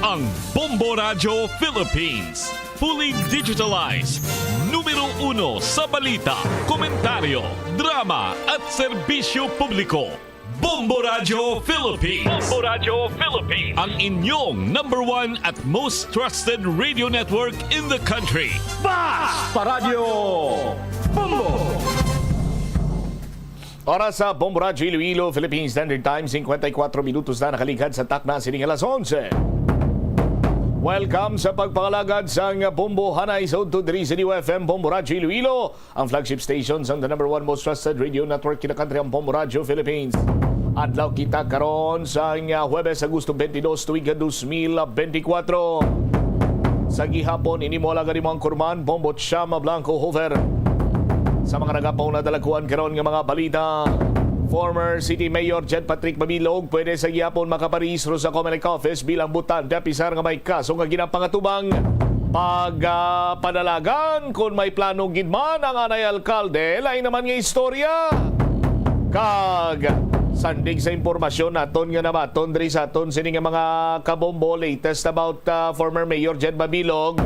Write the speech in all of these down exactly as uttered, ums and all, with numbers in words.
Ang Bombo Radyo Philippines, fully digitalized, numero uno sa balita, komentaryo, drama at serbisyo publiko. Bombo Radyo Philippines. Bombo Radyo Philippines. Ang inyong number one at most trusted radio network in the country. Basta Radyo Bombo! Oras sa Bombo Radyo Iloilo, Philippine Standard Time, singkwenta y kuwatro minutos na nakaligad sa takna sining alas onse. Welcome sa pagpangalagad sang Bombo Hanay sa udto diri sa D W F M Bombo Radyo Iloilo, ang flagship station sang the number one most trusted radio network in the country, ang Bombo Radyo Philippines. Adlaw kita karon sang, ah, Huwebes, Agosto twenty-two, tuig nga dos mil benti kwatro. Sa gihapon, ini mo alagad, imo anchorman, Bombo Chama Blanco Hover. Sa mga nagapauna, dalakuan karon nga mga balita. Former City Mayor Jed Patrick Mabilog pwede sa gihapon makaparehistro sa Comelec office bilang botante, apisar nga may kaso nga ginapangatubang pag, ah, panalagan kon may plano gid man ang anay alkalde. Lain naman nga istorya. Kag sandig sa impormasyon naton nga nabaton diri sa aton sini nga mga kabombo, latest about, ah, former Mayor Jed Mabilog,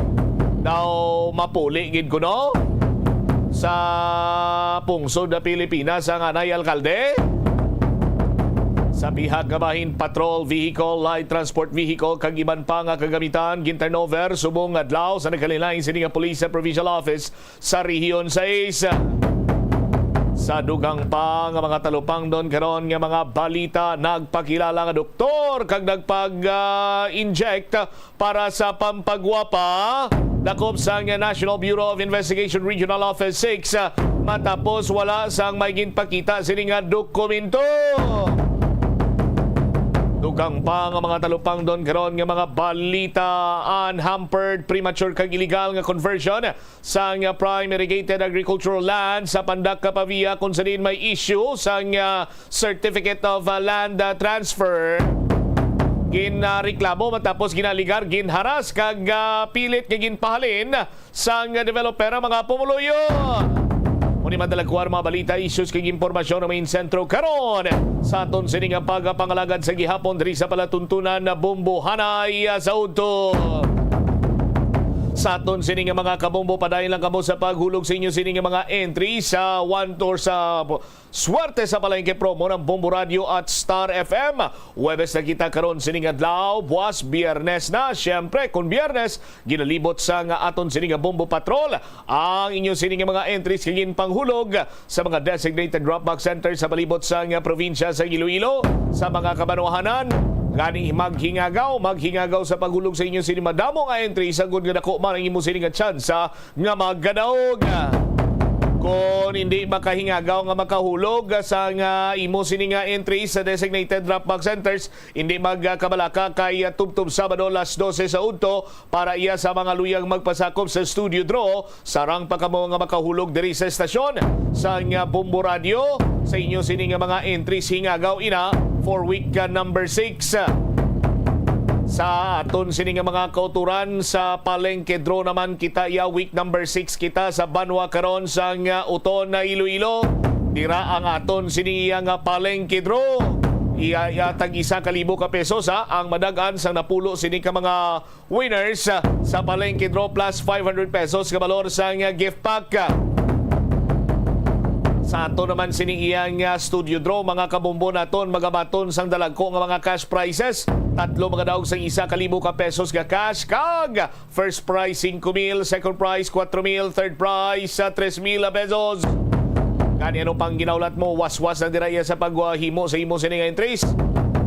daw mapuli gid kuno sa pungsod na Pilipinas ang anay alkalde. Sa pihak nga bahin, patrol vehicle, light transport vehicle, kag iban pa nga kagamitan gin-turnover subong adlaw sa nagkalain-lain sini nga pulis sa Provincial Office sa Rehiyon sais. Sa dugang pa nga mga talupangdon karon nga mga balita, nagpakilala nga doktor kag nagpag, ah, inject para sa pampagwapa, dakop sang National Bureau of Investigation Regional Office six, ah, matapos wala sang may ginpakita sini nga dokumento. Dugang pa nga mga talupangdon karon nga mga balita, unhampered, premature kag illegal nga conversion sang, ah, prime irrigated agricultural land sa Pandak, Pavia, kung sa diin may issue sang, ah, certificate of, ah, land, ah, transfer. Ginareklamo, matapos ginaligar, ginharas kag, ah, pilit nga ginpahalin sang developer ang mga pumuluyo. Muni madalakuan mga balita, issues kag impormasyon nga main sentro karon sa aton sini nga pagpangalagad sa gihapon diri sa palatuntunan na Bombo Hanay, ah, sa udto. Sa aton sini nga mga kabombo, padayon lang kamo sa paghulog sa inyo sini nga mga entry sa one tour sa Swerte sa Palengke Promo ng Bombo Radio at Star F M. Huwebes na kita karon sining adlaw, buwas Biyernes na. Siyempre, kung Biyernes, ginalibot sa nga aton sini nga Bombo Patrol ang inyo sini nga mga entries kag ginpanghulog sa mga designated drop box center sa palibot sa nga probinsya sa Iloilo, sa mga kabanwahanan. Gani maghingagaw, maghingagaw sa paghulog sa inyo sini madamo nga entries, agod nga dako man ang imo sini nga tsansa nga magkadaog. Kon hindi makahingagaw nga makahulog sa nga imo sini nga entry sa designated drop box centers, hindi magkabalaka kay tubtob Sabado, las dose sa udto, para iya sa mga luyag magpasakop sa studio draw. Sarang pa kamo nga makahulog diri sa estasyon sa nga Bombo Radio sa inyo sini nga mga entries hingagaw ina for week, uh, number six. Sa aton sini nga mga kauturan, sa palengke draw naman kita, iya week number six kita sa banwa karon sang, uh, Oton na Iloilo. Dira ang aton sini iya nga palengke draw. Iya, iya tag isa ka libo ka pesos, ha, ang madag-an sang napulo sini ka mga winners, uh, sa palengke draw, plus five hundred pesos nga balor sang, uh, gift pack. Sa ato naman sining iyang, ah, studio draw, mga kabombo naton, magabaton sang dalagko nga mga cash prizes. Tatlo magadaog sang isa ka libo ka pesos nga cash, kag first prize, singko mil, second prize, kwatro mil, third prize, sa tres mil pesos. Gani, ano pang ginaulat mo? Waswas na dira iya sa paghimo sa imo sining entries.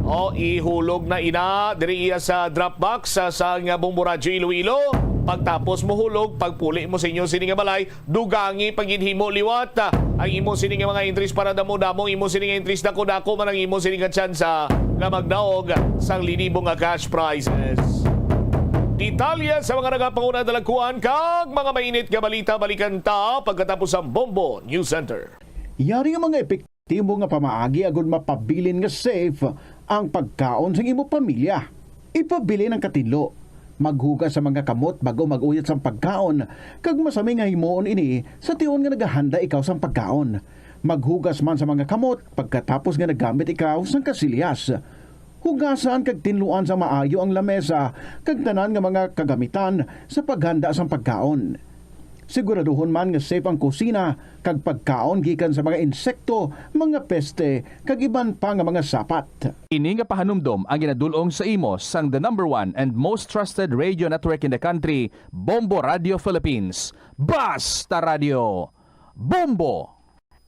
O, ihulog na ina diri iya sa drop box sa, sa nga Bombo Radyo Iloilo. Pagtapos mo hulog, pagpuli mo sa inyo sini nga balay, dugangi paghinhimo liwat ang imo sini nga mga entries para damo-damo imo sini nga entries, dako-dako man ang imo sini nga tsansa nga magdaog sang linibo nga cash prizes. Detalye sa mga nagapanguna, dalagkuan kag mga mainit nga balita, balikan ta pagkatapos sa Bombo News Center. Yari nga mga epektibo nga pamaagi agud mapabilin nga safe ang pagkaon sang imo pamilya. Ipabilin ang katinlo. Maghugas sa mga kamot bag-o mag-uyat sang pagkaon, kag masami nga himuon ini sa tion nga nagahanda ikaw sang pagkaon. Maghugas man sa mga kamot pagkatapos nga naggamit ikaw sang kasilyas. Hugasan kag tinluan sa maayo ang lamesa kag tanan nga mga kagamitan sa paghanda sang pagkaon. Siguraduhon man nga safe ang kusina kag pagkaon gikan sa mga insekto, mga peste, kag iban pa nga mga sapat. Ini nga pahanumdom ang ginadul-ong sa imo sang the number one and most trusted radio network in the country, Bombo Radio Philippines. Basta Radio! Bombo!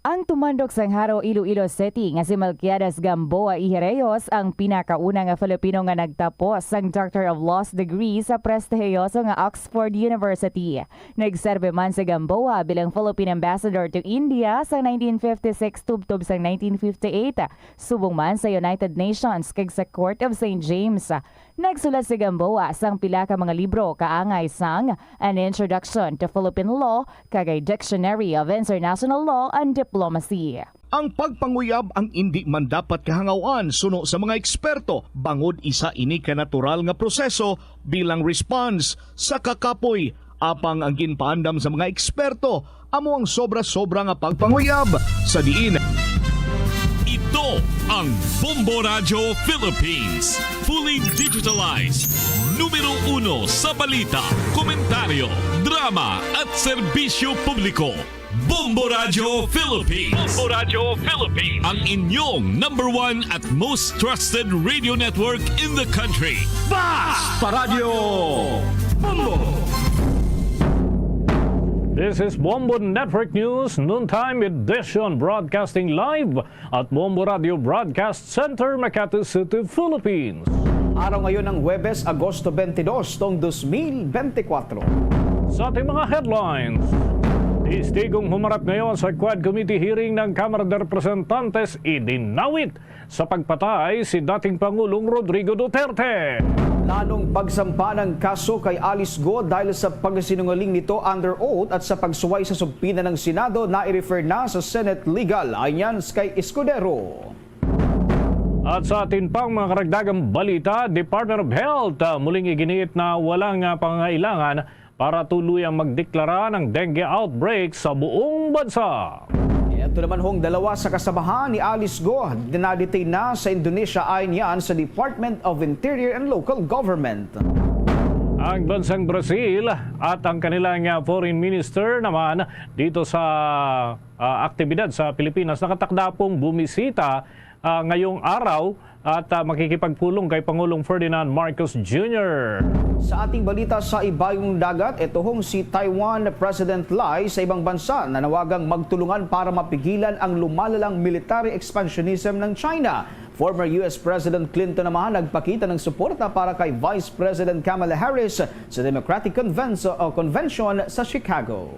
Ang tumandok sang Jaro, Iloilo City nga si Melquiades Gamboa Ijereyos ang pinakauna nga Filipino nga nagtapos sang Doctor of Laws degree sa prestihiyoso nga Oxford University. Nagserbe man si Gamboa bilang Philippine Ambassador to India sa nineteen fifty-six tubtob sang nineteen fifty-eight, subong man sa United Nations kag sa Court of Saint James. Nagsulat si Gamboa sang pila ka mga libro kaangay sang An Introduction to Philippine Law kag A Dictionary of International Law and Diplomacy. Ang pagpanguyab ang indi man dapat kahangawan suno sa mga eksperto, bangod isa ini ka natural nga proseso bilang response sa kakapoy. Apang ang ginpaandam sa mga eksperto amo ang sobra-sobra nga pagpanguyab sa diin. Ito ang Bombo Radyo Philippines, fully digitalized, numero uno sa balita, komentaryo, drama at serbisyo publiko. Bombo Radyo Philippines. Bombo Radyo Philippines. Ang inyong number one at most trusted radio network in the country. Basta Radyo Bombo! This is Bombo Network News, noontime edition, broadcasting live at Bombo Radio Broadcast Center, Makati City, Philippines. Araw ngayon ng Huwebes, Agosto twenty-two, taong dos mil bente kwatro. Sa ating mga headlines, testigong humarap ngayon sa Quad Committee hearing ng Kamara de Representantes, idinawit sa pagpatay si dating Pangulong Rodrigo Duterte. Planong pagsampa ng kaso kay Alice Go dahil sa pagsinungaling nito under oath at sa pagsuway sa subpoena ng Senado na i-refer na sa Senate Legal. Ayan kay Escudero. At sa atin pang mga karagdagang balita, Department of Health, ah, muling iginiit na walang, ah, pangangailangan para tuluyang magdeklara ng dengue outbreak sa buong bansa. Ito naman hong dalawa sa kasamahan ni Alice Go, na-detain na sa Indonesia, ayon yan sa Department of Interior and Local Government. Ang bansang Brazil at ang kanilang, ah, foreign minister naman dito sa, ah, aktibidad sa Pilipinas nakatakda pong bumisita, ah, ngayong araw at, ah, makikipagpulong kay Pangulong Ferdinand Marcos Junior. Sa ating balita sa ibayong dagat, ito hong si Taiwan President Lai sa ibang bansa nanawagang magtulungan para mapigilan ang lumalalang military expansionism ng China. Former U S President Clinton naman nagpakita ng suporta para kay Vice President Kamala Harris sa Democratic Conven-, o Convention sa Chicago.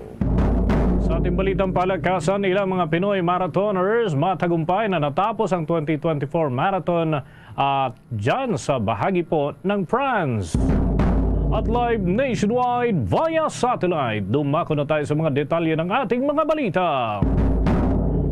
Sa ating balitang palakasan, ilang mga Pinoy marathoners matagumpay na natapos ang twenty twenty-four marathon, ah, dyan sa bahagi po ng France. At live nationwide via satellite, dumako na tayo sa mga detalye ng ating mga balita.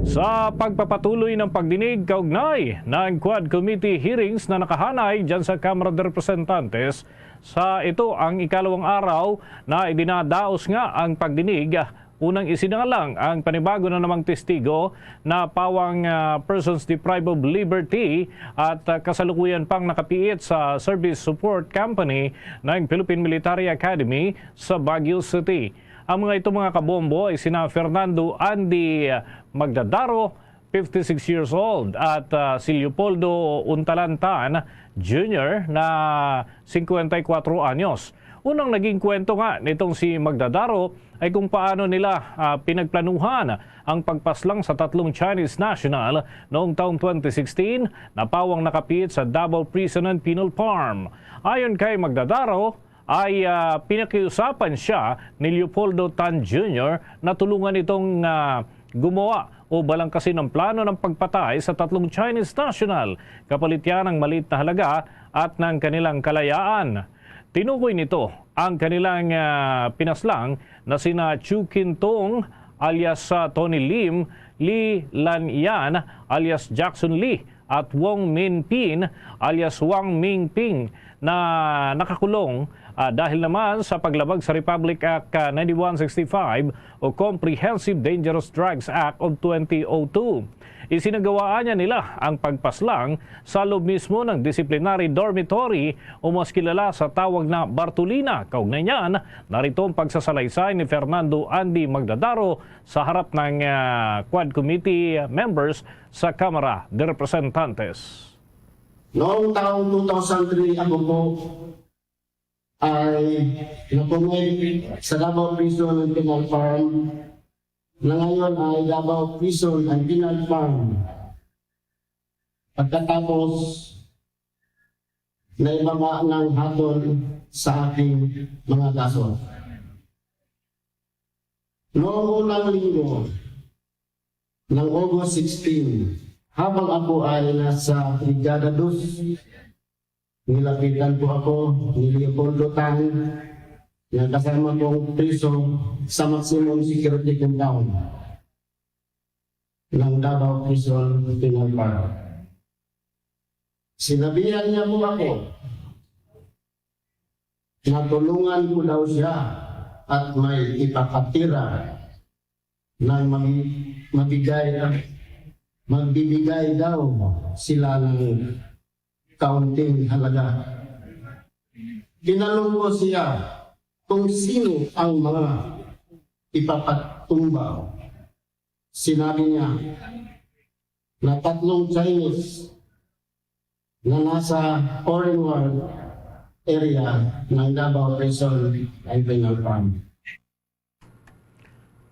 Sa pagpapatuloy ng pagdinig kaugnay ng Quad Committee hearings na nakahanay dyan sa Kamara de Representantes, sa ito ang ikalawang araw na idinadaos nga ang pagdinig. Unang isinangalang ang panibago na namang testigo na pawang, ah, persons deprived of liberty at, ah, kasalukuyan pang nakapiit sa service support company ng Philippine Military Academy sa Baguio City. Ang mga ito, mga kabombo, ay sina Fernando Andy Magdadaro, fifty-six years old, at, ah, si Leopoldo Untalantan Junior na singkwenta y kuwatro anyos. Unang naging kwento nga nitong si Magdadaro ay kung paano nila, ah, pinagplanuhan ang pagpaslang sa tatlong Chinese national noong taong twenty sixteen na pawang nakapiit sa Davao Prison and Penal Farm. Ayon kay Magdadaro, ay, ah, pinakiusapan siya ni Leopoldo Tan Junior na tulungan itong, ah, gumawa o balangkasin ang plano ng pagpatay sa tatlong Chinese national. Kapalit yan ng maliit na halaga at ng kanilang kalayaan. Tinukoy nito ang kanilang, ah, pinaslang na sina Chu Kin Tong alias, ah, Tony Lim, Li Lan Yan alias Jackson Lee, at Wong Min Pin alias Wang Ming Ping na nakakulong ah, dahil naman sa paglabag sa Republic Act, ah, ninety-one sixty-five o Comprehensive Dangerous Drugs Act of twenty oh two. Isinagawaan niya nila ang pagpaslang sa loob mismo ng disciplinary dormitory o mas kilala sa tawag na Bartolina. Kaugnay niyan, narito ang pagsasalaysay ni Fernando Andy Magdadaro sa harap ng, ah, Quad Committee members sa Kamara de Representantes. Noong taong two thousand three, ako po ay napunod sa Davao Prison and Penal Farm, na ngayon ay Davao Prison and Penal Farm. Pagkatapos, naibaba ng hatol sa aking mga kaso. Noong unang linggo ng August sixteen, habang ako ay nasa Brigada Dos, nilapitan po ako ni Leopoldo Tan, na kasama kong preso sa maximum security compound ng Davao Prison Penal Farm. Sinabihan niya po ako na tulungan ko daw siya at may ipapatira ng mag-, mabigay, magbibigay daw sila ng kaunting halaga. Tinanong ko siya kung sino ang mga ipapatumba. Sinabi niya na tatlong Chinese na nasa Orange Ward area ng Davao Prison and Penal Farm.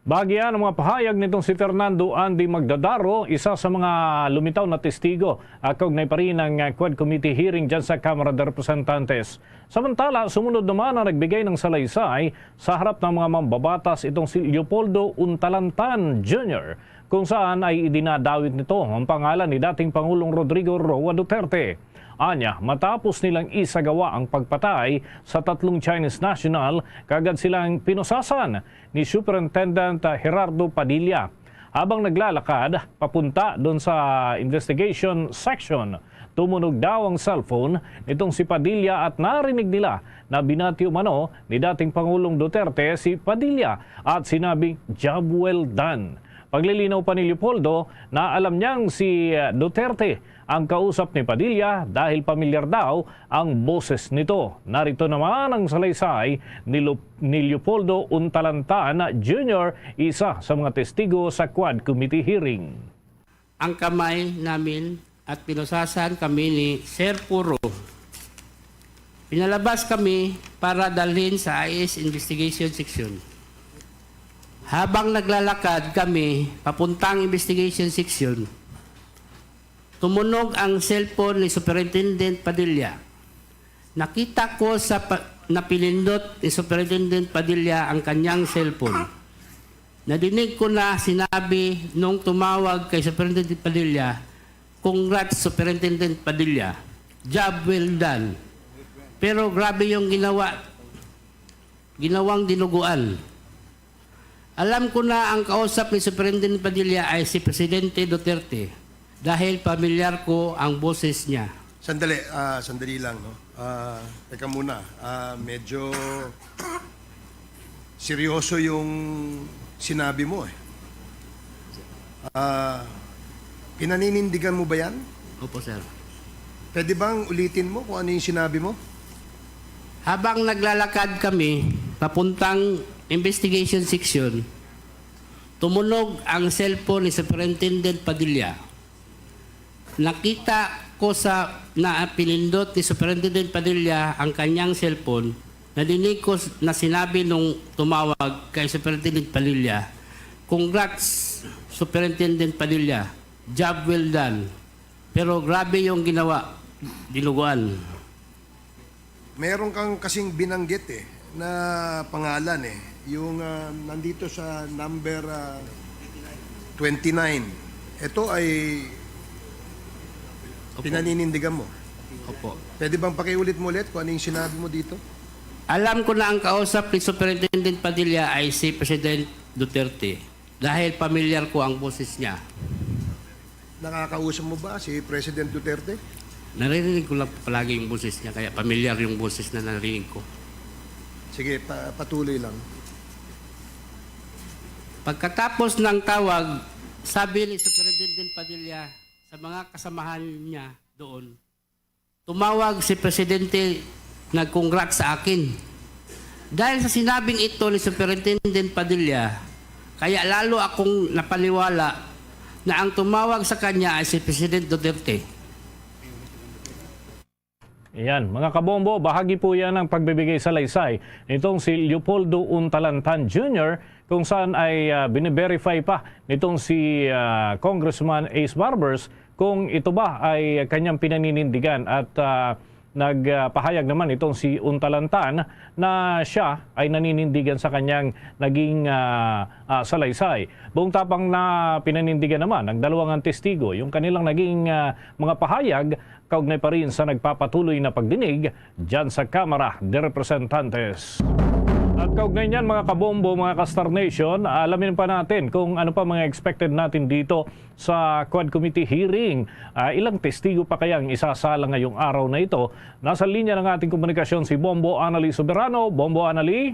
Bahagi yan ang mga pahayag nitong si Fernando Andy Magdadaro, isa sa mga lumitaw na testigo, ah, kaugnay pa rin ng, ah, Quad Committee hearing dyan sa Kamara de Representantes. Samantala, sumunod naman ang nagbigay ng salaysay sa harap ng mga mambabatas, itong si Leopoldo Untalantan Junior, kung saan ay idinadawit nito ang pangalan ni dating Pangulong Rodrigo Roa Duterte. Anya, matapos nilang isagawa ang pagpatay sa tatlong Chinese national, kagad silang pinusasan ni Superintendent Gerardo Padilla. Habang naglalakad papunta doon sa investigation section, tumunog daw ang cellphone nitong si Padilla at narinig nila na binati umano ni dating Pangulong Duterte si Padilla at sinabing, "Job well done." Paglilinaw pa ni Leopoldo na alam niyang si, uh, Duterte ang kausap ni Padilla dahil pamilyar daw ang boses nito. Narito naman ang salaysay ni Lu-, ni Leopoldo Untalantan Junior, isa sa mga testigo sa Quad Committee hearing. Ang kamay namin at pinusasan kami ni Sir Puro. Pinalabas kami para dalhin sa I S Investigation Section. Habang naglalakad kami papuntang Investigation Section, tumunog ang cellphone ni Superintendent Padilla. Nakita ko sa pa-, na pinindot ni Superintendent Padilla ang kanyang cellphone. Nadinig ko na sinabi nung tumawag kay Superintendent Padilla, "Congrats, Superintendent Padilla. Job well done." Pero grabe yung ginawa, ginawang dinuguan. Alam ko na ang kausap ni Superintendent Padilla ay si Presidente Duterte dahil pamilyar ko ang boses niya. Sandali, ah, sandali lang, no? Ah, teka muna. Ah, medyo seryoso yung sinabi mo, eh. Ah, pinaninindigan mo ba yan? Opo, sir. Pwede bang ulitin mo kung ano yung sinabi mo? Habang naglalakad kami papuntang investigation section, tumunog ang cellphone ni Superintendent Padilla. Nakita ko sa na pinindot ni Superintendent Padilla ang kanyang cellphone. Nadinig ko s-, na sinabi nung tumawag kay Superintendent Padilla, "Congrats, Superintendent Padilla. Job well done." Pero grabe yung ginawa, dinuguan. Meron kang kasing binanggit, eh, na pangalan, eh. Yung, ah, nandito sa number, ah, twenty-nine. Ito ay Opo. Pinaninindigan mo. Opo. Pwede bang pakiulit mo ulit kung ano yung sinabi mo dito? Alam ko na ang kausap ni Superintendent Padilla ay si President Duterte dahil pamilyar ko ang boses niya. Nakakausap mo ba si President Duterte? Naririnig ko lang palagi yung boses niya, kaya pamilyar yung boses na narinig ko. Sige, pa- patuloy lang. Pagkatapos ng tawag, sabi ni Superintendent Padilla sa mga kasamahan niya doon, "Tumawag si Presidente, nag-congrats sa akin." Dahil sa sinabing ito ni Superintendent Padilla, kaya lalo akong napaniwala na ang tumawag sa kanya ay si President Duterte. Yan, mga kabombo, bahagi po yan ng pagbibigay salaysay nitong si Leopoldo Untalantan Junior, kung saan ay uh, biniverify pa nitong si uh, Congressman Ace Barbers kung ito ba ay kanyang pinaninindigan at uh, nagpahayag naman itong si Untalantan na siya ay naninindigan sa kanyang naging uh, uh, salaysay. Buong tapang na pinanindigan naman ng dalawang testigo yung kanilang naging uh, mga pahayag kaugnay pa rin sa nagpapatuloy na pagdinig dyan sa Kamara de Representantes. At kaugnay niyan, mga kabombo, mga ka-Star Nation, alamin pa natin kung ano pa mga expected natin dito sa Quad Committee hearing. Uh, ilang testigo pa kaya ang isasala ngayong araw na ito? Nasa linya ng ating komunikasyon si Bombo Annalie Soberano. Bombo Annalie?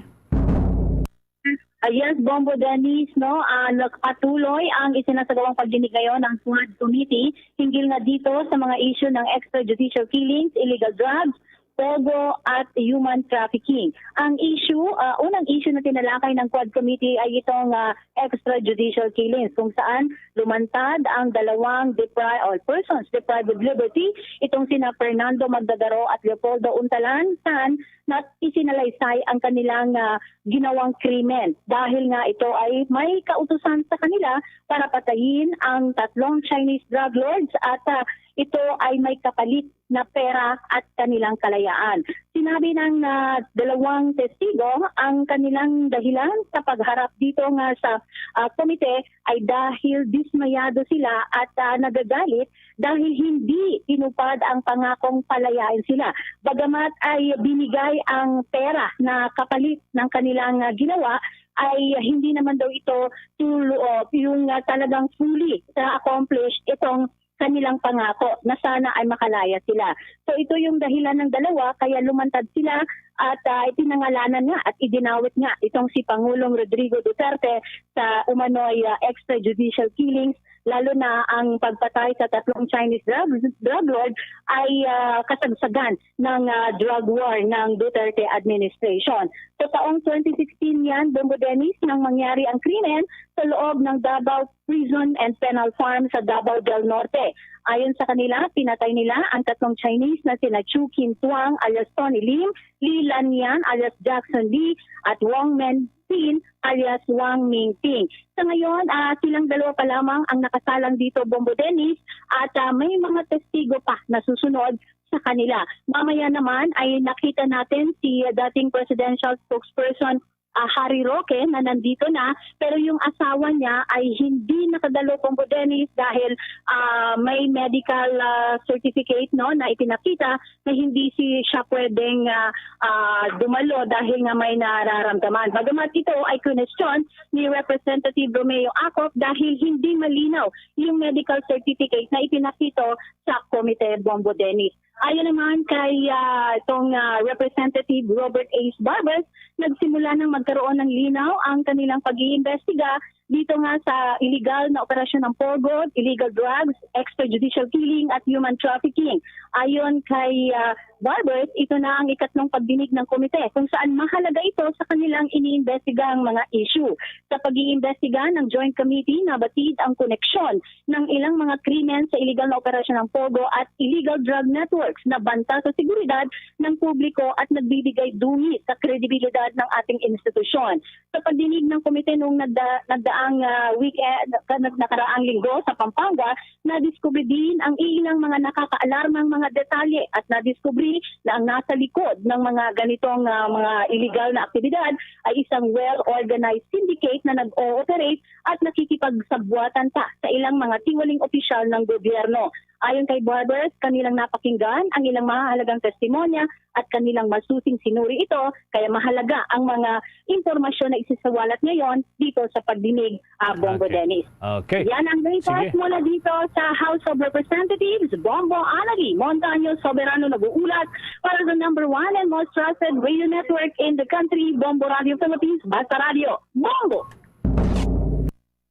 Uh, yes, Bombo Dennis, no? Uh, nagpatuloy ang isinasagawang pagdinig ngayon ng Quad Committee hinggil nga dito sa mga issue ng extrajudicial killings, illegal drugs, pogo at human trafficking. Ang issue, uh, unang issue na tinalakay ng Quad Committee ay itong uh, extrajudicial killings kung saan lumantad ang dalawang depri- or persons deprived of liberty, itong sina Fernando Magdagaro at Leopoldo Untalan, saan na isinalaysay ang kanilang uh, ginawang krimen dahil nga ito ay may kautusan sa kanila para patayin ang tatlong Chinese drug lords at uh, ito ay may kapalit na pera at kanilang kalayaan. Sinabi ng uh, dalawang testigo ang kanilang dahilan sa pagharap dito nga sa uh, komite ay dahil dismayado sila at uh, nagagalit dahil hindi tinupad ang pangakong palayain sila. Bagamat ay binigay ang pera na kapalit ng kanilang uh, ginawa, ay hindi naman daw ito tulo, yung uh, talagang fully na-accomplish itong kanilang pangako na sana ay makalaya sila. So ito yung dahilan ng dalawa kaya lumantad sila at uh, ipinangalanan nga at idinawit nga itong si Pangulong Rodrigo Duterte sa umano'y uh, extrajudicial killings, lalo na ang pagpatay sa tatlong Chinese drug, drug lord ay uh, kasagsagan ng uh, drug war ng Duterte administration. Sa taong twenty sixteen yan, Bombo Dennis, nang mangyari ang krimen sa loob ng Davao Prison and Penal Farm sa Davao del Norte. Ayon sa kanila, pinatay nila ang tatlong Chinese na sina Chu Kim Tuang alias Tony Lim, Li Lanian alias Jackson Lee, at Wang Men Pin alias Wang Mingping. Sa ngayon, uh, silang dalawa pa lamang ang nakasalang dito, Bombo Dennis, at uh, may mga testigo pa na susunod sa kanila. Mamaya naman ay nakita natin si uh, dating presidential spokesperson uh, Harry Roque na nandito na, pero yung asawa niya ay hindi nakadalo, Bombo Dennis, dahil uh, may medical uh, certificate, no, na ipinakita na hindi si siya pwedeng uh, uh, dumalo dahil nga may nararamdaman. Bagamat ito ay kinestyon ni Representative Romeo Acop dahil hindi malinaw yung medical certificate na ipinakita sa Komite, Bombo Dennis. Ayon naman kay uh, itong uh, Representative Robert Ace Barbers, nagsimula nang magkaroon ng linaw ang kanilang pag-iimbestiga dito nga sa illegal na operasyon ng pogo, illegal drugs, extrajudicial killing at human trafficking. Ayon kay uh, Barbers, ito na ang ikatlong pagdinig ng komite kung saan mahalaga ito sa kanilang iniimbestiga ang mga issue. Sa pag-iimbestiga ng Joint Committee, nabatid ang koneksyon ng ilang mga krimen sa iligal na operasyon ng pogo at illegal drug networks na banta sa seguridad ng publiko at nagbibigay dumi sa kredibilidad ng ating institusyon. Sa pagdinig ng komite noong nagda- nagdaang uh, weekend, nakaraang linggo sa Pampanga, nadiskubre din ang ilang mga nakakaalarmang mga detalye at nadiskubre na ang nasa likod ng mga ganitong uh, mga illegal na aktibidad ay isang well-organized syndicate na nag-ooperate at nakikipagsabwatan pa sa ilang mga tiwaling opisyal ng gobyerno. Ayon kay Barbers, kanilang napakinggan ang ilang mahahalagang testimonya at kanilang masusing sinuri ito, kaya mahalaga ang mga impormasyon na isisawalat ngayon dito sa pagdinig, ah, Bongo Okay. Dennis. Okay. Yan ang latest Sige. mula dito sa House of Representatives. Bongo Anali Montaño Soberano nag-uulat para sa number one and most trusted radio network in the country, Bombo Radio Philippines, Basta Radio. Bombo!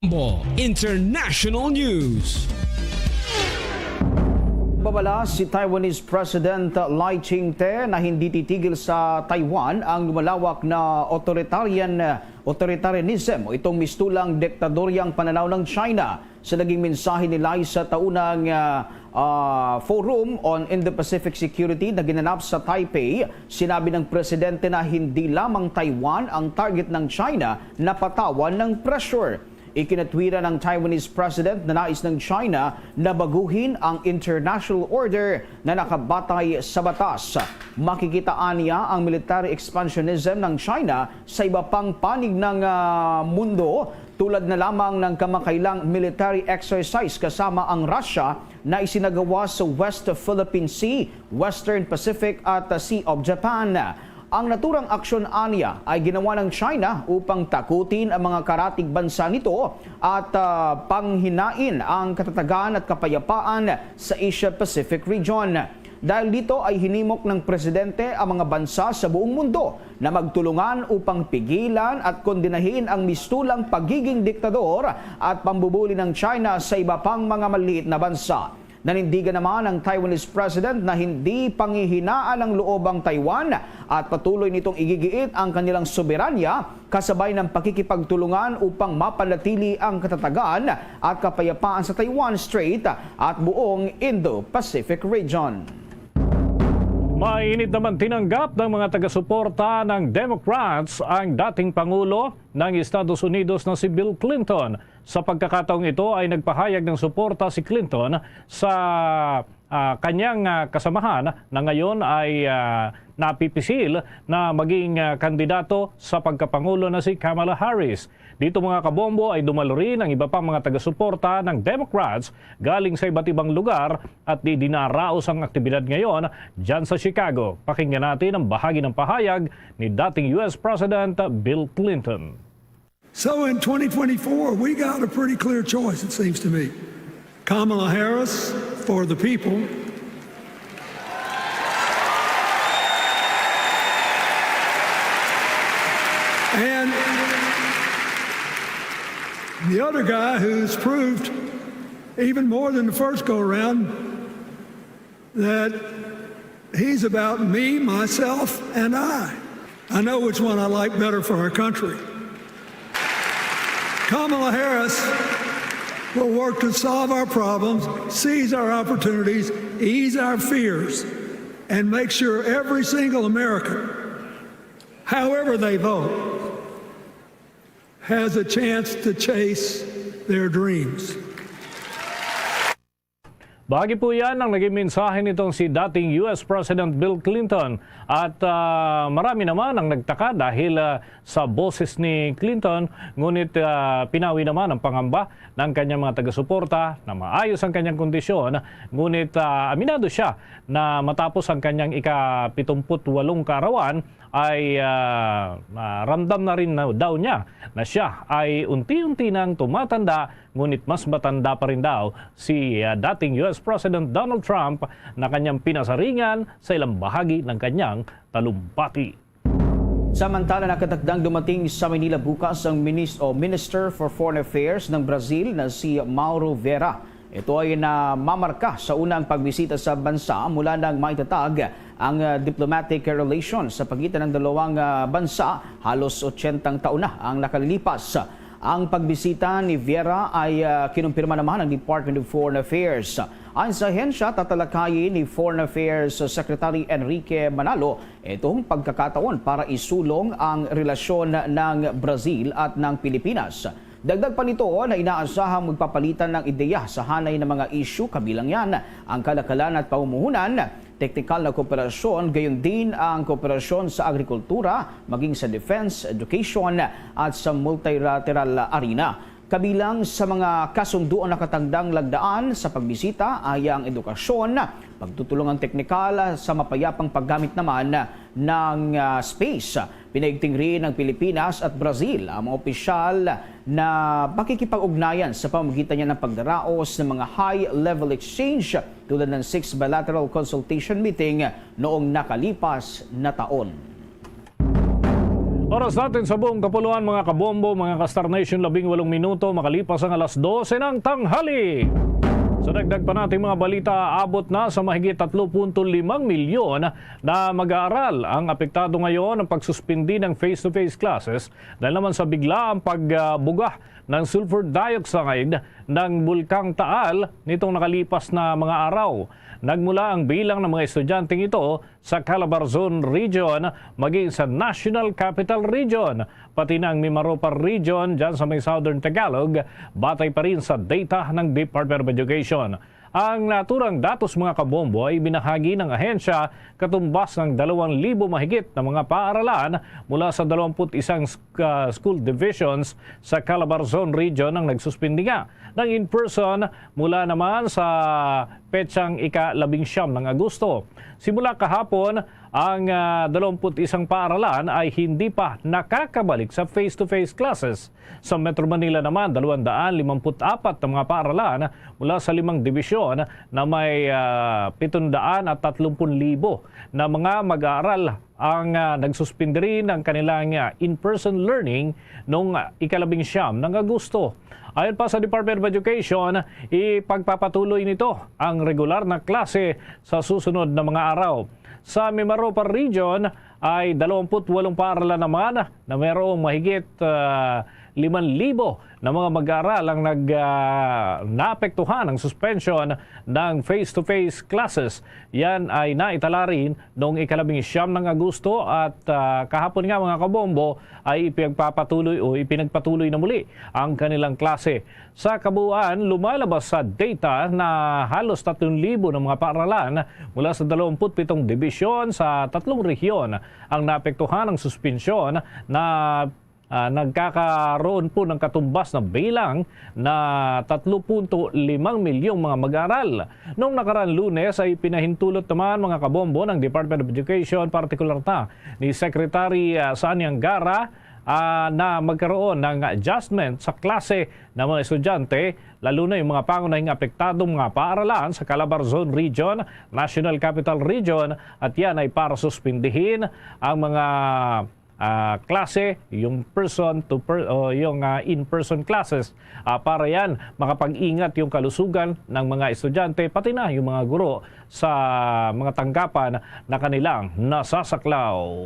Bombo International News. Babala si Taiwanese President Lai Ching-te na hindi titigil sa Taiwan ang lumalawak na authoritarian, authoritarianism o itong mistulang diktadoryang pananaw ng China. Sa naging mensahe ni Lai sa taunang, ah, ah, Forum on Indo-Pacific Security na ginanap sa Taipei, sinabi ng presidente na hindi lamang Taiwan ang target ng China na patawan ng pressure. Ikinatwiran ng Taiwanese president na nais ng China na baguhin ang international order na nakabatay sa batas. Makikitaan niya ang military expansionism ng China sa iba pang panig ng, ah, mundo, tulad na lamang ng kamakailang military exercise kasama ang Russia na isinagawa sa West Philippine Sea, Western Pacific at, ah, Sea of Japan. Ang naturang aksyon aniya ay ginawa ng China upang takutin ang mga karatig bansa nito at, ah, panghinain ang katatagan at kapayapaan sa Asia-Pacific region. Dahil dito ay hinimok ng presidente ang mga bansa sa buong mundo na magtulungan upang pigilan at kondenahin ang mistulang pagiging diktador at pambubuli ng China sa iba pang mga maliit na bansa. Nanindigan naman ang Taiwanese president na hindi panghihinaan ng loob ang Taiwan at patuloy nitong igigiit ang kanilang soberanya kasabay ng pakikipagtulungan upang mapanatili ang katatagan at kapayapaan sa Taiwan Strait at buong Indo-Pacific region. Mainit naman tinanggap ng mga taga-suporta ng Democrats ang dating Pangulo ng Estados Unidos na si Bill Clinton. Sa pagkakataong ito ay nagpahayag ng suporta si Clinton sa, ah, kanyang, ah, kasamahan na ngayon ay, ah, napipisil na maging, ah, kandidato sa pagkapangulo na si Kamala Harris. Dito, mga kabombo, ay dumalo rin ang iba pang mga taga-suporta ng Democrats galing sa iba't ibang lugar at di dinaraos ang aktibidad ngayon dyan sa Chicago. Pakinggan natin ang bahagi ng pahayag ni dating U S President Bill Clinton. So in twenty twenty-four, we got a pretty clear choice, it seems to me. Kamala Harris for the people. And the other guy who's proved even more than the first go around that he's about me, myself, and I. I know which one I like better for our country. Kamala Harris will work to solve our problems, seize our opportunities, ease our fears, and make sure every single American, however they vote, has a chance to chase their dreams. Bahagi po yan ang naging mensahe nitong si dating U S President Bill Clinton. At, ah, marami naman ang nagtaka dahil, ah, sa boses ni Clinton, ngunit, ah, pinawi naman ang pangamba ng kanyang mga taga-suporta na maayos ang kanyang kondisyon. Ngunit, ah, aminado siya na matapos ang kanyang ika-pitungput walong kaarawan, ay, ah, ah, ramdam na rin na, daw niya na siya ay unti-unti nang tumatanda, ngunit mas matanda pa rin daw si, ah, dating U S President Donald Trump na kanyang pinasaringan sa ilang bahagi ng kanyang talumpati. Samantala, nakatakdang dumating sa Manila bukas ang minis-, o Minister for Foreign Affairs ng Brazil na si Mauro Vieira. Ito ay namamarka sa unang pagbisita sa bansa mula nang maitatag ang, ah, diplomatic relations sa pagitan ng dalawang, ah, bansa. Halos otsentang taon na ang nakalilipas. Ang pagbisita ni Vieira ay, ah, kinumpirma naman ng Department of Foreign Affairs. Ayon sa ahensya, tatalakayin ni Foreign Affairs Secretary Enrique Manalo itong pagkakataon para isulong ang relasyon ng Brazil at ng Pilipinas. Dagdag pa nito na inaasahang magpapalitan ng ideya sa hanay na mga isyu, kabilang yan ang kalakalan at pamumuhunan, teknikal na kooperasyon, gayon din ang kooperasyon sa agrikultura, maging sa defense, education at sa multilateral arena. Kabilang sa mga kasundo ang nakatandang lagdaan sa pagbisita ay ang edukasyon, pagtutulungang teknikal sa mapayapang paggamit naman ng, ah, space. Pinaigting rin ng Pilipinas at Brazil ang mga opisyal na pakikipag-ugnayan sa pamamagitan niya ng pagdaraos ng mga high-level exchange tulad ng sixth bilateral consultation meeting noong nakalipas na taon. Oras natin sa buong kapuluan, mga kabombo, mga ka-Star Nation, labing walong minuto makalipas ang alas dose ng tanghali. Sa dagdag pa nating mga balita, abot na sa mahigit tatlo punto limang milyon na mag-aaral ang apektado ngayon ng pagsuspindi ng face-to-face classes dahil naman sa bigla ang pagbuga ng sulfur dioxide ng Bulkang Taal nitong nakalipas na mga araw. Nagmula ang bilang ng mga estudyanteng ito sa Calabarzon Region, maging sa National Capital Region, pati na ang Mimaropa Region dyan sa may Southern Tagalog, batay pa rin sa data ng Department of Education. Ang naturang datos, mga kabombo, ay binahagi ng ahensya katumbas ng dalawang libo mahigit na mga paaralan mula sa dalawampu't isang sk-, ah, school divisions sa Calabarzon Region ang nagsuspindi nga ng in-person mula naman sa petsang ika-labing siyam ng Agosto. Simula kahapon, ang, ah, dalawampu't isang paaralan ay hindi pa nakakabalik sa face-to-face classes. Sa Metro Manila naman, dalawang daan limampu't apat na mga paaralan mula sa limang dibisyon na may, ah, pitong daan at tatlumpung libo na mga mag-aaral ang, ah, nagsuspindi rin ng kanilang, ah, in-person learning nung, ah, ikalabing siyam ng Agosto. Ayon pa sa Department of Education, ipagpapatuloy nito ang regular na klase sa susunod na mga araw. Sa Mimaropa Region ay dalawampu't walong paaralan naman na mayroong mahigit, ah, liman libo na mga mag-aaral ang nag-, ah, naapektuhan ng suspension ng face-to-face classes. Yan ay naitala rin noong ikalabing siyam ng Agosto at, ah, kahapon nga, mga kabombo, ay ipinagpapatuloy o ipinagpatuloy na muli ang kanilang klase. Sa kabuuan, lumalabas sa data na halos tatlong libo ng mga paaralan mula sa dalawampu't pitong dibisyon sa tatlong rehiyon ang naapektuhan ng suspensyon na, ah, nagkakaroon po ng katumbas na bilang na tatlo punto limang milyong mga mag-aaral. Noong nakaraan Lunes ay pinahintulot naman, mga kabombo, ng Department of Education, partikular na ni Secretary, ah, Sani Angara, ah, na magkaroon ng adjustment sa klase ng mga estudyante, lalo na yung mga pangunahing apektadong mga paaralan sa Calabarzon Region, National Capital Region, at yan ay para suspindihin ang mga, ah, klase, yung person to per-, o yung, ah, in-person classes. Ah, para yan, makapag-ingat yung kalusugan ng mga estudyante, pati na yung mga guro sa mga tanggapan na kanilang nasasaklaw.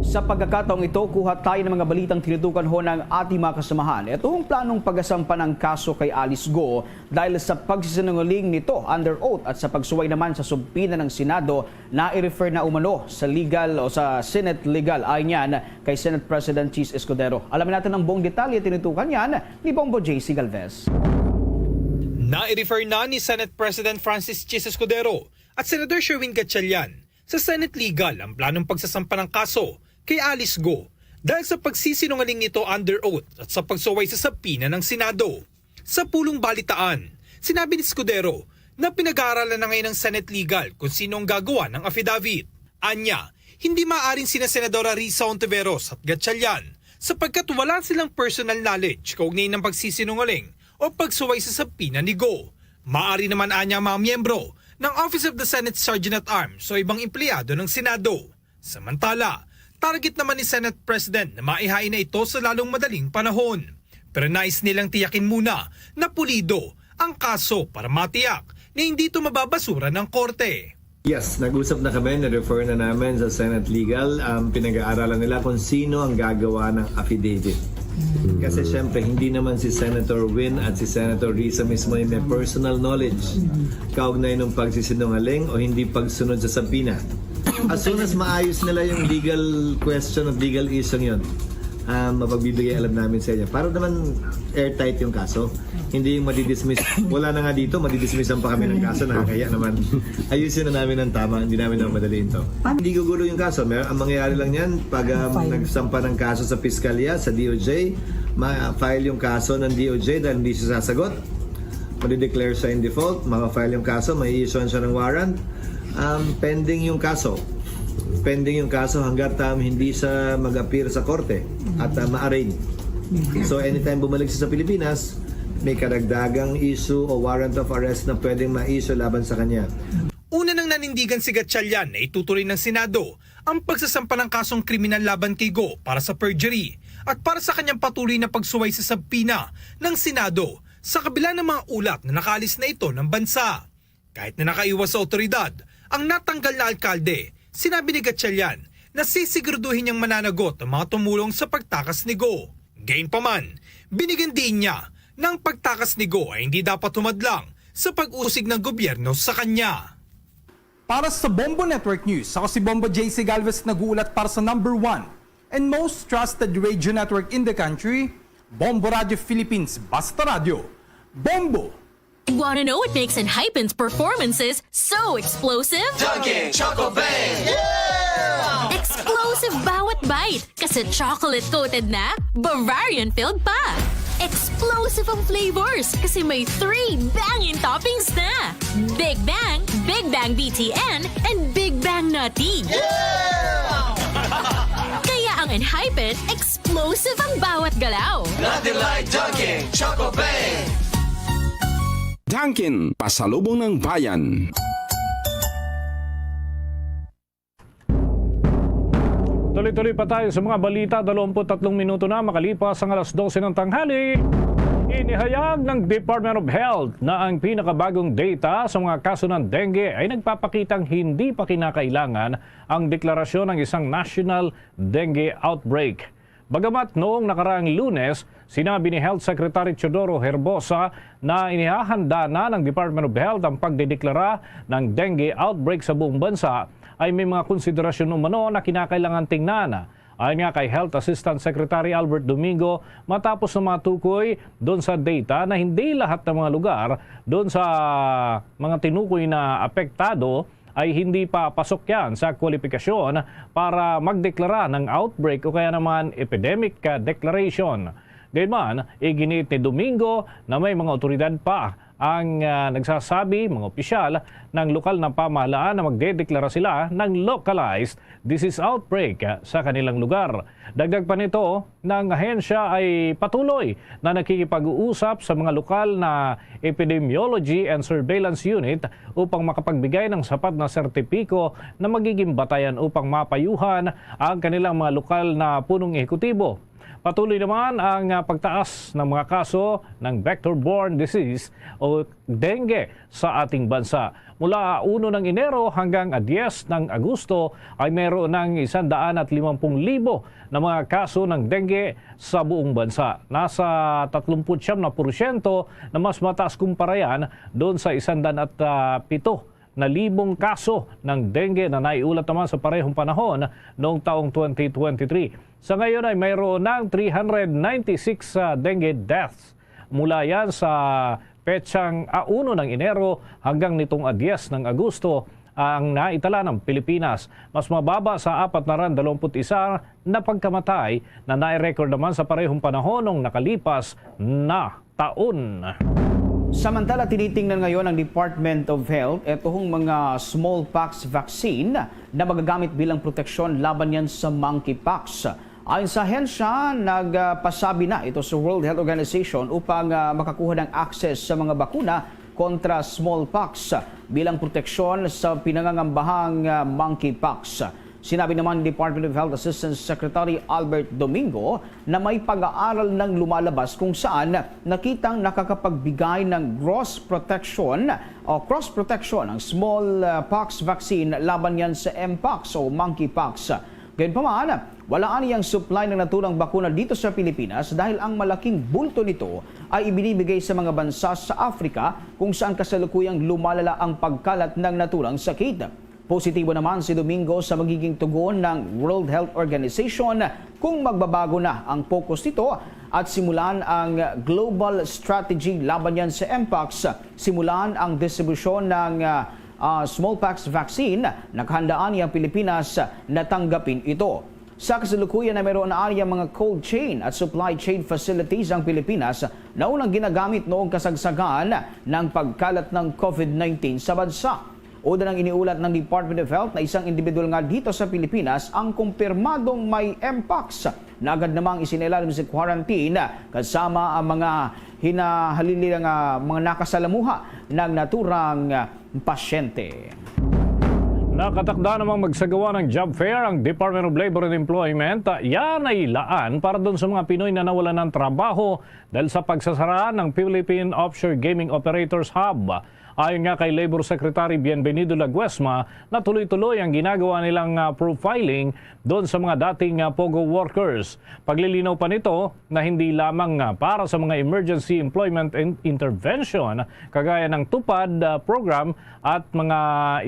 Sa pagkakataong ito, kuha tayo ng mga balitang tinutukan ho ng ating mga kasamahan. Ito ang planong pagkasampa ng kaso kay Alice Go dahil sa pagsisinungaling nito under oath at sa pagsuway naman sa subpoena ng Senado na i-refer na umano sa legal o sa Senate legal, ayon yan kay Senate President Chiz Escudero. Alamin natin ang buong detalye, tinutukan yan ni Bombo J C Galvez. Nai-refer na ni Senate President Francis Chiz Escudero at Senator Sherwin Gatchalian sa Senate Legal ang planong pagsasampa ng kaso kay Alice Go dahil sa pagsisinungaling nito under oath at sa pagsuway sa subpoena ng Senado. Sa pulong balitaan, sinabi ni Escudero na pinag-aaralan na ngayon ng Senate Legal kung sino ang gagawa ng affidavit. Anya, hindi maaaring sina Senadora Risa Hontiveros at Gatchalian sapagkat wala silang personal knowledge kaugnay ng pagsisinungaling o pagsuway sa subpoena ni Go. Maari naman anya ang mga miyembro ng Office of the Senate Sergeant at Arms o ibang empleyado ng Senado. Samantala, target naman ni Senate President na maihain na ito sa lalong madaling panahon. Pero nais nilang tiyakin muna na pulido ang kaso para matiyak na hindi ito mababasura ng korte. Yes, nag-usap na kami, na-refer na namin sa Senate Legal. Um, pinag-aaralan nila kung sino ang gagawa ng affidavit. Kasi siyempre, hindi naman si Senator Win at si Senator Risa mismo ay may personal knowledge kaugnay ng pagsisinungaling o hindi pagsunod sa subpoena. As soon as maayos nila yung legal question at legal issue yun, Ah, mapagbibigay alam namin sa inyo. Para naman airtight yung kaso. Hindi yung madidismiss. Wala na nga dito, madidismissan pa kami ng kaso. Nakakaya naman. Ayusin na namin ng tama. Hindi namin na madaliin to. Hindi gugulo yung kaso. Mer ang mangyayari lang yan, pag um, File. nagsampa ng kaso sa piskalya, sa D O J, ma-file yung kaso ng D O J dahil hindi siya sasagot. Madideclare siya in default, ma-file yung kaso, may issue siya ng warrant. Um, pending yung kaso. Pending yung kaso hanggat um, hindi siya mag-appear sa korte at uh, ma-arraign. So anytime bumalik siya sa Pilipinas, may karagdagang issue o warrant of arrest na pwedeng ma-issue laban sa kanya. Una nang nanindigan si Gatchalian na itutuloy ng Senado ang pagsasampa ng kasong kriminal laban kay Go para sa perjury at para sa kanyang patuloy na pagsuway sa subpoena ng Senado sa kabila ng mga ulat na nakaalis na ito ng bansa. Kahit na nakaiwas sa otoridad ang natanggal na alkalde, sinabi ni Gatchalian na sisiguraduhin niyang mananagot ang mga tumulong sa pagtakas ni Go. Gayunpaman, binigyan diin niya na ang pagtakas ni Go ay hindi dapat humadlang sa pag-usig ng gobyerno sa kanya. Para sa Bombo Network News, ako si Bombo J C Galvez nag-uulat para sa number one and most trusted radio network in the country, Bombo Radio Philippines, Basta Radyo. Bombo! Want to know what makes Enhypen's performances so explosive? Dunkin' Choco Bang! Explosive bawat bite kasi chocolate-coated na, Bavarian-filled pa. Explosive ang flavors kasi may three banging toppings na. Big Bang, Big Bang B T N, and Big Bang Nutty. Kaya ang Enhypen, explosive ang bawat galaw. Nothing like Dunkin' Choco Bang! Dunkin', pasalubong ng bayan. Tuloy-tuloy pa tayo sa mga balita. Dalawampu't tatlong minuto na makalipas ang alas dose ng tanghali. Inihayag ng Department of Health na ang pinakabagong data sa mga kaso ng dengue ay nagpapakitang hindi pa kinakailangan ang deklarasyon ng isang national dengue outbreak. Bagamat noong nakaraang Lunes, sinabi ni Health Secretary Teodoro Herbosa na inihahanda na ng Department of Health ang pagdedeklara ng dengue outbreak sa buong bansa, ay may mga konsiderasyon umano na kinakailangan tingnan. Ayon nga kay Health Assistant Secretary Albert Domingo, matapos ng mga tukoy doon sa data na hindi lahat ng mga lugar doon sa mga tinukoy na apektado ay hindi pa pasok yan sa kwalipikasyon para magdeklara ng outbreak o kaya naman epidemic declaration. Gayman, iginiit ni Domingo na may mga otoridad pa ang uh, nagsasabi, mga opisyal ng lokal na pamahalaan na magdedeklara sila ng localized disease outbreak sa kanilang lugar. Dagdag pa nito, na ang ahensya ay patuloy na nakikipag-uusap sa mga lokal na Epidemiology and Surveillance Unit upang makapagbigay ng sapat na sertipiko na magiging batayan upang mapayuhan ang kanilang mga lokal na punong ehekutibo. Patuloy naman ang pagtaas ng mga kaso ng vector-borne disease o dengue sa ating bansa. Mula uno ng Enero hanggang diyes ng Agosto ay mayroon ng isang daan at limampung libo na mga kaso ng dengue sa buong bansa. Nasa tatlumpu't siyam na porsyento na mas mataas kumpara yan doon sa isang daan at pito na libong kaso ng dengue na naiulat naman sa parehong panahon noong taong twenty twenty-three. Sa ngayon ay mayroon ng three hundred ninety-six dengue deaths. Mula yan sa petsang uno ng Enero hanggang nitong diyes ng Agosto ang naitala ng Pilipinas. Mas mababa sa apat na raan dalawampu't isa na pagkamatay na nai-record naman sa parehong panahon nung nakalipas na taon. Samantala, tinitingnan ngayon ng Department of Health itong mga smallpox vaccine na magagamit bilang proteksyon laban yan sa monkeypox. Ayon sa ahensya, nagpasabi na ito sa World Health Organization upang uh, makakuha ng access sa mga bakuna kontra smallpox bilang proteksyon sa pinangangambahang uh, monkeypox. Sinabi naman ni Department of Health Assistant Secretary Albert Domingo na may pag-aaral ng lumalabas kung saan nakitang nakakapagbigay ng gross protection o cross protection ang small uh, pox vaccine laban yan sa mpox o monkeypox. Gayunpaman, wala aniyang supply ng naturang bakuna dito sa Pilipinas dahil ang malaking bulto nito ay ibinibigay sa mga bansa sa Africa kung saan kasalukuyang lumalala ang pagkalat ng naturang sakit. Positibo naman si Domingo sa magiging tugon ng World Health Organization kung magbabago na ang focus nito at simulan ang global strategy laban yan sa mpox. Simulan ang distribusyon ng, ah, ah, smallpox vaccine. Nakahandaan ang Pilipinas na tanggapin ito. Sa kasalukuyan na mayroon na area mga cold chain at supply chain facilities ang Pilipinas na unang ginagamit noong kasagsagan ng pagkalat ng COVID nineteen sa bansa. Una nang iniulat ng Department of Health na isang individual nga dito sa Pilipinas ang kumpirmadong may mpox na agad namang isinailalim sa quarantine kasama ang mga hinahalili nga mga nakasalamuha ng naturang pasyente. Nakatakda namang magsagawa ng job fair ang Department of Labor and Employment. Yan ay laan para dun sa mga Pinoy na nawalan ng trabaho dahil sa pagsasara ng Philippine Offshore Gaming Operators Hub. Ayon nga kay Labor Secretary Bienvenido Laguesma na tuloy-tuloy ang ginagawa nilang, ah, profiling doon sa mga dating, ah, POGO workers. Paglilinaw pa nito na hindi lamang, ah, para sa mga emergency employment in- intervention kagaya ng TUPAD, ah, program at mga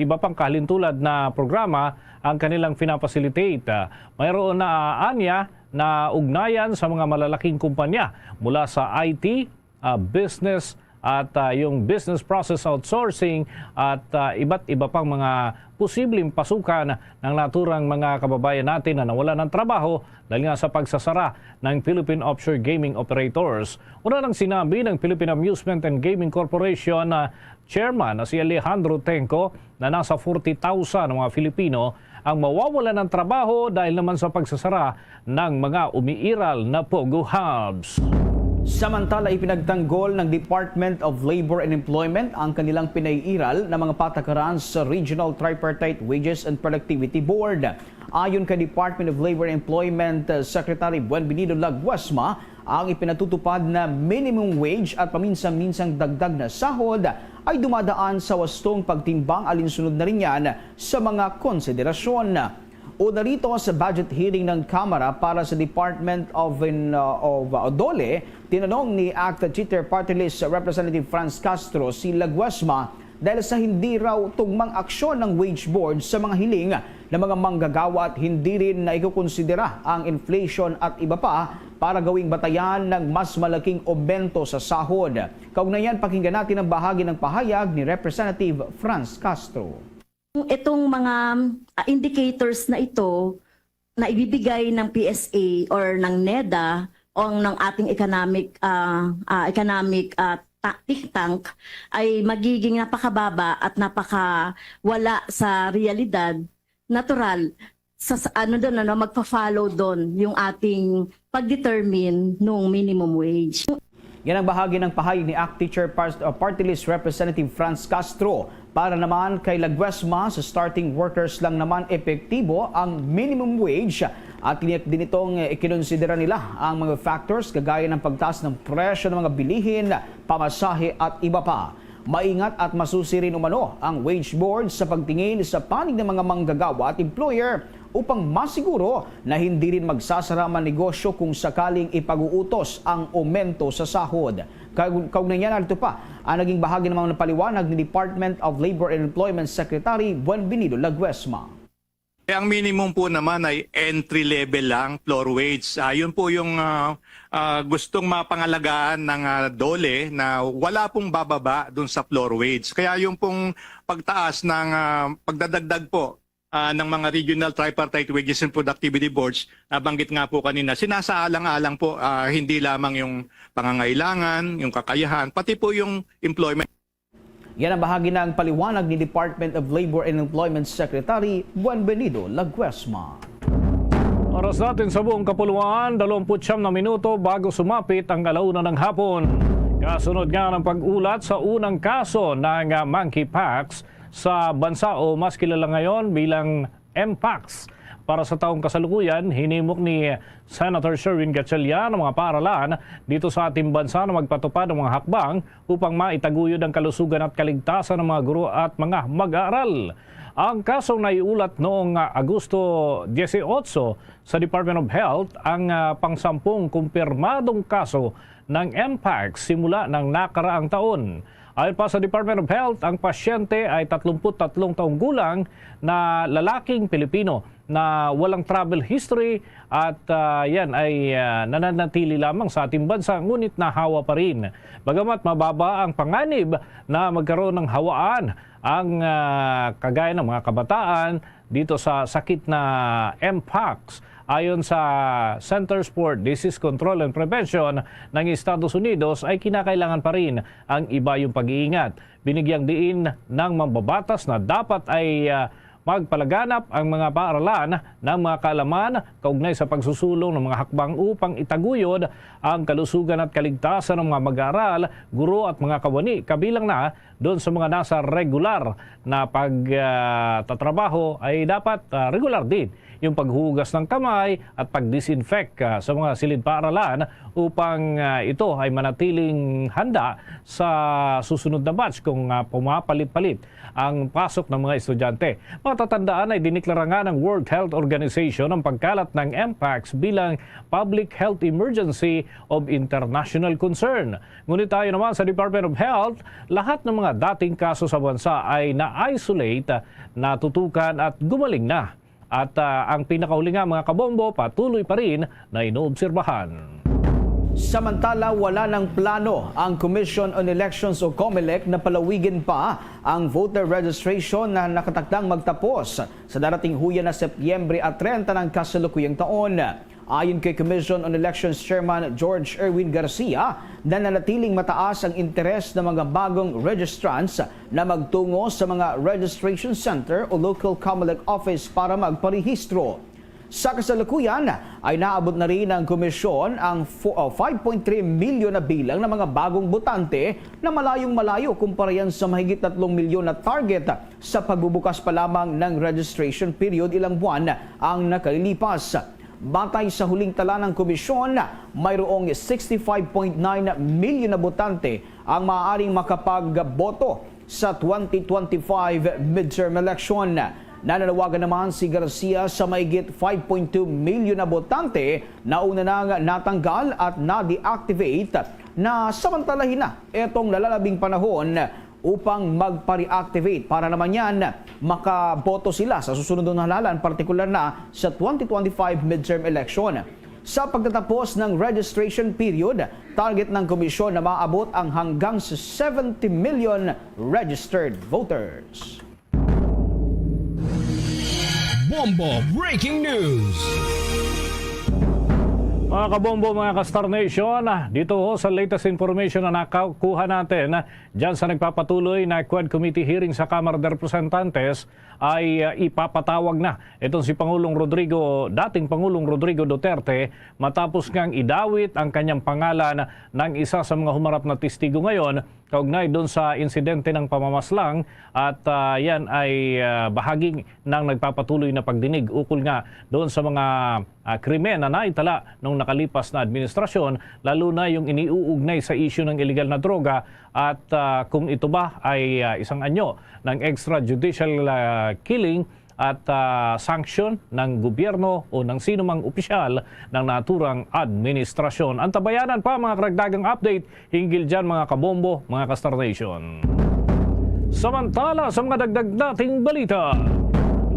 iba pang kahalintulad na programa ang kanilang pinapasilitate. Ah, mayroon na, ah, anya na ugnayan sa mga malalaking kumpanya mula sa I T, ah, business at, ah, yung business process outsourcing at, ah, iba't iba pang mga posibleng pasukan ng naturang mga kababayan natin na nawalan ng trabaho dahil nga sa pagsasara ng Philippine Offshore Gaming Operators. Una nang sinabi ng Philippine Amusement and Gaming Corporation, ah, Chairman na si Alejandro Tengco na nasa forty thousand ang mga Filipino ang mawawalan ng trabaho dahil naman sa pagsasara ng mga umiiral na POGO hubs. Samantala, ipinagtanggol ng Department of Labor and Employment ang kanilang pinaiiral na mga patakaran sa Regional Tripartite Wages and Productivity Board. Ayon kay Department of Labor and Employment, uh, Secretary Buenvenido Laguesma, ang ipinatutupad na minimum wage at paminsan-minsang dagdag na sahod ay dumadaan sa wastong pagtimbang, alinsunod na rin yan sa mga konsiderasyon. Una rito, sa budget hearing ng Kamara para sa Department of, in, uh, of, uh, DOLE, tinanong ni ACT-CHITR Party List Representative Franz Castro si Laguesma dahil sa hindi raw tugmang aksyon ng wage board sa mga hiling ng mga manggagawa at hindi rin na ikukonsidera ang inflation at iba pa para gawing batayan ng mas malaking aumento sa sahod. Kaugnay niyan, pakinggan natin ang bahagi ng pahayag ni Representative Franz Castro. Itong mga, ah, indicators na ito na ibibigay ng P S A or ng NEDA o ng ating economic, ah, ah, economic, ah, ta- think tank ay magiging napakababa at napakawala sa realidad, natural, sa, sa ano doon, ano, magpa-follow doon yung ating pag-determine nung minimum wage. Yan ang bahagi ng pahayag ni ACT-CHITR Par-, uh, Party List Representative Franz Castro. Para naman kay Laguesma, sa starting workers lang naman epektibo ang minimum wage at tiniyak din itong, eh, ikinonsidera nila ang mga factors kagaya ng pagtaas ng presyo ng mga bilihin, pamasahe at iba pa. Maingat at masusi rin umano ang wage board sa pagtingin sa panig ng mga manggagawa at employer upang masiguro na hindi rin magsasara ang negosyo kung sakaling ipag-uutos ang aumento sa sahod. Kag-, kaugnay niyan, narito pa ang naging bahagi ng mga paliwanag ni Department of Labor and Employment Secretary Buenvenido Laguesma. Eh, ang minimum po naman ay entry level lang, floor wage. Ah, yun po yung, ah, ah, gustong mapangalagaan ng, ah, DOLE na wala pong bababa dun sa floor wage. Kaya yung pong pagtaas ng, ah, pagdadagdag po, ah, ng mga regional tripartite wages and productivity boards, nabanggit nga po kanina, sinasaalang-alang po, ah, hindi lamang yung pangangailangan, yung kakayahan, pati po yung employment. Yan ang bahagi ng paliwanag ni Department of Labor and Employment Secretary Buenvenido Laguesma. Oras natin sa buong kapuluan, dalawampu't siyam na minuto bago sumapit ang alauna ng hapon. Kasunod nga ng pag-ulat sa unang kaso ng, ah, monkeypox sa bansa o mas kilala ngayon bilang mpox. Para sa taong kasalukuyan, hinimok ni Senator Sherwin Gatchalian ang mga paaralan dito sa ating bansa na magpatupad ng mga hakbang upang maitaguyod ang kalusugan at kaligtasan ng mga guro at mga mag-aaral. Ang kasong naiulat noong, ah, Agosto dieciocho sa Department of Health ang, ah, pangsampung kumpirmadong kaso ng mpox simula ng nakaraang taon. Ayon pa sa Department of Health, ang pasyente ay tatlumput tatlong taong gulang na lalaking Pilipino na walang travel history at, ah, yan ay, ah, nananatili lamang sa ating bansa ngunit nahawa pa rin. Bagamat mababa ang panganib na magkaroon ng hawaan ang, ah, kagaya ng mga kabataan dito sa sakit na Mpox, ayon sa Centers for Disease Control and Prevention ng Estados Unidos, ay kinakailangan pa rin ang ibayong pag-iingat. Binigyang diin ng mambabatas na dapat ay, ah, magpalaganap ang mga paaralan ng mga kaalaman kaugnay sa pagsusulong ng mga hakbang upang itaguyod ang kalusugan at kaligtasan ng mga mag-aaral, guro at mga kawani, kabilang na doon sa mga nasa regular na pag, ah, tatrabaho ay dapat, ah, regular din yung paghugas ng kamay at pag-disinfect, ah, sa mga silid paaralan upang, ah, ito ay manatiling handa sa susunod na batch kung, ah, pumapalit-palit ang pasok ng mga estudyante. Matatandaan ay diniklara nga ng World Health Organization ang pagkalat ng Mpox bilang public health emergency of international concern. Ngunit ayon naman sa Department of Health, lahat ng mga dating kaso sa bansa ay na-isolate, natutukan at gumaling na. At, ah, ang pinakahuli nga, mga kabombo, patuloy pa rin na inoobserbahan. Samantala, wala ng plano ang Commission on Elections o COMELEC na palawigin pa ang voter registration na nakatakdang magtapos sa darating huya na Setyembre at treinta ng kasalukuyang taon. Ayon kay Commission on Elections Chairman George Erwin Garcia, nananatiling mataas ang interes ng mga bagong registrants na magtungo sa mga registration center o local COMELEC office para magparehistro. Sa kasalukuyan ay naabot na rin ng komisyon ang fo-, oh, five point three milyon na bilang ng mga bagong botante na malayong-malayo kumpara yan sa mahigit tatlong milyon na target sa pagbubukas pa lamang ng registration period ilang buwan ang nakalilipas. Batay sa huling tala ng komisyon, mayroong sixty-five point nine milyon na botante ang maaaring makapagboto sa twenty twenty-five midterm election. Nananawagan naman si Garcia sa mahigit five point two milyon na botante na una nang natanggal at na-deactivate na samantalahin na itong nalalabing panahon upang magpa-reactivate para naman yan makaboto sila sa susunod na halalan, partikular na sa twenty twenty-five midterm election. Sa pagtatapos ng registration period, target ng komisyon na maabot ang hanggang sa seventy million registered voters. Bombo Breaking News. Mga kabombo, mga ka-Star Nation, dito ho sa latest information na nakakuha natin, dyan sa nagpapatuloy na Quad Committee hearing sa Kamara de Representantes, ay, uh, ipapatawag na itong si Pangulong Rodrigo, dating Pangulong Rodrigo Duterte, matapos ngang idawit ang kanyang pangalan ng isa sa mga humarap na testigo ngayon kaugnay doon sa insidente ng pamamaslang at, ah, yan ay, ah, bahagi ng nagpapatuloy na pagdinig ukol nga doon sa mga, ah, krimen na naitala nung nakalipas na administrasyon, lalo na yung iniuugnay sa isyu ng iligal na droga at, ah, kung ito ba ay, ah, isang anyo ng extrajudicial, ah, killing at, ah, sanction ng gobyerno o ng sinumang opisyal ng naturang administrasyon. Antabayanan pa mga karagdagang update hinggil dyan, mga kabombo, mga ka-Star Nation. Samantala, sa mga dagdag nating balita,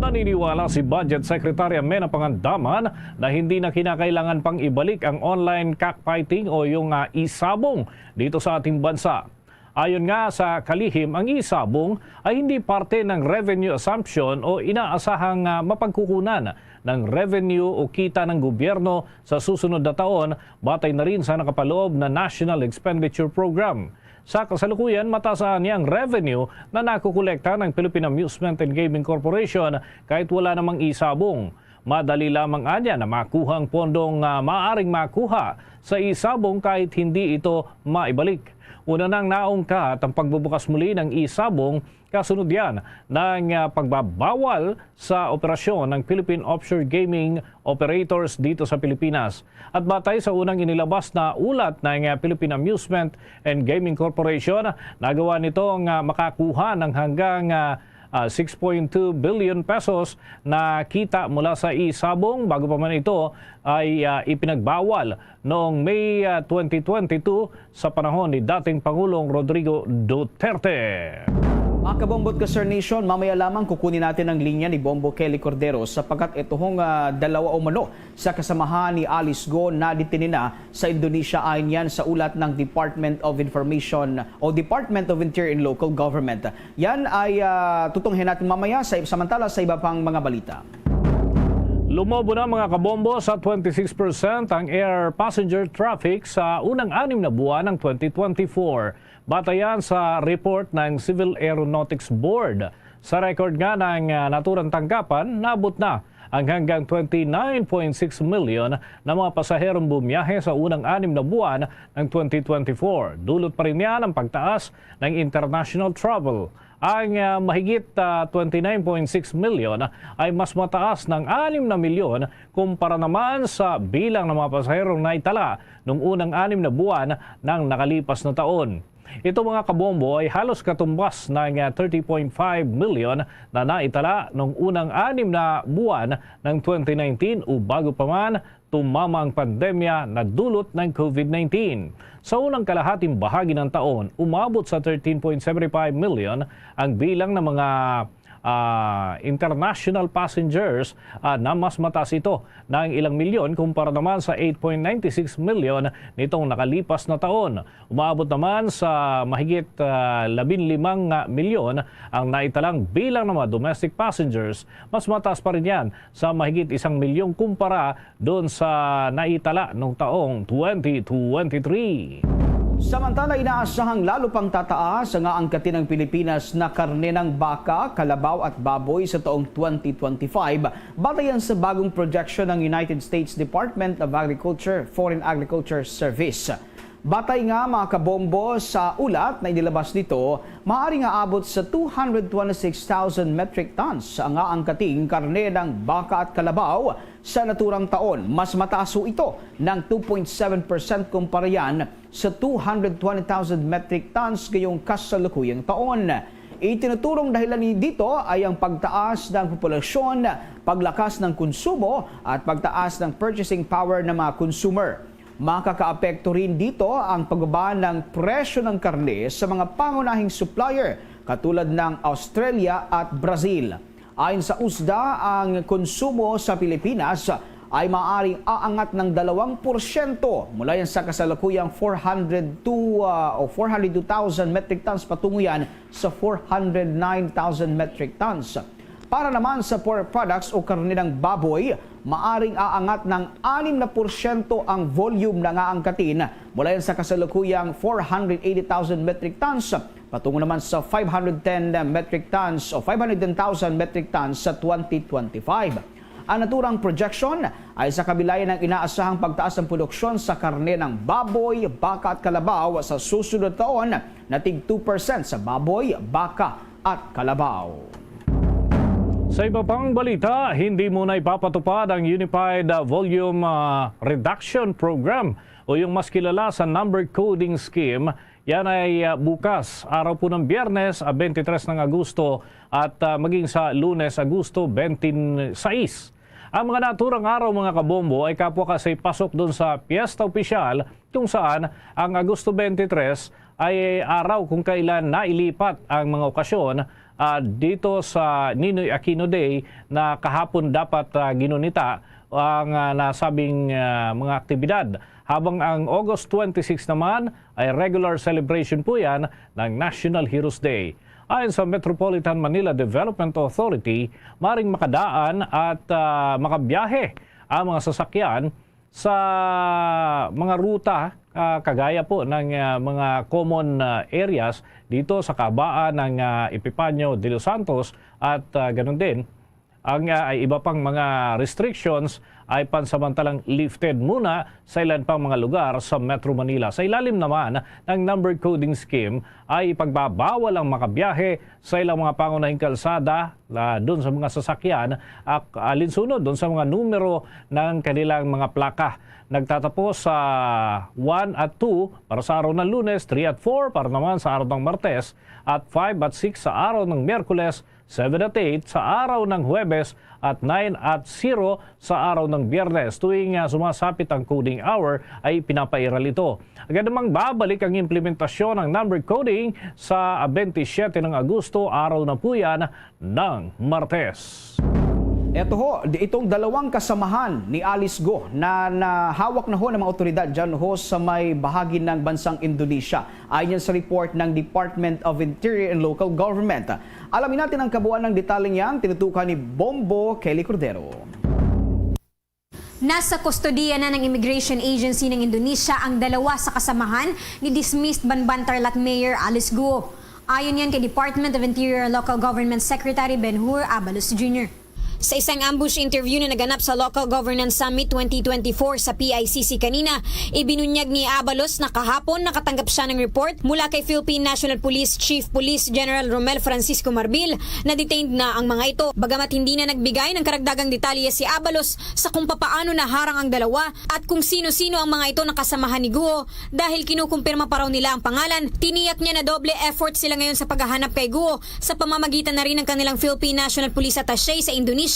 naniniwala si Budget Secretary Mena Pangandaman na hindi na kinakailangan pang ibalik ang online cockfighting o yung, ah, e-sabong dito sa ating bansa. Ayon nga sa kalihim, ang e-sabong ay hindi parte ng revenue assumption o inaasahang, ah, mapagkukunan ng revenue o kita ng gobyerno sa susunod na taon, batay na rin sa nakapaloob na National Expenditure Program. Sa kasalukuyan, mataas ni ang revenue na nakukolekta ng Philippine Amusement and Gaming Corporation kahit wala namang e-sabong. Madali lamang anya na makuha ang pondong, ah, maaring makuha sa e-sabong kahit hindi ito maibalik. Una nang naungkat ang pagbubukas muli ng e-sabong kasunod yan ng, ah, pagbabawal sa operasyon ng Philippine Offshore Gaming Operators dito sa Pilipinas. At batay sa unang inilabas na ulat ng, ah, Philippine Amusement and Gaming Corporation, nagawa nito nga makakuha ng hanggang, ah, ah, six point two billion pesos na kita mula sa e-sabong, bago pa man ito ay, ah, ipinagbawal noong May, ah, twenty twenty-two sa panahon ni dating Pangulong Rodrigo Duterte. Mga kabombo at ka-Star Nation, mamaya lamang kukunin natin ang linya ni Bombo Kelly Cordero sapagkat ito hong, ah, dalawa umano sa kasamahan ni Alice Go na detene na sa Indonesia, ayon yan sa ulat ng Department of Information o Department of Interior and Local Government. Yan ay, ah, tutunghayan natin mamaya sa, samantala sa iba pang mga balita. Lumobo na, mga kabombo, sa twenty-six percent ang air passenger traffic sa unang anim na buwan ng twenty twenty-four. Batayan sa report ng Civil Aeronautics Board. Sa record nga ng, ah, naturang tanggapan, naabot na ang hanggang twenty-nine point six million na mga pasaherong bumiyahe sa unang anim na buwan ng twenty twenty-four. Dulot pa rin niya ang pagtaas ng international travel. Ang, ah, mahigit, ah, twenty-nine point six million ay mas mataas ng anim na milyon kumpara naman sa bilang ng mga pasaherong naitala nung unang anim na buwan ng nakalipas na taon. Ito, mga kabombo, ay halos katumbas ng, ah, thirty point five million na naitala nung unang anim na buwan ng twenty nineteen o bago pa man tumama ang pandemya na dulot ng covid nineteen. Sa unang kalahating bahagi ng taon, umabot sa thirteen point seven five million ang bilang ng mga, ah, international passengers, ah, na mas mataas ito ng ilang milyon kumpara naman sa eight point nine six million nitong nakalipas na taon. Umabot naman sa mahigit, ah, labing limang milyon ang naitalang bilang ng mga domestic passengers. Mas mataas pa rin yan sa mahigit isang milyon kumpara doon sa naitala nung taong twenty twenty-three. Samantala, inaasahang lalo pang tataas ang aangkatin ng Pilipinas na karne ng baka, kalabaw at baboy sa taong twenty twenty-five, batayan sa bagong projection ng United States Department of Agriculture Food and Agriculture Service. Batay nga, mga kabombo, sa ulat na inilabas nito, maaari nga abot sa two hundred twenty-six thousand metric tons ang aangkating karne ng baka at kalabaw sa naturang taon. Mas mataas ho ito ng two point seven percent kumpara yan sa two hundred twenty thousand metric tons ngayong kasalukuyang taon. Itinuturong dahilan ni dito ay ang pagtaas ng populasyon, paglakas ng konsumo, at pagtaas ng purchasing power ng mga consumer. Makakaapekto rin dito ang pagbaba ng presyo ng karne sa mga pangunahing supplier katulad ng Australia at Brazil. Ayon sa USDA, ang konsumo sa Pilipinas ay maaaring aangat ng dalawang porsyento mula yan sa kasalukuyang four hundred two, ah, o four hundred two thousand metric tons patungo yan sa four hundred nine thousand metric tons. Para naman sa pork products o karne ng baboy, maaring aangat ng anim na porsyento ang volume na aangkatin mula yan sa kasalukuyang four hundred eighty thousand metric tons patungo naman sa five hundred ten metric tons o five hundred ten thousand metric tons sa twenty twenty-five. Ang naturang projection ay sa kabilayan ng inaasahang pagtaas ng produksyon sa karne ng baboy, baka at kalabaw sa susunod na taon na tig two percent sa baboy, baka at kalabaw. Sa iba pang balita, hindi muna ipapatupad ang Unified, ah, Volume, ah, Reduction Program o yung mas kilala sa Number Coding Scheme. Yan ay, ah, bukas, araw po ng Biyernes, ah, twenty-three ng Agosto at, ah, maging sa Lunes, Agosto twenty-six. Ang mga naturang araw, mga kabombo, ay kapwa kasi pasok doon sa piyesta opisyal kung saan ang Agosto twenty-three ay araw kung kailan nailipat ang mga okasyon, ah, dito sa Ninoy Aquino Day na kahapon dapat, ah, ginunita ang, ah, nasabing, ah, mga aktibidad. Habang ang August twenty-six naman ay regular celebration po yan ng National Heroes Day. Ayon sa Metropolitan Manila Development Authority, maring makadaan at, ah, makabiyahe ang mga sasakyan sa mga ruta, ah, kagaya po ng, ah, mga common, ah, areas dito sa kahabaan ng, ah, Epifanio de los Santos at, ah, ganun din ang, ah, iba pang mga restrictions ay pansamantalang lifted muna sa ilan pang mga lugar sa Metro Manila. Sa ilalim naman ng number coding scheme ay ipagbabawal ang makabiyahe sa ilang mga pangunahing kalsada, ah, dun sa mga sasakyan, ak-, alinsunod dun sa mga numero ng kanilang mga plaka. Nagtatapos sa one at two para sa araw ng Lunes, three at four para naman sa araw ng Martes, at five at six sa araw ng Miyerkules, seven at eight sa araw ng Huwebes at nine at zero sa araw ng Biyernes. Tuwing, ah, sumasapit ang coding hour ay pinapairal ito. Agad namang babalik ang implementasyon ng number coding sa twenty-seven ng Agosto, araw na po yan ng Martes. Eto ho, di-, itong dalawang kasamahan ni Alice Go na nahawak na ho ng mga otoridad dyan ho sa may bahagi ng bansang Indonesia. Ayon yan sa report ng Department of Interior and Local Government. Alamin natin ang kabuuan ng detalyeng yan, tinutukan ni Bombo Kelly Cordero. Nasa kustodiya na ng Immigration Agency ng Indonesia ang dalawa sa kasamahan ni dismissed Banban Tarlac Mayor Alice Guo. Ayon yan kay Department of Interior and Local Government Secretary Ben-Hur Abalos Junior. Sa isang ambush interview na naganap sa Local Governance Summit twenty twenty-four sa P I C C kanina, ibinunyag ni Abalos na kahapon nakatanggap siya ng report mula kay Philippine National Police Chief Police General Romel Francisco Marbil na detained na ang mga ito. Bagamat hindi na nagbigay ng karagdagang detalye si Abalos sa kung papaano naharang ang dalawa at kung sino-sino ang mga ito na kasamahan ni Guo, dahil kinukumpirma pa raw nila ang pangalan, tiniyak niya na doble effort sila ngayon sa paghahanap kay Guo sa pamamagitan na rin ng kanilang Philippine National Police Attaché sa Indonesia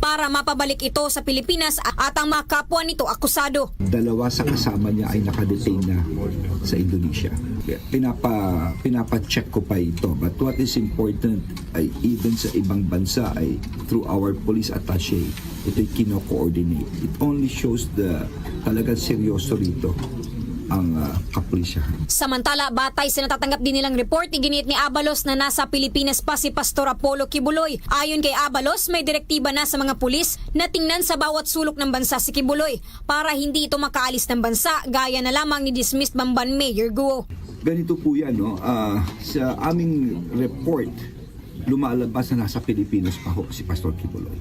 para mapabalik ito sa Pilipinas at ang mga kapwa nito akusado. Dalawa sa kasama niya ay nakadetain na sa Indonesia. Pinapa-, pinapa-check ko pa ito. But what is important ay even sa ibang bansa ay through our police attaché, ito'y kino-coordinate. It only shows the talagang seryoso rito ang, ah, kapulisyahan. Samantala, batay sa natatanggap din nilang report, iginiit ni Abalos na nasa Pilipinas pa si Pastor Apollo Quiboloy. Ayon kay Abalos, may direktiba na sa mga pulis na tingnan sa bawat sulok ng bansa si Quiboloy para hindi ito makaalis ng bansa, gaya na lamang ni dismissed Bamban Mayor Guo. Ganito po yan, no? Ah, sa aming report, lumalabas na nasa Pilipinas pa ho si Pastor Quiboloy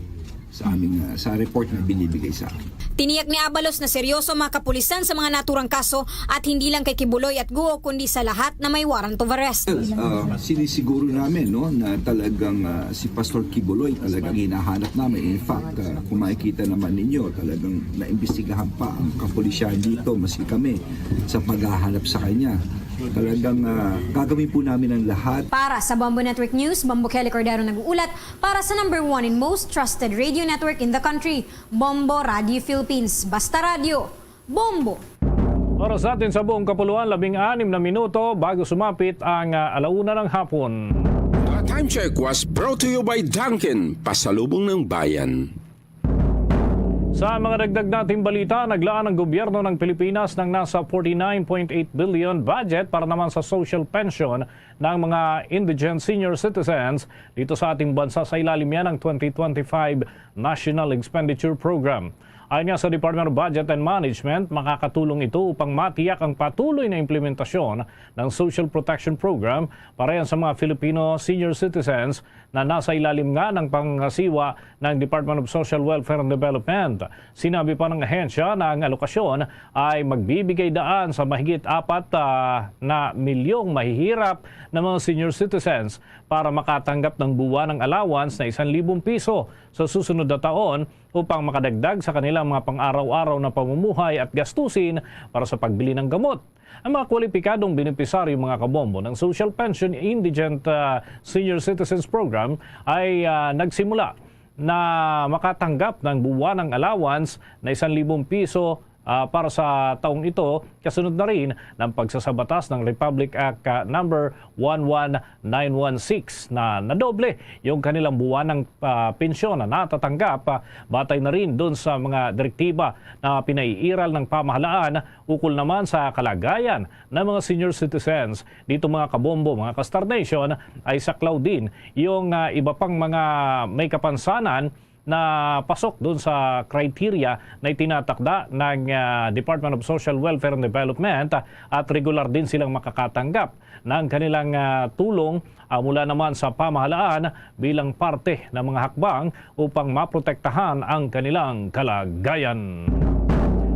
sa aming, ah, sa report na binibigay sa amin. Tiniyak ni Abalos na seryoso ang mga kapulisan sa mga naturang kaso at hindi lang kay Quiboloy at Guo kundi sa lahat na may warrant of arrest. Well, ah, sinisiguro namin, no, na talagang, ah, si Pastor Quiboloy talagang hinahanap namin. In fact, ah, kung makikita naman ninyo, talagang naimbestigahan pa ang kapulisyahan dito, maski kami sa paghahanap sa kanya. Talagang, ah, gagawin po namin ang lahat. Para sa Bombo Network News, Bombo Kelly Cordero nag-uulat para sa number one and most trusted radio network in the country, Bombo Radio Philippines. Basta radyo, Bombo! Oras natin sa buong kapuluan, labing anim na minuto bago sumapit ang, ah, alauna ng hapon. The time check was brought to you by Dunkin, pasalubong ng bayan. Sa mga dagdag nating balita, naglaan ang gobyerno ng Pilipinas ng nasa forty-nine point eight billion budget para naman sa social pension ng mga indigent senior citizens dito sa ating bansa sa ilalim yan ng twenty twenty-five National Expenditure Program. Ayon nga sa Department of Budget and Management, makakatulong ito upang matiyak ang patuloy na implementasyon ng Social Protection Program para yan sa mga Filipino senior citizens na nasa ilalim nga ng pangasiwa ng Department of Social Welfare and Development. Sinabi pa ng ahensya na ang alokasyon ay magbibigay daan sa mahigit apat, ah, na milyong mahihirap na mga senior citizens para makatanggap ng buwan ng allowance na isang libong piso sa susunod na taon upang makadagdag sa kanilang mga pang-araw-araw na pamumuhay at gastusin para sa pagbili ng gamot. Ang mga kwalipikadong benepisaryo, mga kabombo, ng Social Pension Indigent, ah, Senior Citizens Program ay, ah, nagsimula na makatanggap ng buwanang allowance na isang libong piso, ah, para sa taong ito, kasunod na rin ng pagsasabatas ng Republic Act, ah, number one one nine one six na nadoble yung kanilang buwanang, ah, pensyon na natatanggap, ah, batay na rin dun sa mga direktiba na pinaiiral ng pamahalaan ukol naman sa kalagayan ng mga senior citizens. Dito, mga kabombo, mga ka-Star Nation, ay saklaw din yung, ah, iba pang mga may kapansanan na pasok dun sa criteria na itinatakda ng, ah, Department of Social Welfare and Development, ah, at regular din silang makakatanggap ng kanilang, ah, tulong, ah, mula naman sa pamahalaan bilang parte ng mga hakbang upang maprotektahan ang kanilang kalagayan.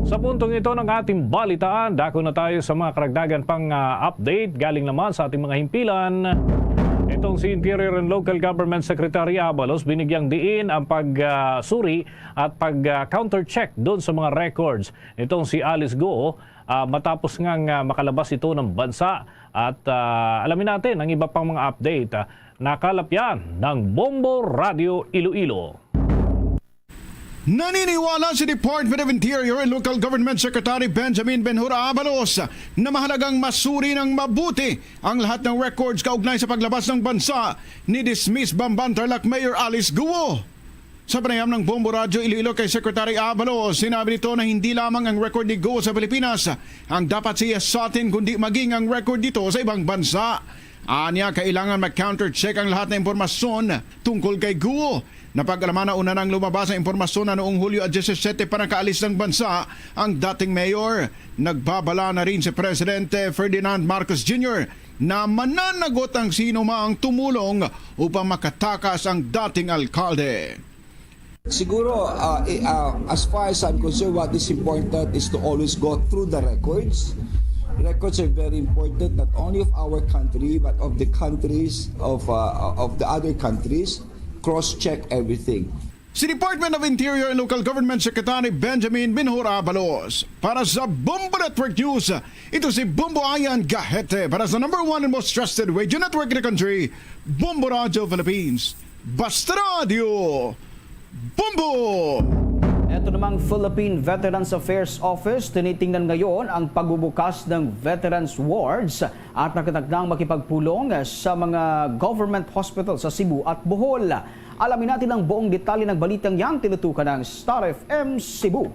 Sa puntong ito ng ating balitaan, dako na tayo sa mga karagdagan pang, ah, update galing naman sa ating mga himpilan. Itong si Interior and Local Government Secretary Abalos, binigyang diin ang pag, ah, suri at pag, ah, counter-check doon sa mga records nitong si Alice Go, ah, matapos ngang, ah, makalabas ito ng bansa. At, ah, alamin natin ang iba pang mga update, ah, Nakalapyan ng Bombo Radio Iloilo. Naniniwala si Department of Interior and Local Government Secretary Benjamin Benhur Abalos na mahalagang masuri ng mabuti ang lahat ng records kaugnay sa paglabas ng bansa ni dismissed Bamban Tarlac Mayor Alice Guo. Sa panayam ng Bombo Radyo Iloilo kay Secretary Abalos, sinabi nito na hindi lamang ang record ni Guo sa Pilipinas ang dapat sa iya sa atin, kundi maging ang record nito sa ibang bansa. Anya, kailangan mag-counter-check ang lahat na impormasyon tungkol kay Guo. Napag-alaman na una nang lumabas ang impormasyon na noong Hulyo diyesisete pa nakaalis ng bansa ang dating mayor. Nagbabala na rin si Presidente Ferdinand Marcos Junior na mananagot ang sino mang tumulong upang makatakas ang dating alkalde. Siguro, uh, i- uh, as far as I'm concerned, what is important is to always go through the records. Records are very important, not only of our country, but of the countries of uh, of the other countries. Cross-check everything. Si Department of Interior and Local Government Secretary Benjamin Binhur Abalos. Para sa Bombo Network News, ito si Bombo Ayan Gahete para sa number one and most trusted radio network in the country, Bombo Radio Philippines. Basta Radio, Bombo! Ito namang Philippine Veterans Affairs Office tinitingnan ngayon ang pagbubukas ng veterans wards at nakatakdang makipagpulong sa mga government hospital sa Cebu at Bohol. Alamin natin ang buong detalye ng balitang yan, tinutukan ng Star F M Cebu.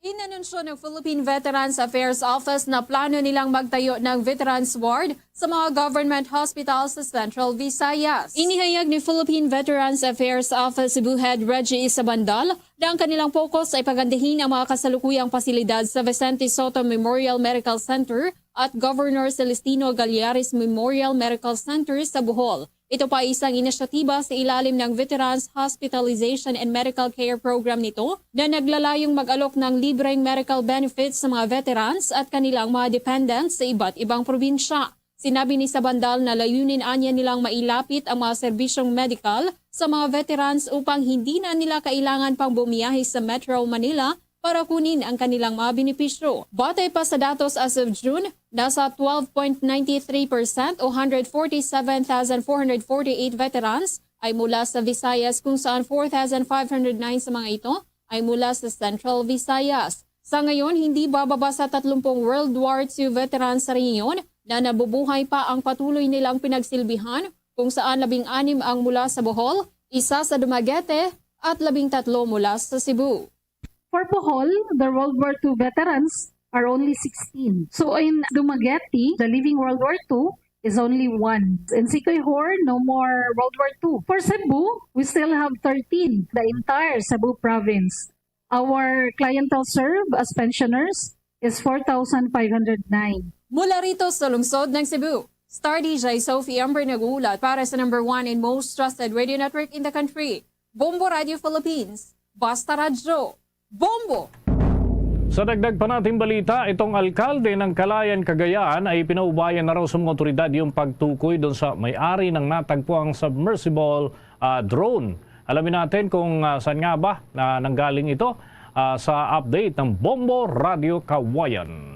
Inanunsyo ng Philippine Veterans Affairs Office na plano nilang magtayo ng Veterans Ward sa mga government hospital sa Central Visayas. Inihayag ni Philippine Veterans Affairs Office Cebu Head Reggie Isabandal na ang kanilang focus ay pagandahin ang mga kasalukuyang pasilidad sa Vicente Sotto Memorial Medical Center at Governor Celestino Gallares Memorial Medical Center sa Bohol. Ito pa ay isang inisyatiba sa ilalim ng Veterans Hospitalization and Medical Care Program nito na naglalayong mag-alok ng libreng medical benefits sa mga veterans at kanilang mga dependents sa iba't ibang probinsya. Sinabi ni Sabandal na layunin anya nilang mailapit ang mga serbisyong medical sa mga veterans upang hindi na nila kailangan pang bumiyahe sa Metro Manila para kunin ang kanilang mga benepisyo. Batay pa sa datos as of June, nasa twelve point nine three percent o one hundred forty-seven thousand four hundred forty-eight veterans ay mula sa Visayas, kung saan four thousand five hundred nine sa mga ito ay mula sa Central Visayas. Sa ngayon, hindi bababa sa tatlumpung World War Two veterans sa rehiyon na nabubuhay pa ang patuloy nilang pinagsilbihan, kung saan labing-anim ang mula sa Bohol, isa sa Dumaguete, at labing tatlo mula sa Cebu. For Bohol, the World War Two veterans are only sixteen. So in Dumaguete, the living World War Two is only one. In Siquijor, no more World War Two. For Cebu, we still have thirteen, the entire Cebu province. Our clientele served as pensioners is four thousand five hundred nine. Mula rito sa lungsod ng Cebu, Star D J Sophie Amber nag-uulat para sa number one and most trusted radio network in the country, Bombo Radio Philippines. Basta Radyo, Bombo! Sa dagdag pa nating balita, itong alkalde ng Calayan, Cagayan ay pinaubayan na raw sa mga otoridad yung pagtukoy doon sa may-ari ng natagpuang submersible ah, drone. Alamin natin kung ah, saan nga ba na nanggaling ito ah, sa update ng Bombo Radio Kawayan.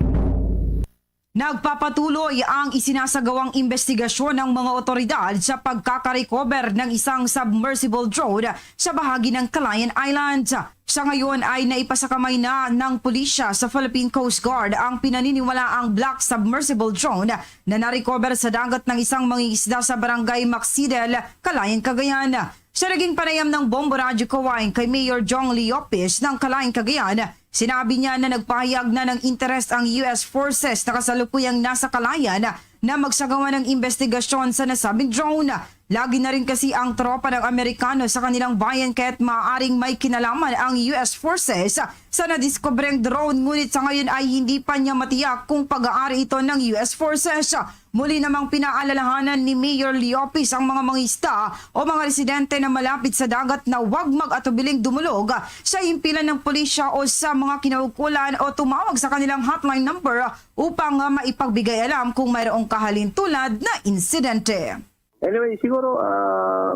Nagpapatuloy ang isinasagawang imbestigasyon ng mga otoridad sa pagkakarecover ng isang submersible drone sa bahagi ng Calayan Island. Sa ngayon ay naipasakamay na ng pulisya sa Philippine Coast Guard ang pinaniniwalaang black submersible drone na narecover sa dagat ng isang mangingisda sa barangay Maxidel, Calayan, Cagayan. Sa naging panayam ng Bombo Radyo Kawayan kay Mayor Jong Leopis ng Calayan, Cagayan, sinabi niya na nagpahayag na ng interes ang U S forces na kasalukuyang nasa Calayan na magsagawa ng imbestigasyon sa nasabing drone. Lagi na rin kasi ang tropa ng Amerikano sa kanilang bayan kaya't maaaring may kinalaman ang U S forces sa nadiskubreng drone, ngunit sa ngayon ay hindi pa niya matiyak kung pag-aari ito ng U S forces. Muli namang pinaalalahanan ni Mayor Leopis ang mga mangisda o mga residente na malapit sa dagat na huwag mag-atubiling dumulog sa himpilan ng pulisya o sa mga kinaukulan o tumawag sa kanilang hotline number upang maipagbigay alam kung mayroong kahalintulad na insidente. Anyway, siguro ah,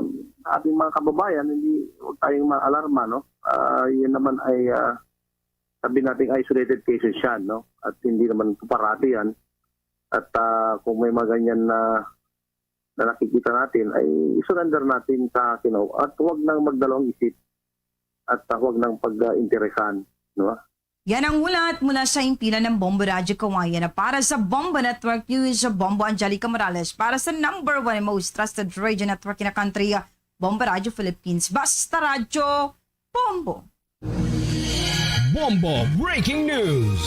ating mga kababayan, hindi huwag tayong maalarma, no? Ah, yun naman ay ah, sabi nating isolated cases yan, no? At hindi naman parati yan. At ah, kung may mga ganyan na na nakikita natin ay surrender natin sa Ginoo at huwag nang magdalawang isip at, ah, huwag nang pag-interesan, di ba? Yan ang ulat mula sa himpilan ng Bombo Radyo Kawayan. Na para sa Bombo Network News, Bombo Angelica Morales, para sa number one and most trusted radio network in the country, Bombo Radyo Philippines. Basta Radyo, Bombo! Bombo Breaking News.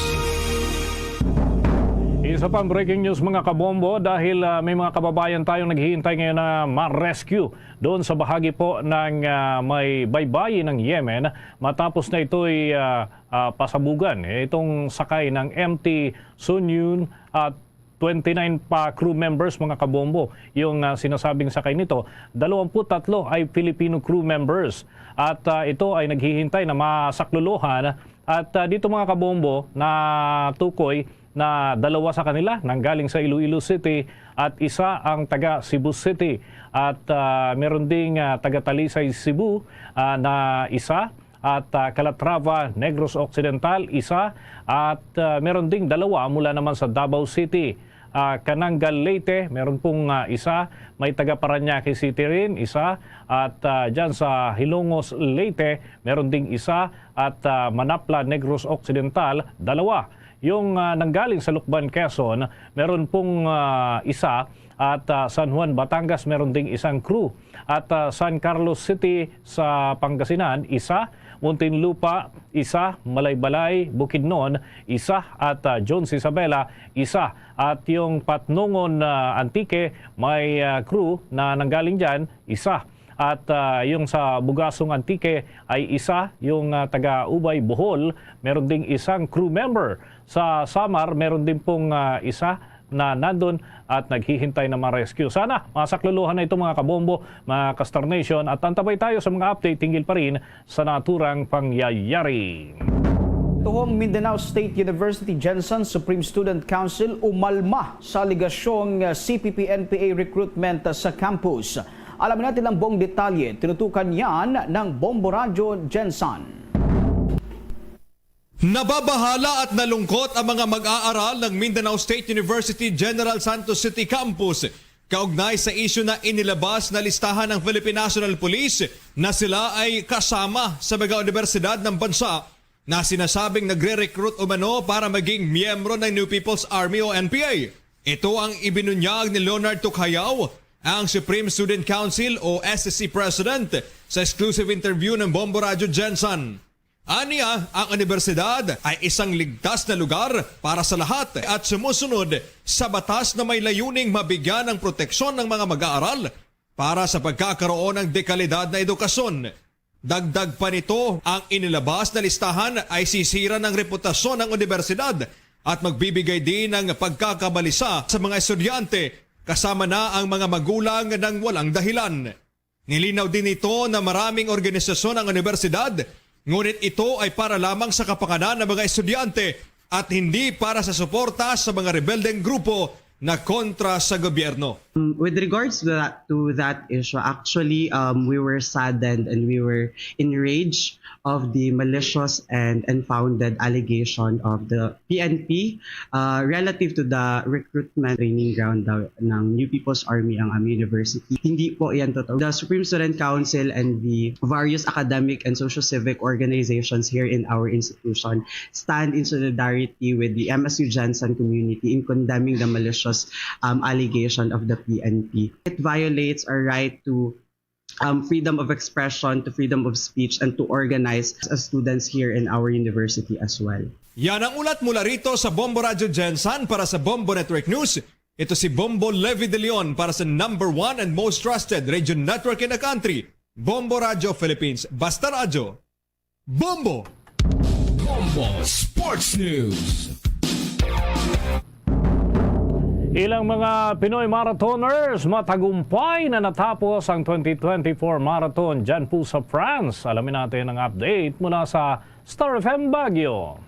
Isa pang breaking news, mga kabombo, dahil, ah, may mga kababayan tayong naghihintay ngayon na ma-rescue doon sa bahagi po ng, ah, may baybayin ng Yemen matapos na ito'y, ah, ah, pasabugan, eh, itong sakay ng M T Sun Yun at twenty-nine pa crew members, mga kabombo, yung, ah, sinasabing sakay nito. Dalawampu't tatlo ay Filipino crew members. At, ah, ito ay naghihintay na masaklolohan. At, ah, dito, mga kabombo, natukoy na dalawa sa kanila nanggaling sa Iloilo City at isa ang taga Cebu City. At, ah, meron ding, ah, taga Talisay, Cebu, ah, na isa at, ah, Calatrava, Negros Occidental, isa, at, ah, meron ding dalawa mula naman sa Davao City. Ah, Kanangal, Leyte, meron pong, ah, isa, may taga Parañaque City rin, isa, at, ah, dyan sa Hilongos, Leyte, meron ding isa, at, ah, Manapla, Negros Occidental, dalawa. Yung, ah, nanggaling sa Lukban, Quezon, meron pong, ah, isa, at, ah, San Juan, Batangas, meron ding isang crew. At, ah, San Carlos City sa Pangasinan, isa. Muntinlupa, isa. Malaybalay, Bukidnon, isa. At, ah, Jones Isabela, isa. At yung Patnongon, ah, Antique, may, ah, crew na nanggaling dyan, isa. At, ah, yung sa Bugasong Antique ay isa. Yung, ah, taga Ubay, Bohol, meron ding isang crew member. Sa Samar, meron din pong, ah, isa na nandun at naghihintay na ma-rescue. Sana masakluluhan na ito, mga kabombo, mga ka-Star Nation, at antabay tayo sa mga update hinggil pa rin sa naturang pangyayari. Tuhong Mindanao State University GenSan Supreme Student Council umalma sa alegasyong, ah, C P P N P A recruitment sa campus. Alamin natin ang buong detalye. Tinutukan yan ng Bombo Radyo GenSan. Nababahala at nalungkot ang mga mag-aaral ng Mindanao State University General Santos City Campus kaugnay sa isyu na inilabas na listahan ng Philippine National Police na sila ay kasama sa mga unibersidad ng bansa na sinasabing nagre-recruit umano para maging miyembro ng New People's Army o N P A. Ito ang ibinunyag ni Leonard Tocayao, ang Supreme Student Council o S S C President, sa exclusive interview ng Bombo Radyo GenSan. Aniya, ang unibersidad ay isang ligtas na lugar para sa lahat at sumusunod sa batas na may layuning mabigyan ng proteksyon ng mga mag-aaral para sa pagkakaroon ng dekalidad na edukasyon. Dagdag pa nito, ang inilabas na listahan ay sisira ng reputasyon ng unibersidad at magbibigay din ng pagkakabalisa sa mga estudyante, kasama na ang mga magulang, ng walang dahilan. Nilinaw din nito na maraming organisasyon ang unibersidad, ngunit ito ay para lamang sa kapakanan ng mga estudyante at hindi para sa suporta sa mga rebeldeng grupo na kontra sa gobyerno. Um, with regards to that, to that issue, actually, um, we were saddened and we were enraged of the malicious and unfounded allegation of the P N P, uh, relative to the recruitment training ground daw ng New People's Army ang aming university. Hindi po yan totoo. The Supreme Student Council and the various academic and socio-civic organizations here in our institution stand in solidarity with the M S U GenSan community in condemning the malicious, um, allegation of the P N P. It violates our right to, um, freedom of expression, to freedom of speech, and to organize as students here in our university as well. Yan ang ulat mula rito sa Bombo Radyo GenSan. Para sa Bombo Network News, ito si Bombo Levi De Leon para sa number one and most trusted radio network in the country, Bombo Radyo Philippines. Basta Radyo, Bombo! Bombo Sports News. Ilang mga Pinoy marathoners matagumpay na natapos ang twenty twenty-four marathon dyan po sa France. Alamin natin ang update mula sa Star F M Baguio.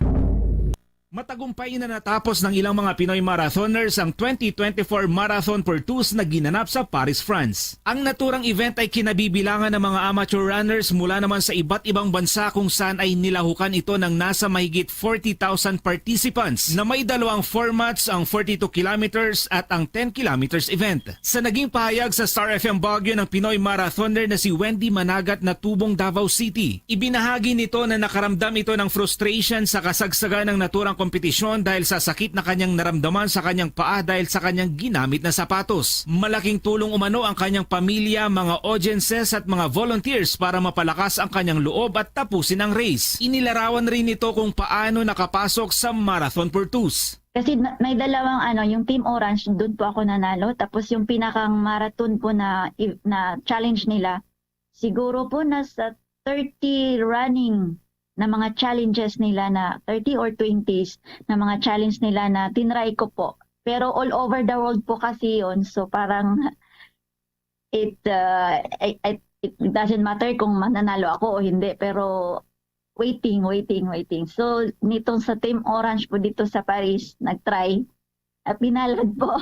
Matagumpay na natapos ng ilang mga Pinoy marathoners ang twenty twenty-four Marathon for Twos na ginanap sa Paris, France. Ang naturang event ay kinabibilangan ng mga amateur runners mula naman sa iba't ibang bansa, kung saan ay nilahukan ito ng nasa mahigit forty thousand participants na may dalawang formats, ang forty-two kilometers at ang ten kilometers event. Sa naging pahayag sa Star F M Baguio ng Pinoy marathoner na si Wendy Managat na tubong Davao City, ibinahagi nito na nakaramdam ito ng frustration sa kasagsagan ng naturang kompetisyon dahil sa sakit na kanyang naramdaman sa kanyang paa dahil sa kanyang ginamit na sapatos. Malaking tulong umano ang kanyang pamilya, mga audiences at mga volunteers para mapalakas ang kanyang loob at tapusin ang race. Inilarawan rin nito kung paano nakapasok sa Marathon for Twos. Kasi na, may dalawang ano, yung Team Orange, dun po ako nanalo. Tapos yung pinakang marathon po na, na challenge nila, siguro po nasa thirty running na mga challenges nila na thirty or twenties na mga challenge nila na tinry ko po. Pero all over the world po kasi yun. So parang it, uh, I, I, it doesn't matter kung mananalo ako o hindi. Pero waiting, waiting, waiting. So, nitong sa Team Orange po dito sa Paris, nag-try. At pinalad po.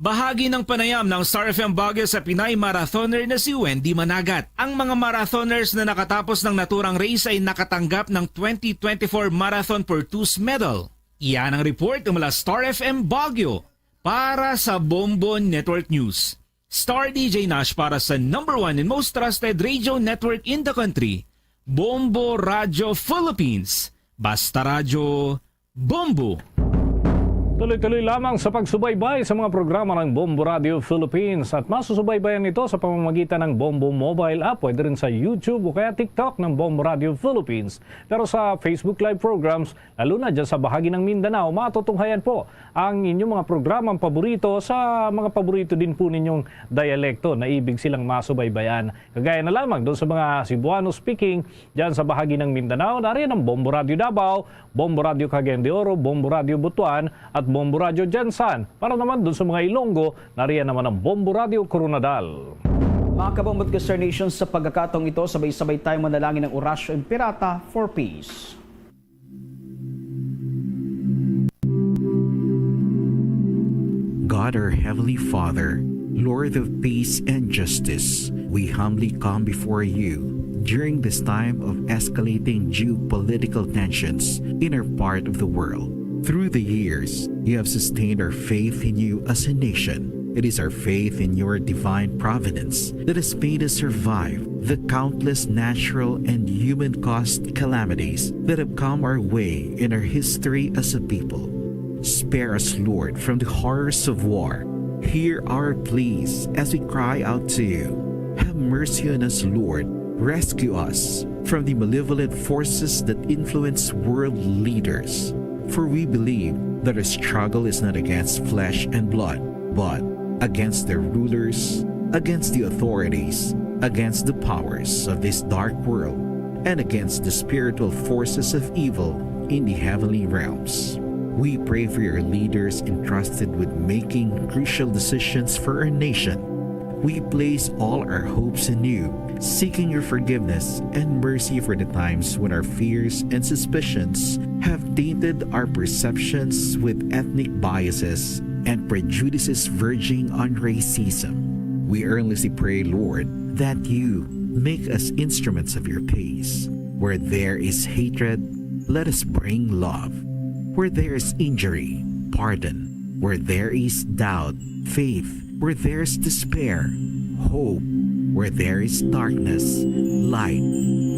Bahagi ng panayam ng Star F M Baguio sa Pinay marathoner na si Wendy Managat. Ang mga marathoners na nakatapos ng naturang race ay nakatanggap ng twenty twenty-four Marathon for Twos Medal. Iyan ang report mula Star F M Baguio para sa Bombo Network News. Star D J Nash para sa number one and most trusted radio network in the country, Bombo Radio Philippines. Basta Radyo, Bombo. Tuloy-tuloy lamang sa pagsubaybay sa mga programa ng Bombo Radio Philippines at masusubaybayan ito sa pamamagitan ng Bombo mobile app, pwede rin sa YouTube o kaya TikTok ng Bombo Radio Philippines. Pero sa Facebook Live programs, lalo na dyan sa bahagi ng Mindanao, matutunghayan po ang inyong mga programang paborito sa mga paborito din po ninyong dialekto na ibig silang masubaybayan. Kagaya na lamang doon sa mga Cebuano speaking dyan sa bahagi ng Mindanao, nariyan ang Bombo Radio Davao, Bombo Radio Cagayan de Oro, Bombo Radio Butuan, at Bombo Radio Gensan. Para naman doon sa mga Ilonggo, nariyan naman ang Bombo Radio Koronadal. Mga kabombo at ka-Star Nation, sa pagkakataong ito, sabay-sabay tayo manalangin ng Oratio Imperata for Peace. God, our Heavenly Father, Lord of peace and justice, we humbly come before you during this time of escalating geopolitical tensions in our part of the world. Through the years, you have sustained our faith in you as a nation. It is our faith in your divine providence that has made us survive the countless natural and human-caused calamities that have come our way in our history as a people. Spare us, Lord, from the horrors of war. Hear our pleas as we cry out to you. Have mercy on us, Lord. Rescue us from the malevolent forces that influence world leaders. For we believe that our struggle is not against flesh and blood, but against their rulers, against the authorities, against the powers of this dark world, and against the spiritual forces of evil in the heavenly realms. We pray for your leaders entrusted with making crucial decisions for our nation. We place all our hopes in you, seeking your forgiveness and mercy for the times when our fears and suspicions have tainted our perceptions with ethnic biases and prejudices verging on racism. We earnestly pray, Lord, that you make us instruments of your peace. Where there is hatred, let us bring love. Where there is injury, pardon. Where there is doubt, faith. Where there is despair, hope. Where there is darkness, light.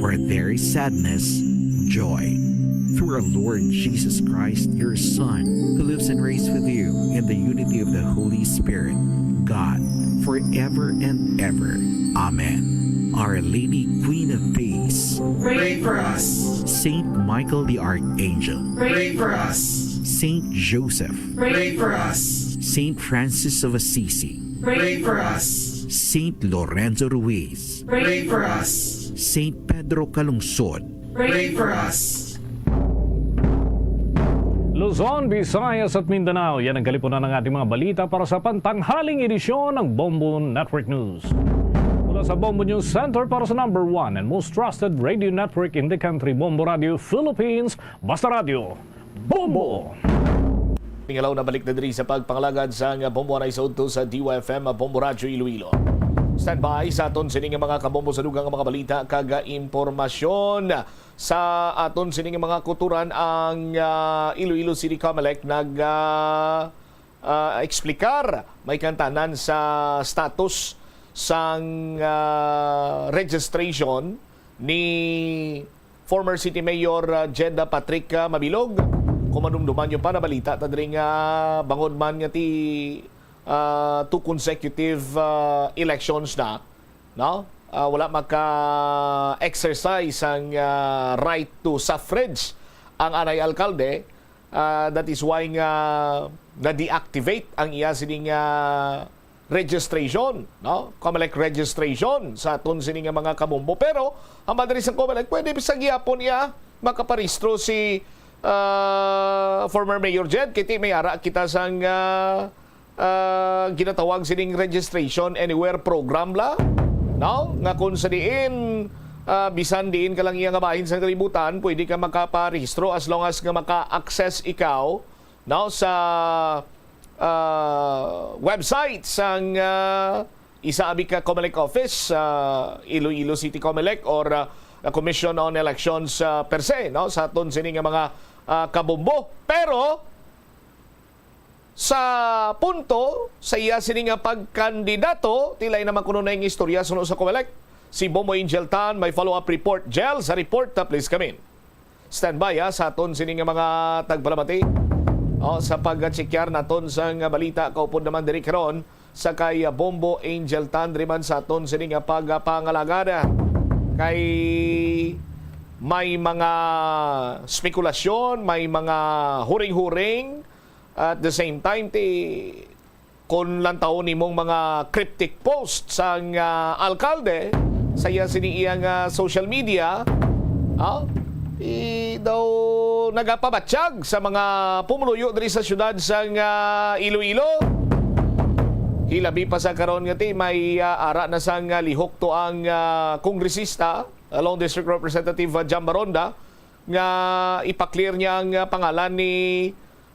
Where there is sadness, joy. Through our Lord Jesus Christ, your Son, who lives and reigns with you in the unity of the Holy Spirit, God, forever and ever. Amen. Our Lady, Queen of Peace, pray for us. Saint Michael the Archangel, pray for us. Saint Joseph, pray for us. Saint Francis of Assisi, pray for us. Saint Lorenzo Ruiz, pray for us. Saint Pedro Calungsod, pray for us. Luzon, Visayas at Mindanao, yan ang kalipunan ng ating mga balita para sa pantanghaling edisyon ng Bombo Network News. Mula sa Bombo News Center para sa number one and most trusted radio network in the country, Bombo Radio Philippines, Basta Radyo, Bombo! Ning adlaw, nabalik na diri sa pagpangalagad sang Bombo Anay sa udto sa D Y F M, Bombo Radyo Iloilo. Standby sa aton sini nga mga kabombo sa dugang nga mga balita kag impormasyon. Sa aton sini nga mga kutoran, ang, ah, Iloilo City Comelec nag, ah, ah, explicar may kantanan sa status sang, ah, registration ni former City Mayor, ah, Jed Patrick, ah, Mabilog. Kung madumduman nyo pa, nabalita ta diri nga bangod man nga ti, ah, two consecutive, ah, elections na, no? Ah, wala maka-exercise ang, ah, right to suffrage ang anay alkalde. Ah, that is why nga na-deactivate ang iya sining, ah, registration, no? Comelec registration sa aton sini nga mga kabombo. Pero ang madiri sa Comelec, pwede sa gihapon iya makaparehistro si, ah, former Mayor Jed, kay ti may ara kita sang, ah, ah, ginatawag sining registration anywhere program la, no? Nga kung sa diin, ah, bisan diin ka lang iya nga bahin sa kalibutan, pwede ka makaparehistro as long as nga maka-access ikaw, no, sa, ah, website sang, ah, isa abi ka Comelec office, ah, Iloilo City Comelec or, ah, Commission on Elections, ah, per se, no, sa aton sini nga mga, ah, kabombo. Pero sa punto sa iya sini nga pagkandidato, tilay naman kuno na yung istorya suno sa Comelec. Si Bombo Angel Tan, may follow-up report. Jel, sa report, ah, please come in. Standby, ha, sa aton sini nga mga tagpalamati. O, sa pagtsikar naton sa nga balita, kaupod naman diri karon sa kay, ah, Bombo Angel Tan, diri man sa aton sini nga pagpangalagad. Kay may mga spekulasyon, may mga huring-huring, at the same time, ti, kung lantawon nimong mga cryptic post sang, ah, alkalde sa iya sini iyang, ah, social media, ah, i-, daw nagapabatyag sa mga pumuluyo diri sa siyudad sang, ah, Iloilo. Hilabi pa sa karon nga ti may, ah, ara na sang, ah, lihok to ang, ah, kongresista, ah, Lone District Representative, ah, Jam Baronda, nga ipa-clear niya ang, ah, pangalan ni,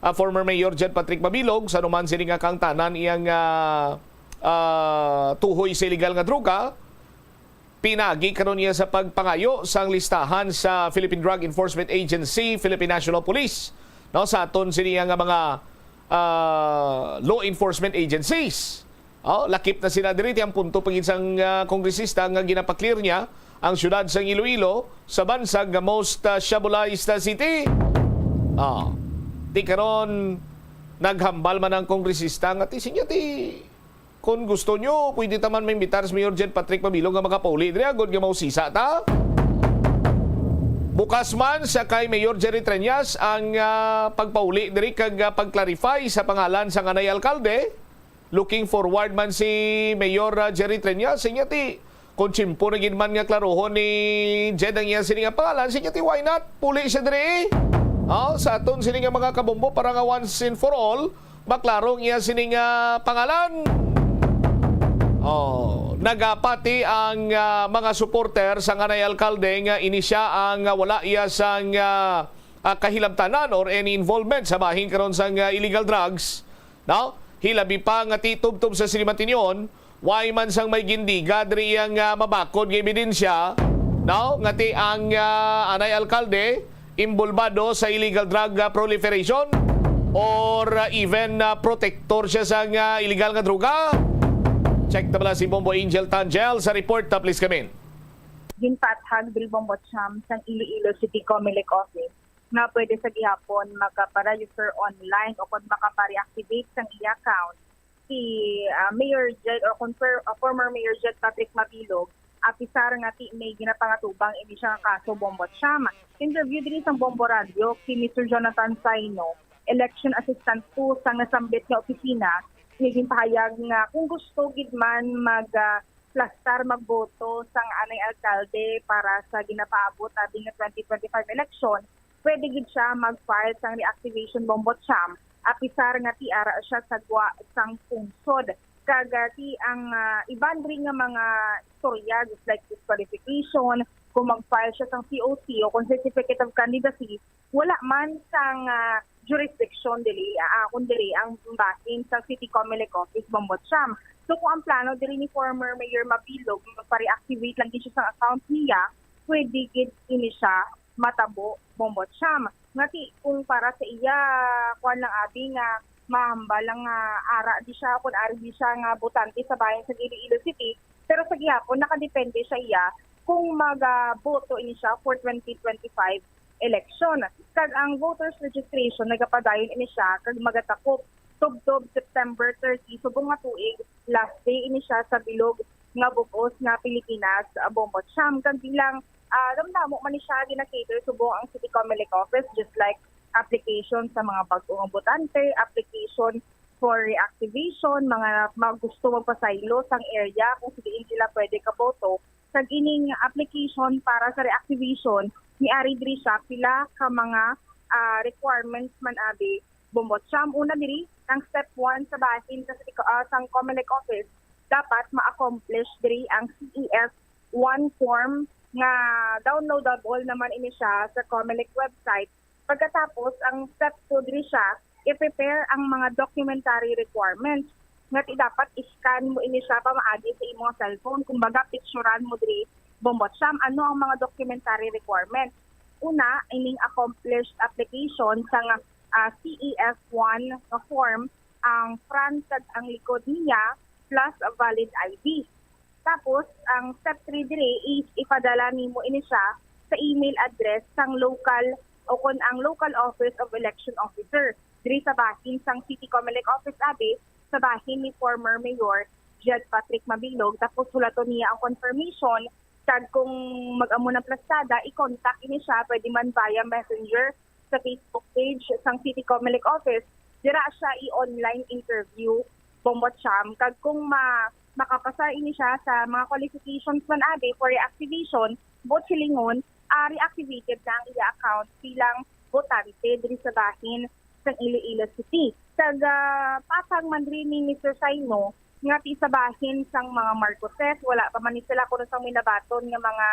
ah, former Mayor Jed Patrick Mabilog sa anuman sini nga kahangtanan iyang, ah, ah, tuhoy sa iligal nga droga. Pinagi karon niya sa pagpangayo sang listahan sa Philippine Drug Enforcement Agency, Philippine National Police, no, sa aton sini nga mga, ah, law enforcement agencies. Oh, lakip na sila diri. Ti ang punto pa gid sang, ah, kongresista nga ginapa-clear niya ang siyudad sang Iloilo sa bansag nga most, ah, shabualized, ah, city. Ah, ti karon naghambal man ang kongresista nga ti sinya ti, "Kon gusto nyo, pwede ta man maimbitar si Mayor Jed Patrick Mabilog nga makapauli diri agod nga mausisa ta." Bukas man sa kay Mayor Jerry Treñas ang, ah, pagpauli diri kag, ah, pag-clarify sa pangalan sang anay alkalde. Looking forward man si Mayor, ah, Jerry Treñas. Sinya ti, kung tiyempo na gid man nga klarohon ni Jed ang iya sini nga pangalan, sinya ti, why not? Puli siya diri. Oh, sa aton sini nga mga kabombo para nga once and for all, maklaro ang iya sini nga pangalan. Oh, nagapati ang, ah, mga supporter sang anay alkalde nga ini siya ang, ah, wala iya sang, ah, ah, kahilabtanan or any involvement sa bahin karon sang, ah, illegal drugs. No? Hilabi pa nga ti tubtob sa sini matinyon, way man sang may gindiga diri iyang, ah, mabakod nga ebidensya, no? Nga ti ang, ah, anay alkalde inbolbado sa illegal drug, ah, proliferation or, ah, even, ah, protector siya sa nga illegal nga droga. Check ta bala si Bombo Angel Tan, Jel, sa report, ah, please come in. Ginpaathag diri, Bombo Cham, sang Iloilo City Comelec Office nga pwede sa gihapon makaparegister online o kon makapareactivate sang iya account si, ah, Mayor Jed, o kon per-, ah, former Mayor Jed Patrick Mabilog, apisar nga ti may ginapangatubang ini siya nga kaso, Bombo Cham. Interview diri sang Bombo Radyo si Mister Jonathan Saino, election assistant two sang nasambit nga opisina, nga ginpahayag nga kung gusto gid man mag, ah, plastar magboto sang anay alkalde para sa ginapaabot abi nga twenty twenty-five election, pwede gid siya mag-file sang reactivation, Bombo Cham, apisar nga ti ara siya sa gwa sang pungsod. Kag, ah, ti ang, ah, iban diri nga mga istorya, just like disqualification, kung mag-file siya sang C O C o kung Certificate of Candidacy, wala man sang, ah, jurisdiction diri, ah, kung diri ang bahin sang City Comelec Office, Bombo at Siam. So, kung ang plano diri ni former Mayor Mabilog, magpa-reactivate lang gid siya sa account niya, pwede gid ini siya matabo, Bombo at Siam. Ngati, kung para sa iya, kuwan lang, abi, nga mahambal lang nga ara di siya, kung ari di siya nga botante sa bahin sa Iloilo City, pero sa gihapon, nakadepende sa iya kung magaboto ini siya for twenty twenty-five election. Kag ang voters registration nagapadayon ini siya kag magatakop tubtob September thirty subong nga tuig, last day ini siya sa bilog nga bug-os nga Pilipinas, ah, Bombo at Siam. Kag bilang, ah, damdamo man ni siya gina-cater subong ang City Comelec Office, just like application sa mga bag-o nga botante, application for reactivation, mga, mga gusto magpasaylo sang area kung sa diin sila pwede kaboto. Kag ining application para sa reactivation, miari diri siya pila ka mga, ah, requirements man abi, Bombo at Siam. Una diri, ang step one sa bahin sa, sa, ah, sang Comelec Office, dapat ma-accomplish diri ang C E F one form nga downloadable naman ini siya sa Comelec website. Pagkatapos, ang step two diri siya, i-prepare ang mga documentary requirements. Ngati dapat i-scan mo ini siya pamaagi sa imong cellphone. Kumbaga, picturan mo diri, Bombo at Siam, ano ang mga documentary requirements. Una, ining accomplished application sang, ah, C E F one nga form, ang front kag ang likod niya, plus a valid I D. Tapos, ang step three diri is ipadala nimo ini siya sa email address sang local o kon ang local office of election officer diri sa bahin sang City Comelec Office abi, sa bahin ni former Mayor Jed Patrick Mabilog. Tapos hulaton niya ang confirmation, kag kung mag-amo ng plastada, i-contact ini siya, pwede man via messenger sa Facebook page sang City Comelec Office. Dira siya i-online interview, Bombo at Siam. Kag kung ma makapasa ini siya sa mga qualifications man abi for reactivation, buot silingon, ah, reactivated na ang iya account bilang botante diri sa bahin sang Iloilo City. Kag, ah, pasang man diri ni Mister Saino, nga ti sa bahin sang mga Marcoses, wala pa man ni sila kuno sang minabaton nga mga,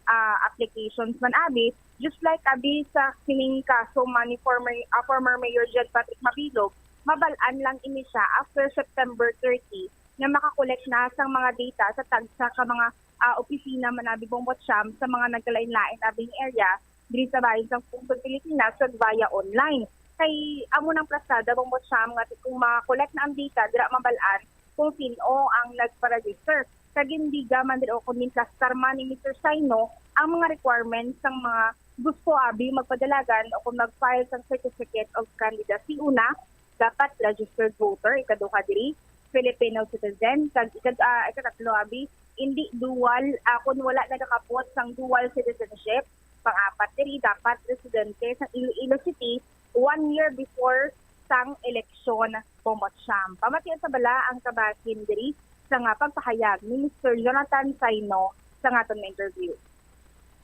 ah, applications man abi, just like abi sa kining kaso man ni former, ah, former Mayor Jed Patrick Mabilog, mabal-an lang ini siya after September thirty nga makakolek na sang mga data sa tagsa ka mga, ah, opisina man abi, Bombo at Siam, sa mga nagkalain-lain abing area diri sa bahin sang Pungsod Pilipinas kag via online. Kay amo nang plastada, Bombo at Siam, nga ti-, kung ma-collect na ang data, dira mabal-an kung sin-o ang nagpa-register. Kag gindiga man diri o kung ginplastar man ni Mister Saino ang mga requirements sang mga gusto abi magpadalagan o kung mag-file sang Certificate of Candidacy. Una, dapat registered voter, ikaduha diri, Filipino citizen, kag ikad-, ah, ikatatlo abi, indi dual, ah, kung wala nagakapot sang dual citizenship. Pang-apat diri, dapat residente sa Iloilo City one year before sang eleksyon, Bombo at Siam. Pamatian sa bala ang kabahin diri sa nga pagpahayag ni Mister Jonathan Saino sa nga aton nga interview.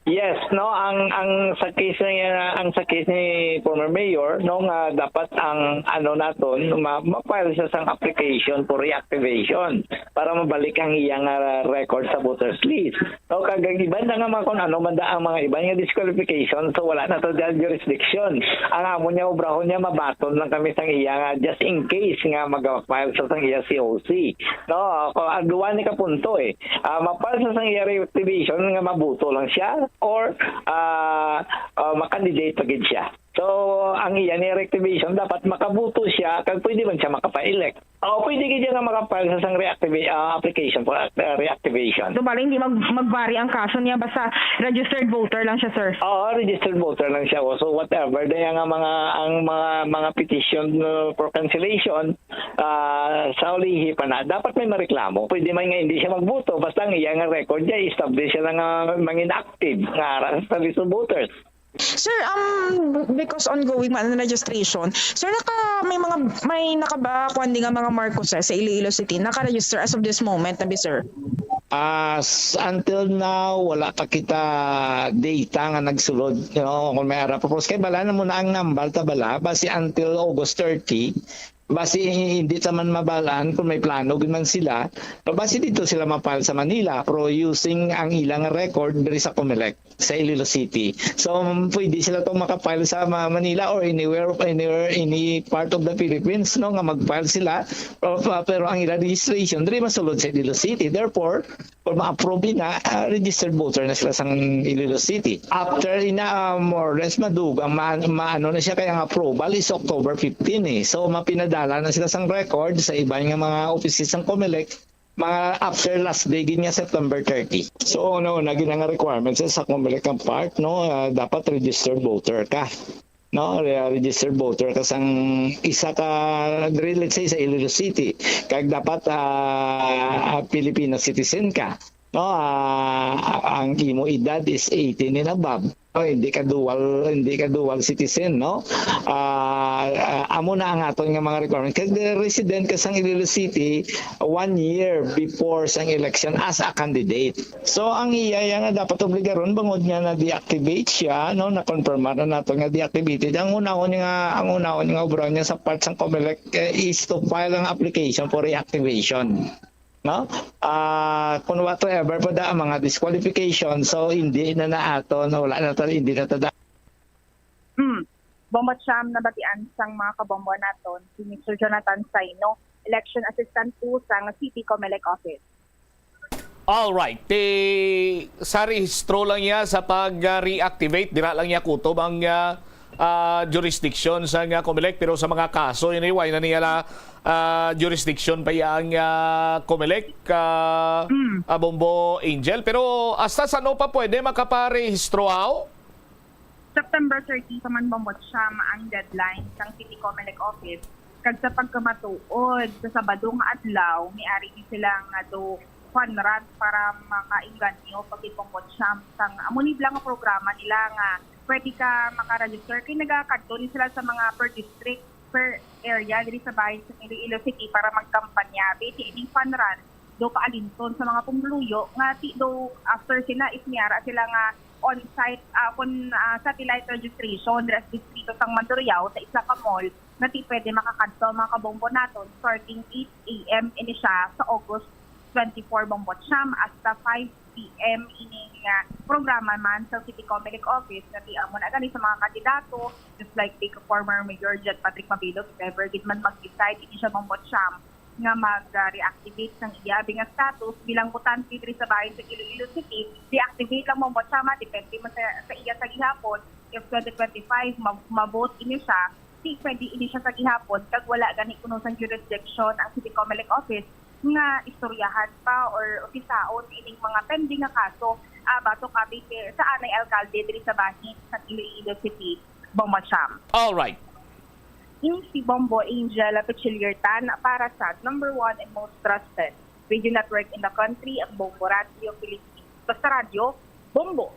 Yes, no, ang, ang sa case ni, ang sa case ni former mayor, no, nga dapat ang ano naton, ma-, ma-file siya sang application for reactivation para mabalik ang iya nga record sa voters list. No, kag ang iban na nga mga kung ano man da ang mga iban nga disqualification, so wala na to dyan jurisdiction. Ang amo niya, obrahon niya, mabaton lang kami sang iya nga just in case nga mag-file sa sang iya C O C. No, ako, ang duwa ni ka punto eh. Ah, ma-file sa sang iya reactivation nga mabuto lang siya or, ah, ah, makandidate pa gid siya. So, ang iya ni reactivation, dapat makabuto siya kag pwede man siya makapa-elect. O, pwede gid siya nga maka-file sa sang reactiva-, ah, application for, ah, reactivation. So, bali, hindi mag-, mag-vary ang kaso niya, basta registered voter lang siya, sir? Oo, registered voter lang siya. So, whatever na nga mga, ang mga, mga petition, uh, for cancellation, ah, sa ulihi pa na, dapat may mareklamo. Pwede man nga hindi siya magboto, basta ang iya nga record niya, establish siya lang nga mangin active nga ara sa list of voters. Sir, um, because ongoing man ang registration, sir, naka, may mga, may nakaba-, kuwan di nga mga Marcoses sa Iloilo City, naka-register as of this moment, abi, sir? As until now, wala pa kita data nga nagsulod, no? Kung may ara pa, kay bala na muna ang nambal ta bala, basi until August thirty, Basi hindi ta man mabalaan kung may plano gid man sila, pero basi dito sila ma-file sa Manila, pero using ang ilang record diri sa Comelec sa Iloilo City. So, pwede sila tong maka-file sa Ma-, Manila or anywhere, anywhere, any part of the Philippines, no, nga mag-file sila. Pero, pero ang ilang registration diri masulod sa Iloilo City. Therefore, kung ma-approve na, ah, registered voter na sila sang Iloilo City. After ina, ah, more or less madugay, ma-, maano na siya, kaya ang approval is October fifteen eh. So, mapinadala na sila sang record sa iban nga mga offices sang Comelec, mga after last day gid nga September thirty. So, ano, naging nga requirements sa Comelec ang part, no, ah, dapat registered voter ka, no? Re-, registered voter ka sang isa ka, diri, let's say, sa Iloilo City, kag dapat, ah, ah, Filipino citizen ka, no? Ah, ang imo edad is eighteen and above. O, hindi ka dual, hindi ka dual citizen, no? Ah, ah, amo na ang aton nga mga requirement. Kag resident ka sang Iloilo City one year before sang election as a candidate. So, ang iya, iya nga dapat obligaron, bangod nga na-deactivate siya, no, na-confirm na nato nga deactivated. Ang unahon nga, ang unahon nga obra niya sa part sang Comelec, eh, is to file ang application for reactivation, no? Ah, kung whatsoever pa da ang mga disqualification, so hindi na naaton, wala na ta, hindi na ta da- Hmm. Bombo Cham, nabatian sang mga kabombo naton, si Mister Jonathan Saino, election assistant two sang City Comelec Office. All right. Ti, sa rehistro lang niya sa pag-reactivate, dira lang niya kutob ang, ah, ah, jurisdiction sa nga Comelec, pero sa mga kaso, anyway, na niya la, ah, jurisdiction pa iya ang, ah, Comelec, ah, Mm. ah, Bombo Angel. Pero hasta sa ano pa pwede makaparehistro, aw? September thirty pa man, Bombo Cham, ang deadline sang City Comelec Office, kag sa pagkamatuod, sa Sabado nga adlaw, may ari ni sila nga do fund run para makainganyo pa gid, Bombo Cham, sang amo ni bala nga programa nila nga pwede ka makaregister. Kay nagakadto ni sila sa mga per district, per area diri sa bahin sa Iloilo City para magkampanya. Basi ining fund run do paalinton sa mga pumuluyo nga ti do after sila, if may ara sila nga on-site, ah, kun, ah, satellite registration dira sa distrito sang Mandurriao sa isa ka mall, nga ti pwede makakadto, mga kabombo naton, starting eight a.m. ini siya sa August twenty-four, Bombo Cham, hasta five p.m. ining, ah, programa man sa City Comelec Office, nga ti amo na gani sa mga kandidato, just like the former Mayor Jed Patrick Mabilog, if ever gid man mag-decide ini siya, Bombo Cham, nga mag-reactivate sang iya abi nga status bilang botante diri sa bahin sa Iloilo City, deactivate lang, Bombo Cham, depende man sa, sa iya sa gihapon. If twenty twenty-five ma-, ma-vote ini siya, di pwede ini siya sa gihapon, kag wala gani kuno sang jurisdiction ang City Comelec Office nga istoryahan pa or usisaon ining mga pending nga kaso, ah, batok abi kay sa anay alkalde diri sa bahin sa Iloilo City, Bombo Cham. All right. Ini si Bombo Angel Pichiliertan para sa number one and most trusted radio network in the country, ang Bombo Radio Philippines. Basta radyo, Bombo.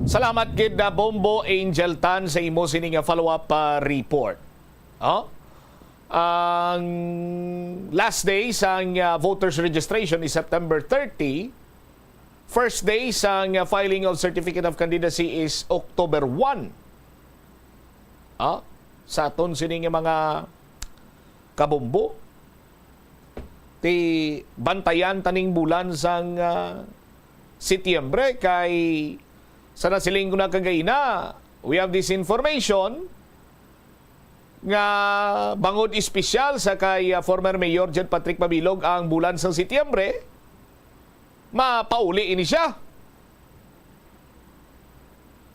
Salamat gid na, Bombo Angel Tan, sa imo sini nga follow-up, ah, report. Oh? Ang last day sang, ah, voters registration is September thirty. First day sang, ah, filing of certificate of candidacy is October one. Ah, sa aton sini nga mga kabombo, ti bantayan ta ning bulan sang, ah, Setyembre, kay sa nasiling ko na kagaina, we have this information nga bangod espesyal sa kay, ah, former Mayor Jed Patrick Mabilog ang bulan sang Setyembre, mapauli ini siya.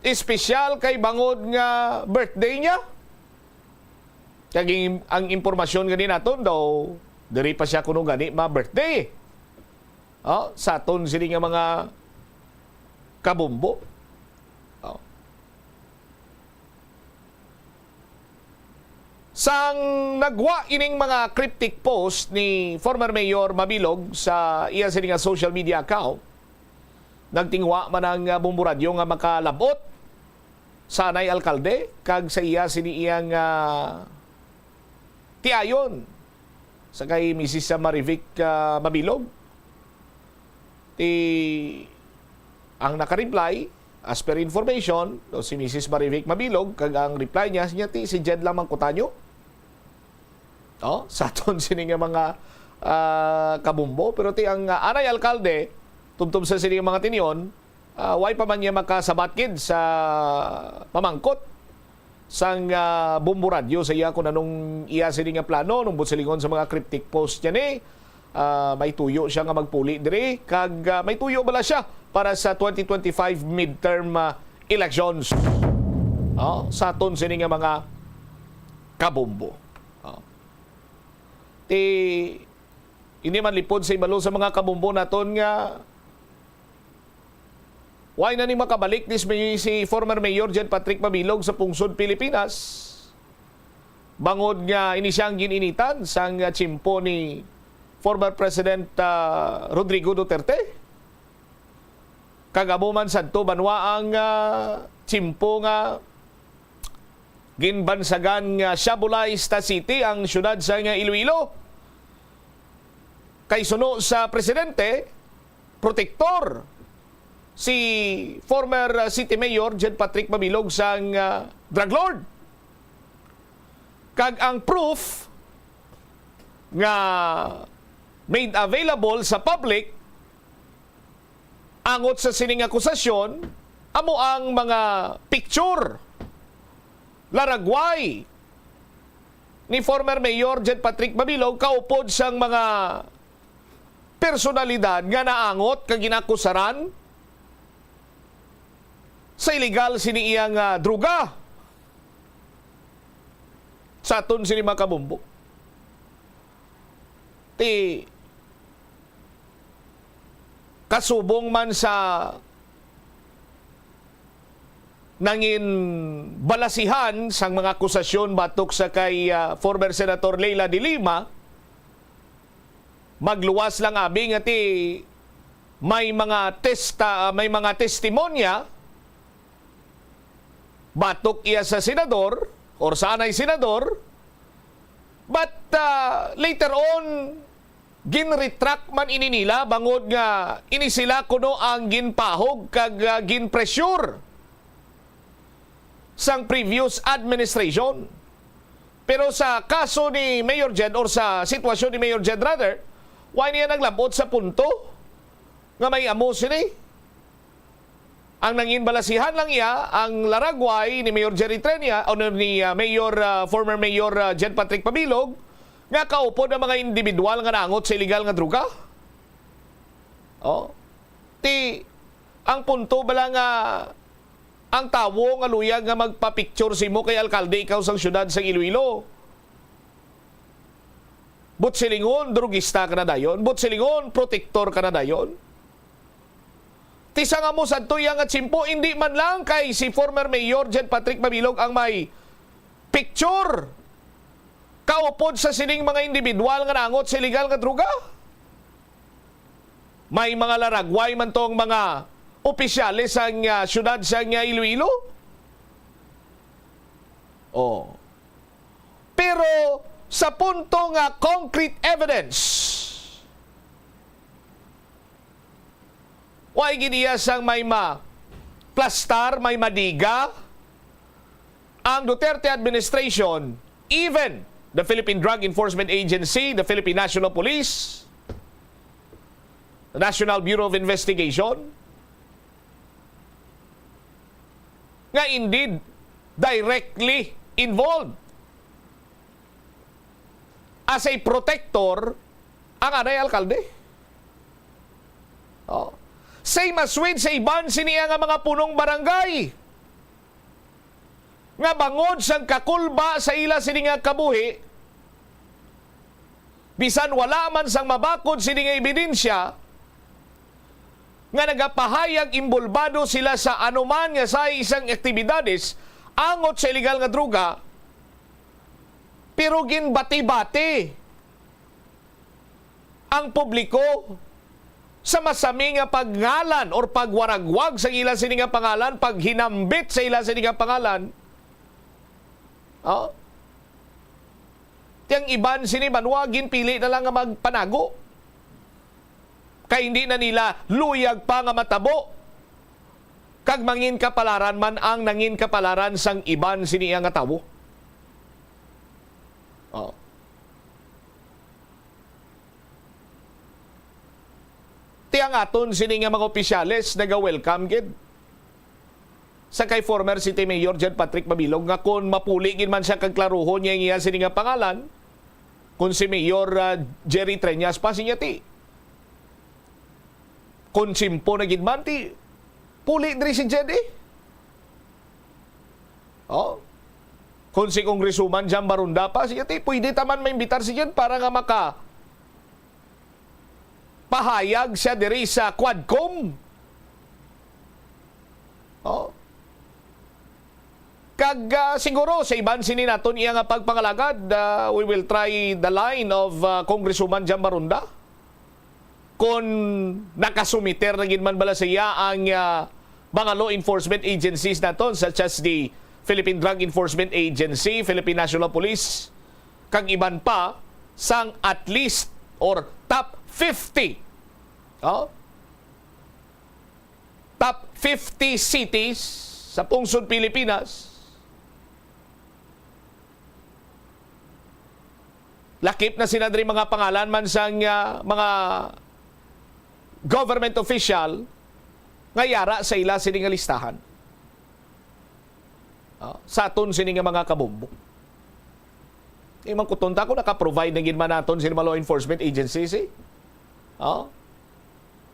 Espesyal kay bangod nga birthday niya. Kag ang, ang impormasyon gani naton daw, diri pa siya kuno gani ma-birthday. Oh, sa aton sini nga mga kabombo. Oh. Sang nagwa ining mga cryptic post ni former Mayor Mabilog sa iya sini nga social media account, nagtinguha man ang, ah, Bombo Radyo nga makalab-ot sa anay alkalde kag sa iya sini iyang, ah, tiayon sa kay Misis Marivic, ah, Mabilog. Ti ang naka-reply, as per information, daw si Misis Marivic Mabilog, kag ang reply niya, niya ti si Jed lang Mangkutanyo. no? Sa aton sini nga mga, ah, kabumbo. Pero ti ang, ah, anay alkalde, tubtob sa sini nga mga tinion, ah, way pa man niya makasabat gid sa pamangkot sang, ah, Bombo Radyo sa iya kung anong iya sini nga plano, nung buot silingon sa mga cryptic post niya ni, ah, may tuyo siya nga magpuli diri, kag, ah, may tuyo bala siya para sa twenty twenty-five midterm, ah, elections. Oh, sa aton sini nga mga kabumbo. Oh. Ti, hindi man lipod sa ibalo sa mga kabumbo naton nga way na ni makabalik ni si, si former Mayor Jed Patrick Mabilog sa pungsod Pilipinas. Bangod nga ini siya ang gin-initan sang tiyempo ni former President, ah, Rodrigo Duterte. Kag amo man sadto banwa ang, ah, tiyempo nga ginbansagan nga Shabu-Laista City ang siyudad sa nga Iloilo. Kay suno sa presidente, protektor si former, ah, City Mayor Jed Patrick Mabilog sang, ah, drug lord. Kag ang proof nga made available sa public angot sa sining akusasyon amo ang mga picture, laragway ni former Mayor Jed Patrick Mabilog kaupod sang mga personalidad nga naangot kag ginakusaran sa iligal sini iya nga droga sa aton sini mga kabumbo. Ti kasubong man sa nangin balasihan sang mga akusasyon batok sa kay, ah, former Senator Leila de Lima, magluwas lang abi nga ti may mga testa-, may mga testimonya batok iya sa senador or sa anay senador, but, ah, later on, ginretract man ini nila bangod nga ini sila kuno ang ginpahog kag, ah, ginpressure sang previous administration. Pero sa kaso ni Mayor Jed, or sa sitwasyon ni Mayor Jed rather, wa niya naglabot sa punto nga may amo sini. Ang nangin balasihan lang iya, ang laragway ni Mayor Jerry Trenia, o ni, ah, Mayor, ah, former Mayor, ah, Jed Patrick Pabilog, nga kaupod ang mga individual nga naangot sa iligal nga droga. Oh. Ti, ang punto bala nga ang tawo nga luyag nga magpa-picture sa imo kay alkalde ikaw sang siyudad sang Iloilo, buot silingon, drugista ka na dayon? Buot silingon, protektor ka na dayon? Ti sa nga mo sadto iya nga tiyempo, indi man lang kay si former Mayor Jed Patrick Mabilog ang may picture kaupod sa sining mga individual nga naangot sa iligal nga droga. May mga laragway man tong mga opisyales sang, ah, siyudad sang, ah, Iloilo. Oh. Pero sa punto nga concrete evidence, wa gid iya sang may ma-plastar, may madiga ang Duterte administration, even the Philippine Drug Enforcement Agency, the Philippine National Police, the National Bureau of Investigation, nga indeed directly involved as a protector ang anay alkalde. Oh. Same as with sa iban sini nga mga punong barangay nga bangod sang kakulba sa ila sini nga kabuhi, bisan wala man sang mabakod sini nga ebidensya, nga nagapahayag inbolbado sila sa anuman nga sa isang aktibidades angot sa iligal nga droga, pero ginbati-bati ang publiko sa masami nga pagngalan or pagwaragwag sa ila sini nga pangalan, paghinambit sa ila sini nga pangalan. Oh? Ti ang iban sini banwa, ginpili na lang nga magpanago. Kay hindi na nila luyag pa nga matabo kag mangin kapalaran man ang nangin kapalaran sang iban sini nga tawo. Oh. Aton sini nga mga opisyales naga-welcome gid sa kay former City Mayor John Patrick Mabilog nga kon mapuli gid man siya kag klaruhon niya ang iya sini nga pangalan, kon si Mayor, ah, Jerry Treñas pa siya ti, kon simpo na gid man ti, puli diri si Jed eh. Oh. Kon si Congresswoman Jam Barunda pa siya ti, pwede ta man maimbitar si Jed para nga maka pahayag siya diri sa Quadcom. Oh. Kag, ah, siguro sa iban sini naton iya nga pagpangalagad, ah, we will try the line of, ah, Congresswoman Jam Barunda. Kung nakasumiter na gid man bala sa iya ang, ah, mga law enforcement agencies naton, such as the Philippine Drug Enforcement Agency, Philippine National Police, kag iban pa sang at least or top fifty, oh, top fifty cities sa pungsod Pilipinas. Lakip na sila diri mga pangalan man sang, ah, mga government official nga yara sa ila sini nga listahan. Ah, sa aton sini nga mga kabombo. Di man kuton ta kung naka-provide na gid man naton sila mga law enforcement agencies, eh. Ah?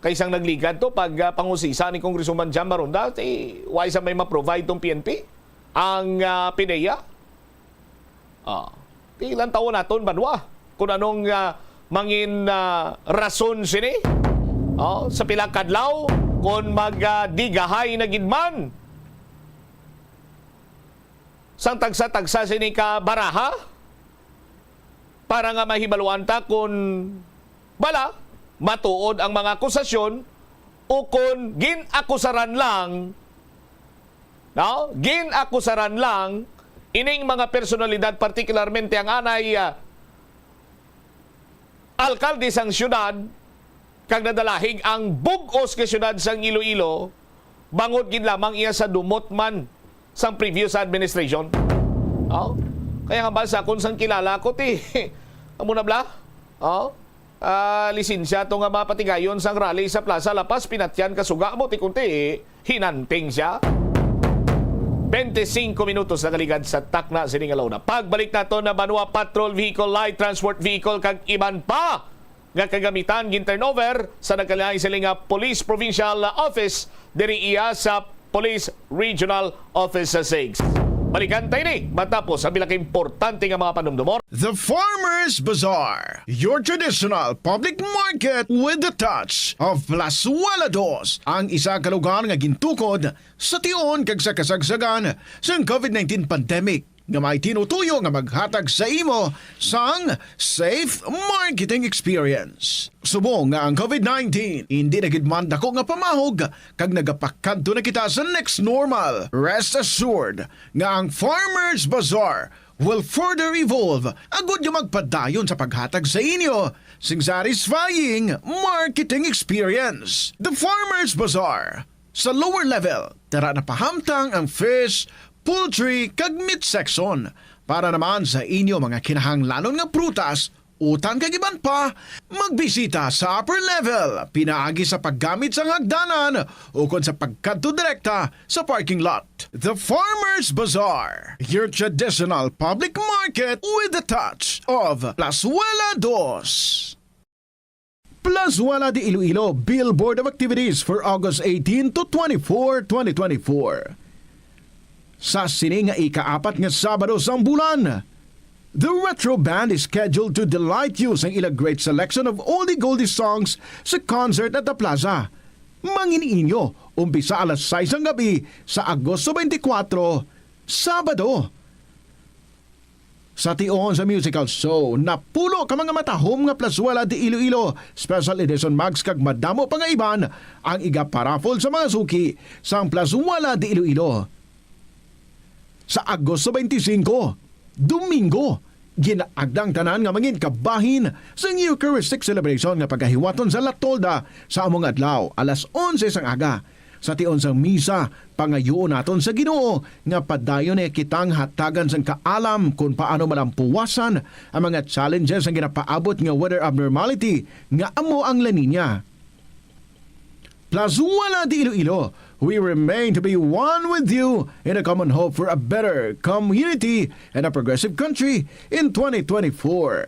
Kay sang nagligad to pag, ah, pangusisa ni Congresswoman Jam Maronda, ti, why sa may ma-provide tong P N P? Ang, ah, PDEA? Ah, ti, lantawon naton, banwa, kung anong, ah, mangin, ah, rason sini. Oh, sa pila kadlaw, kung mag, ah, digahay na gid man sang tagsa-tagsa sini ka baraha para nga mahibaluan ta kung bala matuod ang mga akusasyon o kung gin-akusaran lang, no? Gin-akusaran lang ining mga personalidad, partikularmente ang anay, ah, alkalde sang siyudad, kag nadalahig ang bug-os nga siyudad sang Iloilo, bangod gid lamang iya sa dumot man sang previous administration. Oh? Kaya nga ba sa akon sang kilala ko, ti, amo na bala? Oh? Ah, lisensya to nga mapatigayon sang rally sa Plaza La Paz, pinatyan ka suga mo, ti kunti, hinanting siya. Twenty-cinco minutos nakaligad sa takna sini nga launa. Pagbalik nato na banwa, patrol vehicle, light transport vehicle, kag iban pa nga kagamitan gin-turnover sa nagkalain sila nga Police Provincial Office diri iya sa Police Regional Office sa six. Balikan tayo ni matapos ang pila ka importante nga mga panumdumon. The Farmers Bazaar, your traditional public market with the touch of Plazuela Dos, ang isa ka lugar nga gintukod sa tion kag sa kasagsagan sang covid nineteen pandemic nga may tinutuyo nga maghatag sa imo sang safe marketing experience. Subong nga ang covid nineteen indi na gid man dako nga pamahog kag nagapakadto na kita sa next normal, rest assured nga ang Farmers Bazaar will further evolve agud nga magpadayon sa paghatag sa inyo sing satisfying marketing experience. The Farmers Bazaar, sa lower level, tara na pahamtang ang fish, poultry, kag meat section. Para naman sa inyo mga kinahanglanon nga prutas, utan kag iban pa, magbisita sa upper level, pinaagi sa paggamit sang hagdanan ukon sa pagkadto direkta sa parking lot. The Farmers Bazaar, your traditional public market with the touch of Plazuela Dos. Plazuela de Iloilo, billboard of activities for August eighteen to twenty-four, twenty twenty-four. Sa sini nga ikaapat nga Sabado sang bulan, The Retro Band is scheduled to delight you sang ila great selection of oldie goldie songs sa concert at the plaza. Mangin-inyo, umpisa alas sais sang gabi sa Agosto twenty-four, Sabado. Sa tion sa musical show, napulo ka mga matahom nga Plazuela de Iloilo Special Edition mugs kag madamo pa nga iban ang iga-paraffle sa mga suki sang Plazuela de Iloilo. Sa Agosto twenty-five, Domingo, ginaagda ang tanan nga mangin kabahin sang Eucharistic celebration nga pagahiwaton sa La Tolda sa amo nga adlaw, alas onse sang aga. Sa tion sang misa, pangayoon naton sa Ginoo nga padayon niya kitang hatagan sang kaalam kon paano malampuwasan ang mga challenges sang ginapaabot nga weather abnormality nga amo ang La Niña. Plazuan at Iloilo, we remain to be one with you in a common hope for a better community and a progressive country in twenty twenty-four.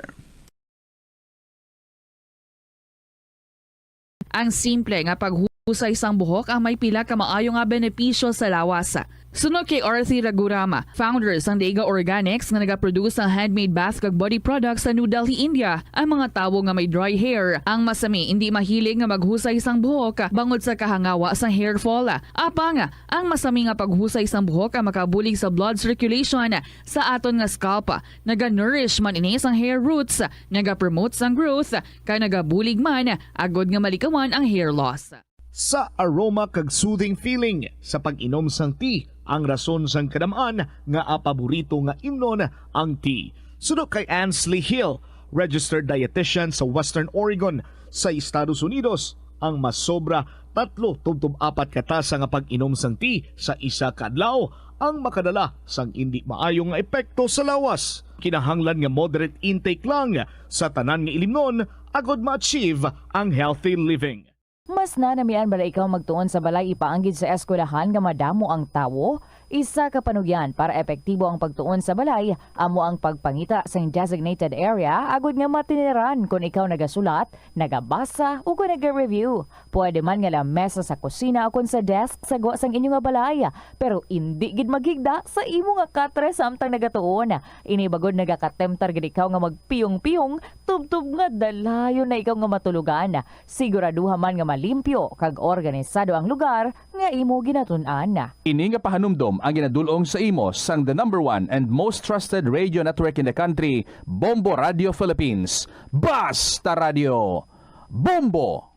Ang simple nga paghusay sang buhok ang may pila ka maayo nga benepisyo sa lawas. Suno kay Arthi Ragurama, founder sang Dega Organics nga nagaproduce sang handmade bath kag body products sa New Delhi, India, ang mga tawo nga may dry hair ang masami indi mahilig nga maghusay sang buhok bangod sa kahangawa sang hair fall. Apang, ang masami nga paghusay sang buhok ang makabulig sa blood circulation sa aton nga scalp. Naga-nourish man ini sang hair roots, naga-promote sang growth, kag nagabulig man agod nga malikawan ang hair loss. Sa aroma kag soothing feeling sa pag-inom sang tea ang rason sang kadam-an nga paborito nga imnon ang tea. Suno kay Ansley Hill, registered dietitian sa Western Oregon sa Estados Unidos, ang masobra tatlo tubtob apat ka tasa nga pag-inom sang tea sa isa ka adlaw ang makadala sang indi maayo nga epekto sa lawas. Kinahanglan nga moderate intake lang sa tanan nga ilimnon agod ma-achieve ang healthy living. Mas nanamian bala ikaw magtuon sa balay ipaanggid sa eskwelahan nga madamo ang tawo? Isa ka panugyan para epektibo ang pagtuon sa balay amo ang pagpangita sang designated area agud nga matiniran kon ikaw nagasulat, nagabasa, o kon naga-review. Pwede man nga lamesa sa kusina o kon sa desk sa gwa sang inyo nga balay, pero indi gid maghigda sa imo nga katre samtang nagatuon. Ini bagod nagakatemptar gid ikaw nga magpiyong-piyong tubtob nga dalayon na ikaw nga matulogan. Siguraduha man nga malimpyo kag organisado ang lugar nga imo ginatun-an. Ini nga pahanumdom ang ginadul-ong sa imo sang the number one and most trusted radio network in the country, Bombo Radio Philippines. Basta Radio, Bombo!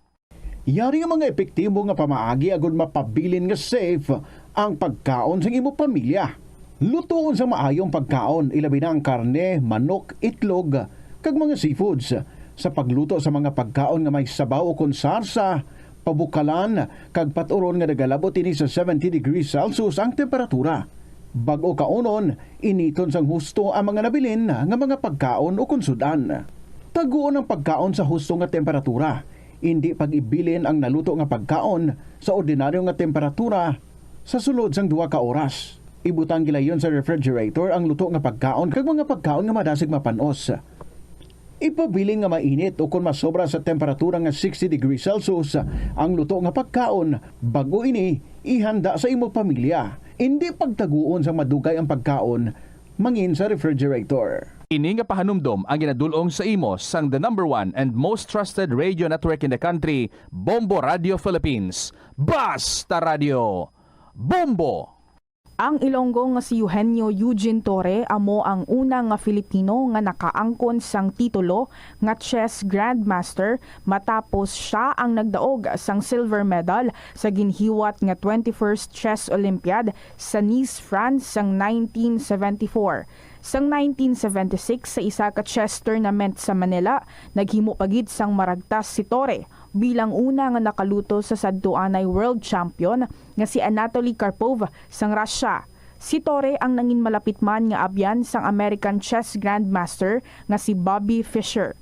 Yari nga mga epektibo nga pamaagi agud mapabilin nga safe ang pagkaon sang imo pamilya. Lutoon sang maayong pagkaon, ilabi na ang karne, manok, itlog, kag mga seafoods. Sa pagluto sa mga pagkaon nga may sabaw ukon sarsa, pabukalan, kag pat-uron nga nagalabot ini sa seventy degrees Celsius ang temperatura. Bag-o kaunon, initon sang husto ang mga nabilin nga mga pagkaon ukon sud-an. Taguon ang pagkaon sa husto nga temperatura. Indi pag-ibilin ang naluto nga pagkaon sa ordinaryo nga temperatura sa sulod sang duha ka oras. Ibutang gilayon sa refrigerator ang luto nga pagkaon kag mga pagkaon nga madasig mapan-os. Ipabilin nga mainit o kon masobra sa temperatura nga sixty degrees Celsius ang luto nga pagkaon bag-o ini ihanda sa imo pamilya. Indi pagtaguon sang madugay ang pagkaon mangin sa refrigerator. Ini nga pahanumdom ang ginadul-ong sa imo sang the number one and most trusted radio network in the country, Bombo Radio Philippines. Basta Radio, Bombo! Ang Ilonggo nga si Eugenio Eugene Torre amo ang una nga Filipino nga nakaangkon sang titulo nga chess grandmaster matapos sia ang nagdaog sang silver medal sa ginhiwat nga twenty-first Chess Olympiad sa Nice, France sang nineteen seventy-four. Sang nineteen seventy-six, sa isa ka chess tournament sa Manila, naghimo pa gid sang maragtas si Torre bilang una nga nakaluto sa sadtuanay world champion nga si Anatoly Karpov sang Russia. Si Torre ang nangin malapit man nga abyan sang American chess grandmaster nga si Bobby Fischer.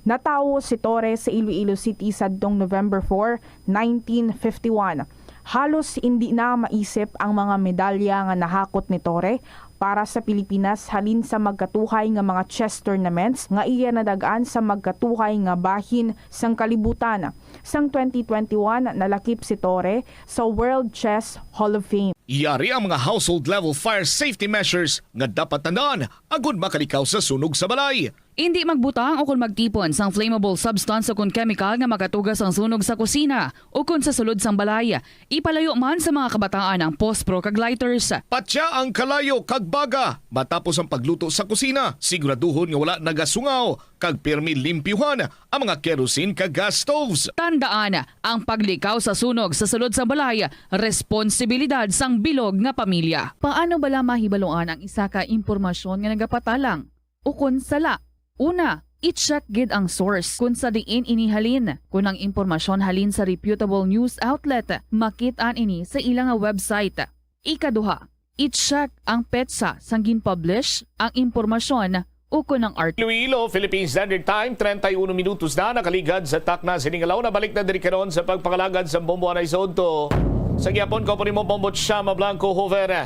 Natawo si Torre sa Iloilo City sadtong November four, nineteen fifty-one. Halos indi na maisip ang mga medalya nga nahakot ni Torre para sa Pilipinas halin sa magkatuhay nga mga chess tournaments nga iya nadag-an sa magkatuhay nga bahin sang kalibutan. Sang twenty twenty-one, nalakip si Torre sa World Chess Hall of Fame. Yari ang mga household level fire safety measures nga dapat tandaan agud makalikaw sa sunog sa balay. Indi magbutang o kon magtipon sang flammable substance o kon chemical nga makatuga sang sunog sa kusina o kon sa sulod sang balay. Ipalayo man sa mga kabataan ang pospro kag lighters. Patya ang kalayo kag baga matapos ang pagluto sa kusina. Siguraduhon nga wala nagasungaw kag pirmi limpyuhan ang mga kerosene kag gas stoves. Tandaan, ang paglikaw sa sunog sa sulod sang balay, responsibilidad sang bilog nga pamilya. Paano bala mahibaluan ang isa ka impormasyon nga nagapatalang ukon sala? Una, i-check gid ang source kon sa diin ini halin. Kon ang impormasyon halin sa reputable news outlet, makit-an ini sa ila nga website. Ikaduha, i-check ang petsa sang gin-publish ang impormasyon Ukon ang art. Iloilo, Philippine Standard Time, treinta y uno minutos na nakaligad sa takna sining adlaw. Nabalik na diri karon sa pagpangalagad sa Bombo Anay Sodto. Sa gihapon, kaupo nimo, Bombo Chama Blanco Hoover.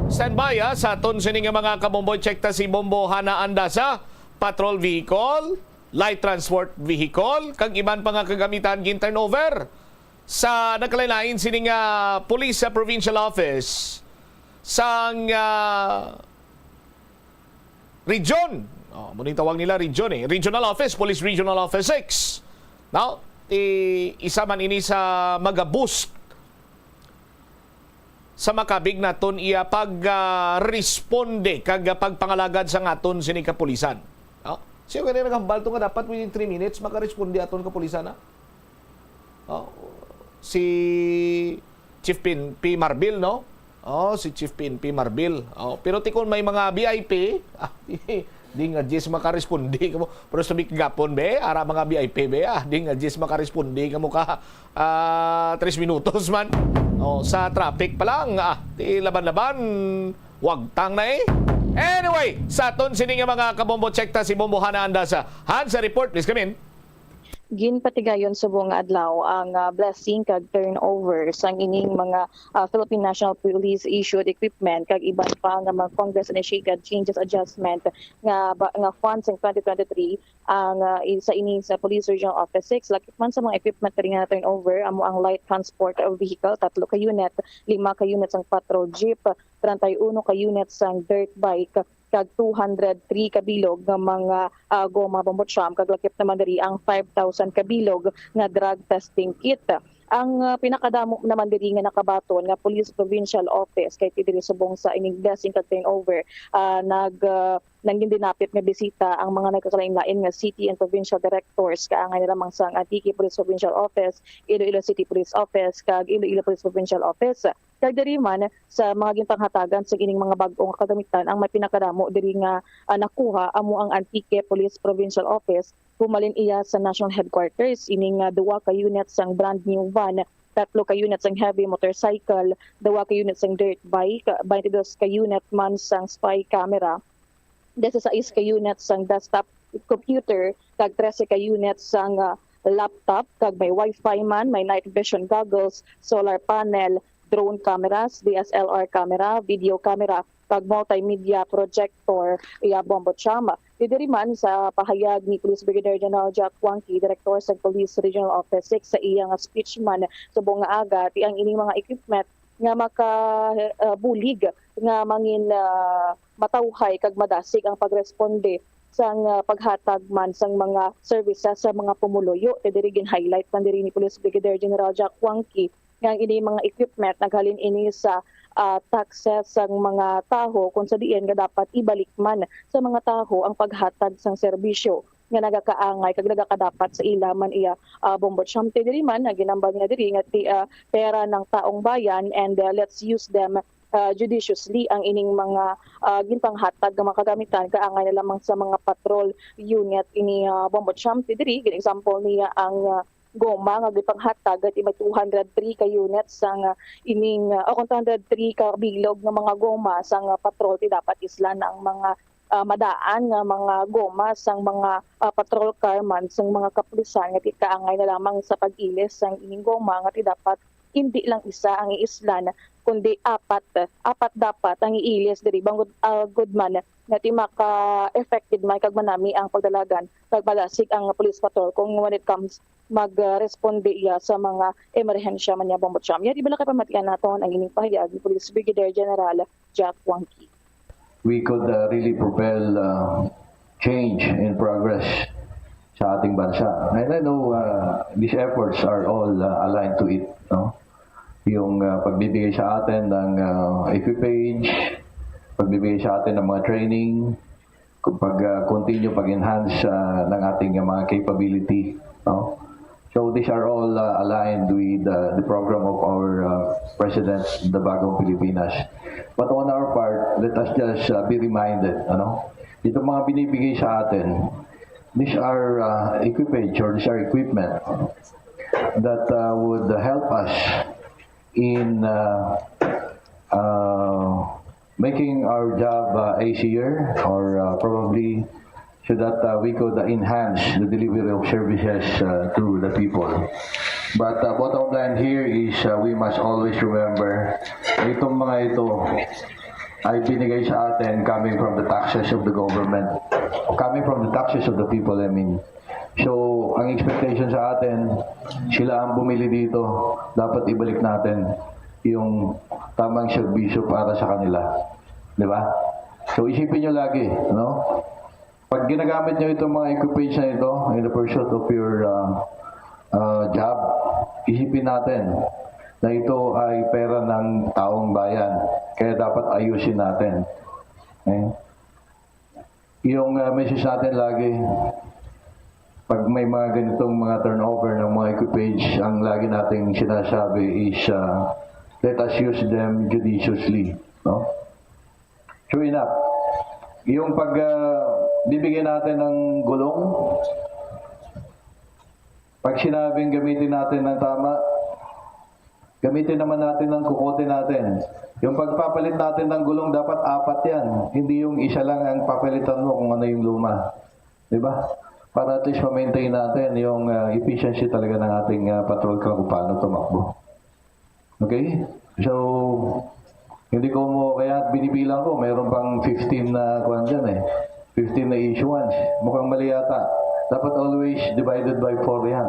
Standby, ah, sa aton sini nga mga kabomboy. Check ta si Bombo Hana Andasa, patrol vehicle, light transport vehicle, kag iban pa nga kagamitan gin-turnover sa nagkalain-lain sini nga police sa provincial office sang, ah, region. Oh, mao ning tawag nila region eh. Regional Office, Police Regional Office six. No? Ti, isa man ini sa maga-boost sa makabig naton iya pag, ah, responde kag pagpangalagad sa ngaton sini kapulisan. No? Siya gani naghambal to nga dapat within three minutes makaresponde aton kapulisan, ha? Oh, si Chief P N P Marbil, no? Oh, si Chief P N P Marbil. Oh, pero ti kon may mga V I P, ah, di nga jis makaresponde kamo. Pero sa gihapon, be, ara mga V I P, be, ah, di nga jis makaresponde kamo ka, ah, tres minutos man. Oh, sa traffic pa lang, ah, ti laban-laban, wagtang na eh. Anyway, sa aton sini nga mga kabombo, check ta si Bombo Hana Andasa. Han, sa report, please come in. Ginpatigayon subong nga adlaw ang, ah, blessing kag turnover sang ining mga, ah, Philippine National Police issued equipment kag iban pa nga mga Congress initiated changes adjustment nga ba, nga fund sang twenty twenty-three ang, ah, i-, sa ini sa Police Regional Office six. Lakip man sa mga equipment nga na-turnover, amo ang light transport vehicle, tatlo ka unit, lima ka unit sang patrol jeep, treinta y uno ka unit sang dirt bike, kag two hundred three ka bilog nga mga, ah, goma, Bombo Cham, kag lakip naman diri ang five thousand ka bilog nga drug testing kit. Ang, ah, pinakadamo naman diri nga nakabaton nga Police Provincial Office kay ti diri subong sa ining blessing kag turnover, ah, nag, ah, nang gindinapit nga bisita ang mga nagkakalain-lain nga city and provincial directors kaangay na lamang sang Antique Police Provincial Office, Iloilo City Police Office, kag Iloilo Police Provincial Office. Kag diri man sa mga ginpanghatagan sa ining mga bag-o nga kagamitan, ang may pinakadamo diri nga, ah, nakuha amo ang Antique Police Provincial Office, humalin iya sa National Headquarters. Ining, ah, duwa ka unit sang brand new van, tatlo ka unit sang heavy motorcycle, duwa ka unit sang dirt bike, twenty-dos ka unit man sang spy camera, dieciséis ka unit sang desktop computer, kag trese ka unit sang, ah, laptop, kag may wifi man, may night vision goggles, solar panel, drone cameras, D S L R camera, video camera, kag multimedia projector, iya, Bombo Cham. Didiri man sa pahayag ni Police Brigadier General Jack Wangki, Director sa Police Regional Office six, sa iya nga speech man subong nga aga, ti ang ining mga equipment nga maka, ah, bulig nga mangin, ah, matawhay kag madasig ang pagresponde sang, ah, paghatag man sang mga services sa mga pumuluyo. Kay diri gin-highlight man diri ni Police Brigadier General Jack Wangki nga ang ini mga equipment naghalin ini sa, ah, taxes sang mga tawo, kung sa diin nga dapat ibalik man sa mga tawo ang paghatag sang serbisyo nga nagakaangay kag nagakadapat sa ila man iya, ah, Bombo Cham. Ti diri man, ah, ginambal niya diri nga ti, ah, pera ng taong bayan and, ah, let's use them, ah, judiciously ang ining mga, ah, ginpanghatag nga mga kagamitan kaangay na lamang sa mga patrol unit ini, ah, Bombo Cham. Ti diri, gin-example niya ang, ah, goma nga gipanghatag ti may two hundred three ka units sang, ah, ining, ah, o kung two hundred three ka bilog nga mga goma sang, ah, patrol ti dapat islan ang mga, ah, madaan nga mga goma sang mga, ah, patrol car man sang mga kapulisan nga ti kaangay na lamang sa pag-ilis sang ining goma nga ti dapat hindi lang isa ang iislan kundi apat, apat dapat ang iilis diri bangod, ah, gud man nga ti maka-effective man kag manami ang pagdalagan kag madasig ang police patrol kung when it comes mag-responde iya sa mga emerhensya man niya, Bombo Cham. Yari bala kay pamatian naton ang ining pahayag ni Police Brigadier General Jack Wangki. We could, uh, really propel, uh, change and progress sa ating bansa. And I know, uh, these efforts are all, uh, aligned to it, no? Yung, uh, pagbibigay sa atin ng, uh, equipage, pagbibigay sa atin ng mga training, kung pag, uh, continue, pag-enhance, uh, ng ating, uh, mga capability, no? So these are all, uh, aligned with, uh, the program of our, uh, President, the Bagong Pilipinas. But on our part, let us just, uh, be reminded, ano, itong mga binibigay sa atin, these are, uh, equipage or these are equipment that, uh, would help us in, uh, uh, making our job, uh, easier or, uh, probably so that uh, we could uh, enhance the delivery of services uh, to the people. But uh, bottom line here is uh, we must always remember na itong mga ito ay binigay sa atin coming from the taxes of the government, coming from the taxes of the people, I mean. So, ang expectation sa atin, sila ang bumili dito, dapat ibalik natin yung tamang serbisyo para sa kanila. Di ba? So, isipin nyo lagi, no? Pag ginagamit nyo itong mga equipage na ito in the pursuit of your uh, uh, job, isipin natin na ito ay pera ng taong bayan. Kaya dapat ayusin natin. Okay? Yung uh, message natin lagi, pag may mga ganitong mga turnover ng mga equipage, ang lagi nating sinasabi is uh, let us use them judiciously. No? True enough. Yung pag uh, bibigyan natin ng gulong, pag sinabing gamitin natin ng tama, gamitin naman natin ng kukote natin. Yung pagpapalit natin ng gulong, dapat apat yan. Hindi yung isa lang ang papalitan mo kung ano yung luma. Di ba? Para at least ma-maintain natin yung uh, efficiency talaga ng ating uh, patrol car kung paano tumakbo. Okay? So, hindi ko mo, kaya binibilang ko, mayroon pang fifteen na kuwan dyan eh. Fifteen na issuance. Mukhang mali yata. Dapat always divided by four yan.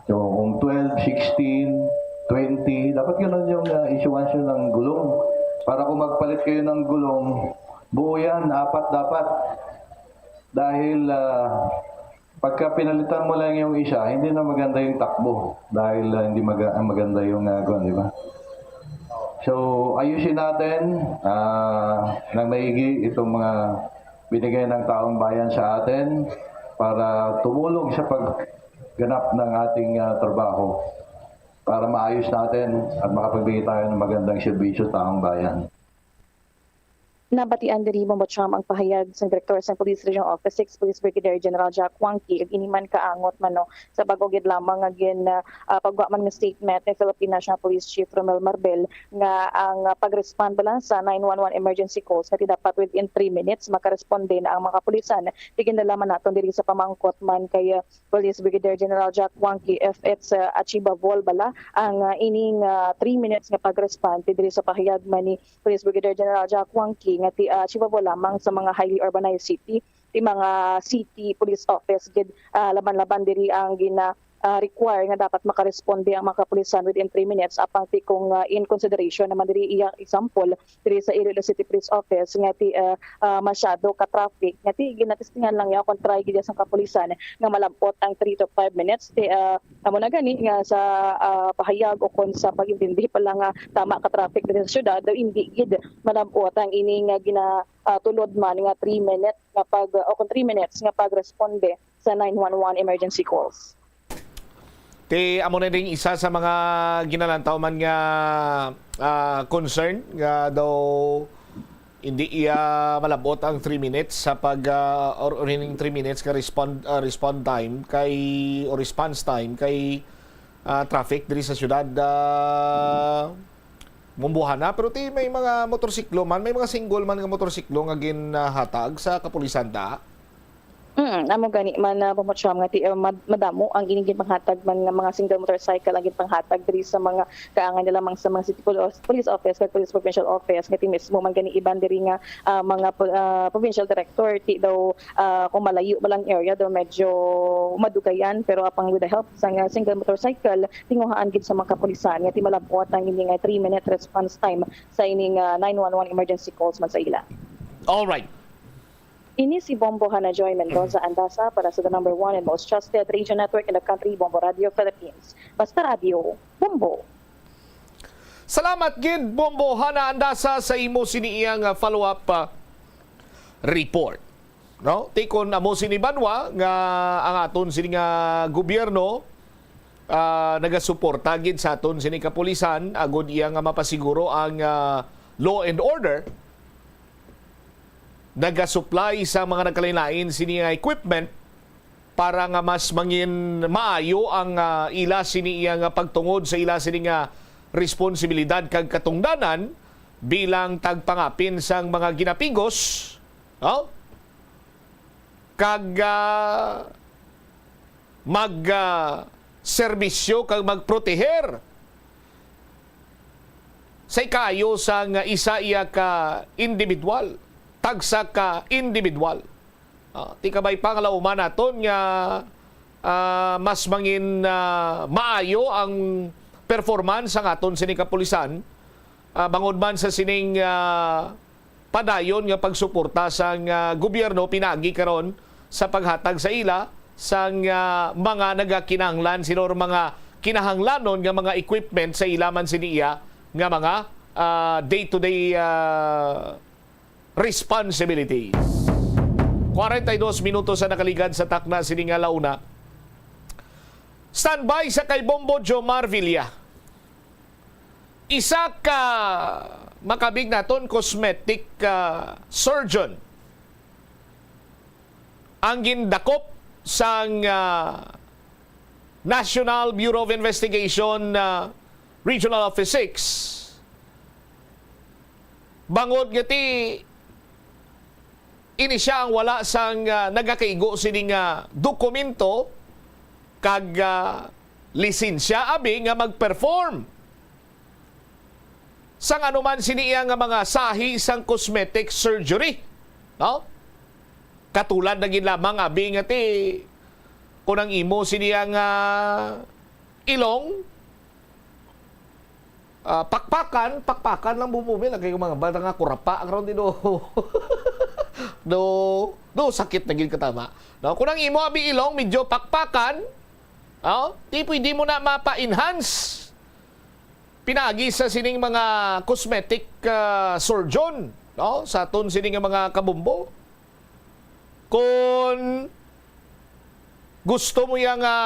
So, kung twelve, sixteen, twenty, dapat ganun yung uh, issuance yun ng gulong. Para kung magpalit kayo ng gulong, buo yan, apat dapat. Dahil uh, pagka pinalitan mo lang yung isa, hindi na maganda yung takbo. Dahil uh, hindi maga maganda yung uh, di ba? So, ayusin natin uh, ng maigi itong mga binigay ng taong bayan sa atin para tumulong sa pagganap ng ating uh, trabaho para maayos natin at makapagbigay tayo ng magandang serbisyo sa taong bayan. Nabatian diri mo ang pahayag sang Direktor sang Police Regional Office six, Police Brigadier General Jack Wangki, ug ini man kaangot man no, sa bag-o gid lamang nga gin uh, pagwa man nga statement ni Philippine National Police Chief Romel Marbel nga ang uh, pag-respond bala sa nine one one emergency calls nga dapat within three minutes makaresponde na ang mga kapulisan. Tigindala man naton diri sa pamangkot man kay uh, Police Brigadier General Jack Wangki if it's uh, achievable bala ang uh, ining uh, three minutes nga pag-respond diri sa pahayag man ni Police Brigadier General Jack Wangki nga ti uh, achievable lamang sa mga highly urbanized city, ti mga city police office gid uh, laban-laban diri ang gina uh, require nga dapat makaresponde ang mga kapulisan within three minutes apang ti kung uh, in consideration naman diri iya example diri sa Iloilo City Police Office nga ti uh, uh, masyado ka traffic nga ti ginatistingan lang niya kung try gid sang kapulisan nga malabot ang three to five minutes ti uh, amo na gani nga sa uh, pahayag o kon sa pagintindi pa lang nga tama ka traffic diri sa syudad daw hindi gid malabot ang ini nga gina uh, tulod man nga three minutes nga pag uh, o kon three minutes nga pagresponde sa nine one one emergency calls. Ti amo na ding isa sa mga ginalantaw man nga uh, concern nga daw hindi iya malabot ang three minutes sa pag uh, or, or ining three minutes ka respond uh, respond time kay o response time kay uh, traffic diri sa syudad uh, Bumbohana, pero ti may mga motorsiklo man, may mga single man nga motorsiklo nga ginhatag sa kapulisan ta. Mm, amo gani man na uh, nga ti uh, madamo ang ining ginpanghatag man nga mga single motorcycle ang ginpanghatag diri sa mga kaangay na lamang sa mga city police office kag police provincial office nga ti mismo man gani iban diri nga uh, mga uh, provincial director ti daw uh, kung malayo ba lang area daw medyo madugayan pero apang with the help sa uh, single motorcycle tinguhaan gid sa mga kapulisan nga ti malabot ang ini nga three minute response time sa ining uh, nine one one emergency calls man sa ila. All right. Ini si Bombo Hana Joy Mendoza Andasa para sa the number one and most trusted radio network in the country, Bombo Radio Philippines. Basta Radio, Bombo. Salamat gid Bombo Hana Andasa sa imo sini iyang follow-up uh, report. No? Ti kon amo sini banwa nga ang aton sini nga gobyerno uh, nagasuporta gid sa aton sini kapulisan agud iya nga mapasiguro ang uh, law and order, nagasupply sa mga nagkalain-lain sini nga equipment para nga mas mangin maayo ang uh, ila sini iya nga pagtungod sa ila sini nga responsibilidad kag katungdanan bilang tagpangapin sang mga ginapigos. Oh? kag, ah, mag, ah, serbisyo kag magproteher sa ikaayo sang isa iya ka individual, tagsa ka individual. Ah, ti kabay pa nga lauman naton nga, ah, mas mangin, ah, maayo ang performance sang aton sini kapulisan, ah, bangod man sa sining, ah, padayon nga pagsuporta sang, ah, gobyerno pinaagi karon sa paghatag sa ila sang, ah, mga nagakinahanglan sila or mga kinahanglanon nga mga equipment sa ila man sini iya nga mga, ah, day-to-day, ah, responsibilities. Kwarenta y dos minutos ang nakaligad sa takna sini nga launa. Standby sa kay Bombo Jomar Villa. Isa ka makabig naton cosmetic, ah, surgeon ang gindakop sang, ah, National Bureau of Investigation, ah, Regional Office six. Bangod nga ti ini siya ang wala sang, ah, nagakaigo sini nga dokumento kag, ah, lisensya abi nga mag-perform sang anuman sini iya nga mga sahi sang cosmetic surgery, no? Katulad na gid lamang abi nga ti kung ang imo sini nga ilong, ah, pakpakan, pakpakan lang, bumumi lagi yung mga bata nga kurapa karon di do. Do, do sakit na gid katama. No, kung ang imo abi ilong medyo pakpakan, oh, ti pwede mo na mapa-enhance pinaagi sa sining mga cosmetic, ah, surgeon, no? Sa aton sining mga kabumbo. Kung gusto mo ya nga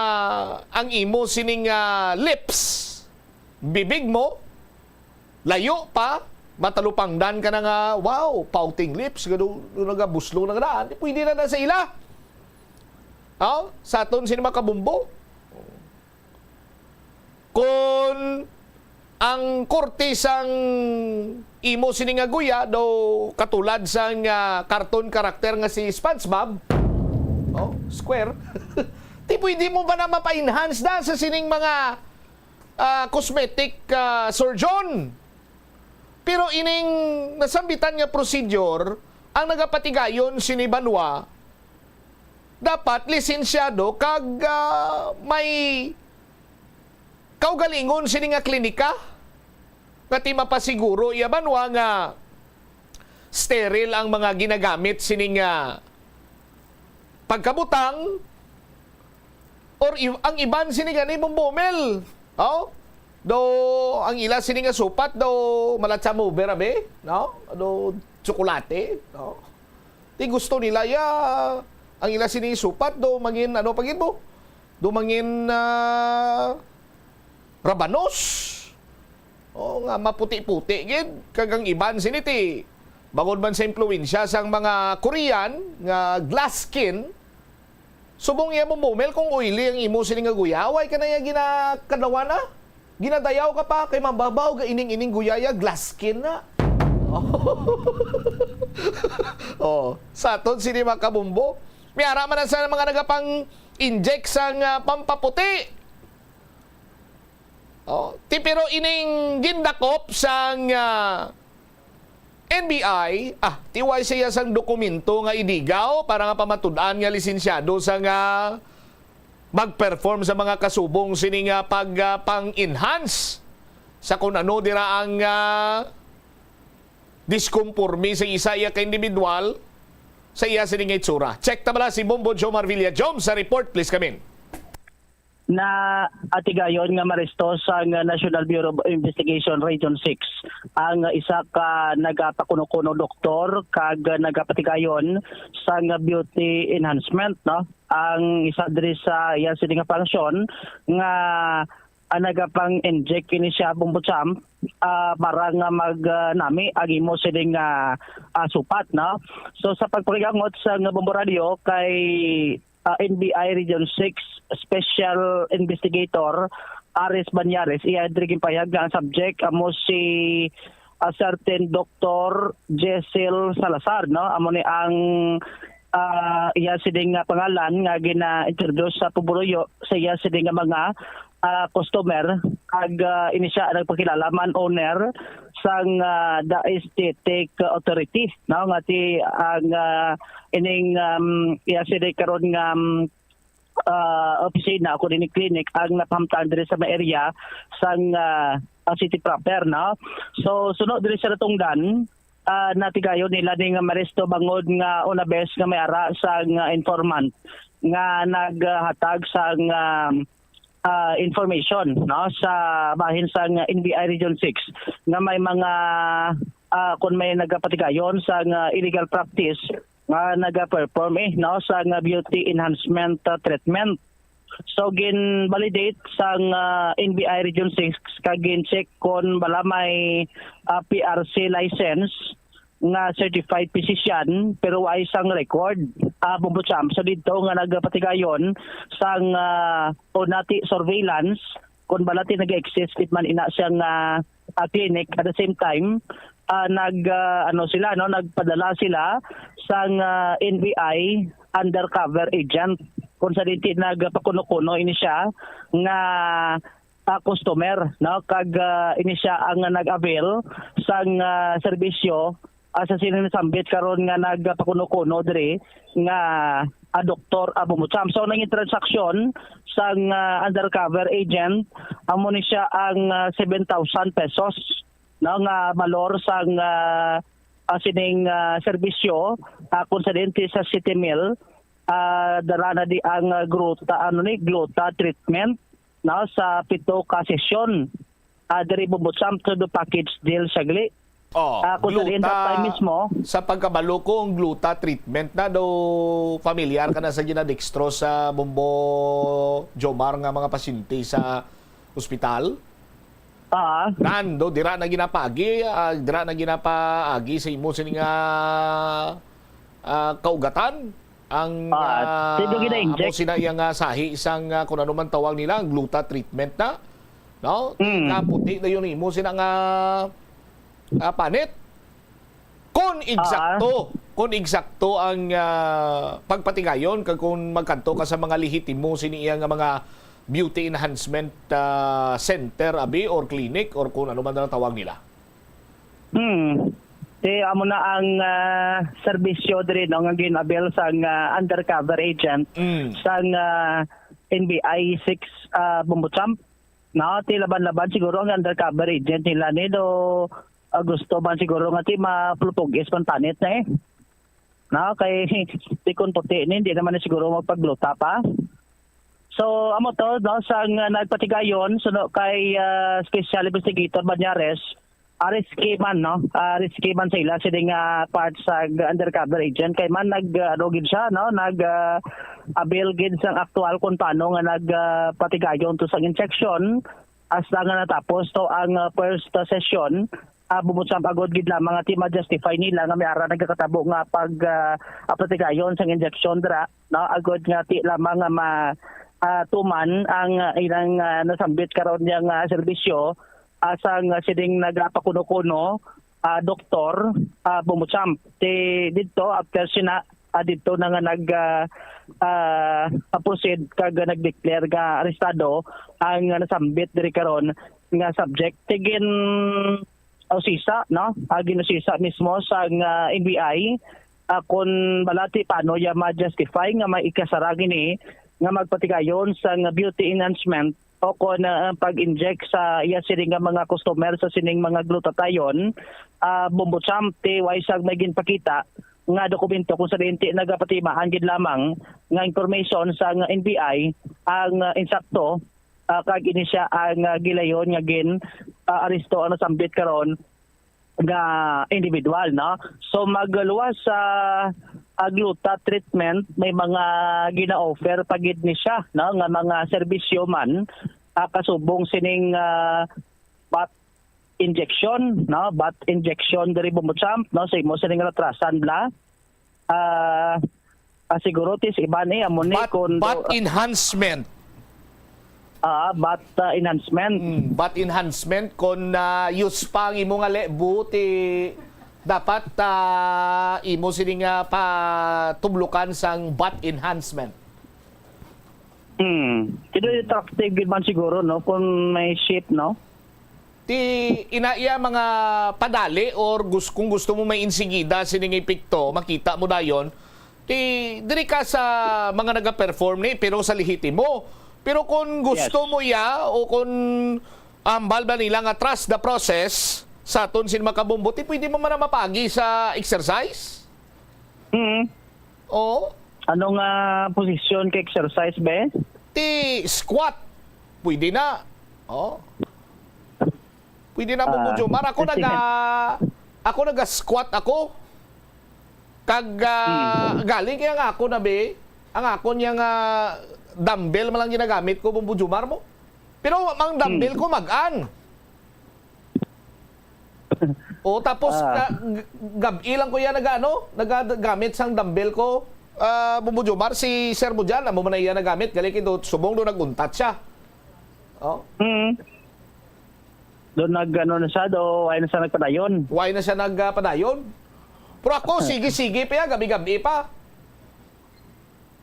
ang imo sining, ah, lips, bibig mo, layo pa, matalupangdan ka na nga, wow, pouting lips, gado, nagabuslong na nga daan. Pwede na na sa ila. Oh, sa aton sining mga kabumbo. Kung ang korte sang imo sini nga guya daw katulad sang, ah, cartoon character nga si SpongeBob, oh, square, ti pwede mo ba na mapa-enhance na sa sining mga, ah, cosmetic, ah, surgeon? Pero ining nasambitan nga procedure, ang nagapatigayon sini banwa, dapat lisensyado kag, ah, may kaugalingon sini nga klinika nga ti mapasiguro iya banwa nga sterile ang mga ginagamit sini nga pagkabutang or i-, ang iban sini gani bumbumil. Oh? Do ang ila sini nga supat do malatsa mover abi, no? Do tsokolate, no? Ti gusto nila ya ang ila sini supat do mangin ano pa gid mo? Do mangin, ah, rabanos. O, nga maputi-puti gid kag ang iban sini ti bangod man sa impluwensya sang mga Korean nga glass skin, subong iya mo bumel kung oily ang imo sini nga guya, way ka na iya ginakadlawan na. Ginadayaw ka pa kay mababaw ga ining-ining guyaya, glass skin na. Oh, sa aton sini mga kabumbo, may ara man na sa mga nagapang-inject sang, ah, pampaputi. Oh, ti pero ining gindakop sang, ah, N B I, ah, ti way siya sang dokumento nga idigaw para nga pamatud-an nga lisensyado sa nga mag-perform sa mga kasubong sini nga pag, ah, pang-enhance sa kun ano dira ang, ah, diskonporme sa isa iya ka individual sa iya sini nga itsura. Check ta bala si Bombo Jomar Villa. Jom, sa report, please come in. Na atigayon nga maresto sang National Bureau of Investigation Region six ang isa ka nagapakuno-kuno doktor kag nagapatigayon sang beauty enhancement, no? Ang isa diri sa iya sini nga function nga, ah, nagapang-inject kini siya, Bombo Champ, ah, para nga mag, ah, nami ang imo sining, ah, ah, supat, no? So, sa pagpakigangot sa nga Bombo Radio kay, ah, N B I Region six Special Investigator Aris Banyares, iya diri ginpahayag nga ang subject amo si, ah, certain Doktor Jessel Salazar, no? Amo ni ang ah, iya sini nga pangalan nga gina-introduce sa pumuluyo sa iya sini nga mga, ah, customer, kag, ah, ini sia nagpakilala man owner sang, ah, The Aesthetic Authority, no, nga ti ang, ah, ining, um, iya sini karon nga, um, ah, opisina o kung ini clinic ang napahamtang diri sa may area sang, ah, ah, city proper, no? So, suno diri sa natungdan, ah, natigayon nila ni nga maaresto bangod nga una bes nga may ara sang, ah, informant nga naghatag sang, ah, ah, information, no, sa bahin sang N B I Region six nga may mga, ah, kung may nagapatigayon sang illegal practice nga nagaperform, eh, no, sang beauty enhancement, ah, treatment. So, gin-validate sang, ah, N B I Region six kag gin-check kon bala may, ah, P R C license nga certified physician pero way sang record, ah, Bombo Champ. So, didto nga nagapatigayon sang, ah, o nati surveillance kon bala ti nag-exist gid man ina siya nga, ah, clinic. At the same time, ah, nag, ah, ano sila, no, nagpadala sila sang, ah, N B I undercover agent kung sa dinti nagpakuno-kuno ini siya nga, ah, customer, no, kag, ah, ini siya ang nag-avail sang, ah, serbisyo, ah, sa sining nasambit karon nga nagpakuno-kuno diri nga, ah, doktor, ah, Bombo Champ. So, nangin transaksyon sang, ah, undercover agent, amo ni siya ang, ah, seven thousand pesos, no, nga balor sang, ah, ah, sining, ah, serbisyo, ah, kung sa dente sa City Mill, ah, dara na di ang, ah, gluta, ano ni, gluta treatment, no, sa pito ka sesyon. Ah, diri Bombo Champ, todo package deal siya gali. Oh, Ah, kung sa gluta, time mismo. Sa pagkabalo ko, ang gluta treatment na daw familiar ka na sa ginadextro sa Bombo Jomar nga mga pasyente sa ospital? Ah. Nando, dira na ginapaagi, ah, dira na ginapaagi sa imo sini nga, ah, kaugatan ang, Ah, ah, sino gina-inject? Amo sina iya nga sahi sang, ah, kung ano man tawag nila, ang gluta treatment na, no? Mm. Kaputi na yun imo sina nga, ah, panit. Kung Ah. eksakto, kung eksakto ang, ah, pagpatigayon, kag kung magkadto ka sa mga lehitimo sini iya nga mga beauty enhancement, ah, center, abi, or clinic, or kung ano man ang tawag nila. Hmm. Ti amo na ang, ah, serbisyo diri, no, nga gin-avail sang, ah, undercover agent Mm. sang, ah, N B I six, ah, Bombo Champ. No, ti laban-laban siguro ang undercover agent nila ni do, ah, gusto man siguro nga ti mapulupog-is man panit na, eh. No, kay ti kon puti ni, hindi naman na siguro magpagluta pa. So, amo to, no, sang, ah, nagpatigayon, suno kay, ah, Special Investigator Bañares, ah, risky man, no? Ah, risky man sa ila sini nga part sa g-, undercover agent. Kay man nag, ah, ano gid siya, no? Nag, ah, avail gid sang aktual kung paano nga nag, ah, patigayon to sang injection hasta nga natapos to ang, ah, first, ah, session. Ah, Bombo Champ, agod gid lamang nga ti ma-justify nila nga may ara nagakatabo nga pag, ah, ah, patigayon sang injection dira, no? Agod nga ti lamang nga ma-, ah, tuman ang, ah, ilang, ah, nasambit karon niya nga serbisyo, ah, sang, ah, sining nagapakuno-kuno, ah, doktor, ah, Bombo Champ. Ti didto, after sina, ah, didto na nga nag, ah, ah, proceed kag nag-declare nga arestado ang, ah, nasambit diri karon nga subject. Ti gin-usisa, no? Ah, gin-usisa mismo sang, ah, N B I, ah, kon bala ti paano iya ma-justify nga may ikasarang ini nga magpatigayon sang beauty enhancement o kon, ah, pag-inject sa iya sini nga mga customer sa sining mga glutathione, ah, Bombo Champ, ti way sang may ginpakita nga dokumento kung sa diin ti nagapatimaan gid lamang nga information sang N B I ang, ah, insakto, ah, kag ini sia ang, ah, gilayon nga gin, ah, aresto ang nasambit karon nga individual, no? So, magluwas sa, ah, gluta treatment, may mga gina-offer pa gid ni siya, no, nga mga serbisyo man, ah, kasubong sining, ah, bat injection, no? Bat injection diri, Bombo Champ, no? Sa imo sining ratrasan bala. Ah, ah, siguro tis iban, eh, amo ni Bat, kun bat do- enhancement. Ah, bat, ah, enhancement. Mm, bat enhancement, kon, ah, use pa ang imo nga le-, buti, dapat, ah, imo sini nga patublukan sang butt enhancement. Hmm. Kaya attractive gid man siguro, no, kung may shape, no? Ti ina iya mga padali or gus-, kung gusto mo may insigida sini nga epekto, makita mo dayon, ti diri ka sa mga naga-perform ni pero sa lehitimo. Pero kung gusto Yes. mo iya o kung ambal ba nila nga trust the process sa aton sin makabombo, ti pwede mo man na mapagi sa exercise. Hmm. Oo. Ano nga posisyon ka exercise, be? Ti squat. Pwede na. Oh. Pwede na, Bumbo Ah, Jomar. Ako sige. naga ako naga-squat ako. Kag ah, Hmm. galing kaya nga ako na, be. Ang ako niya nga dumbbell man lang ginagamit ko, Bumbo Jomar mo. Pero ang dumbbell Hmm. ko mag-an. O tapos Ah. ka, g- gab-i lang ko yan nag-ano, nagagamit sang dumbbell ko. Ah, Bumbo Jomar, si Sir mo dyan, amo man na iya nagamit. Galing kito, subong do nag-untat siya. Oh. Hmm. Doon nag, ano na siya, do, ay na siya nagpadayon. Why na siya nagpadayon? Pero ako, sige-sige pa yan, gabi-gabi pa.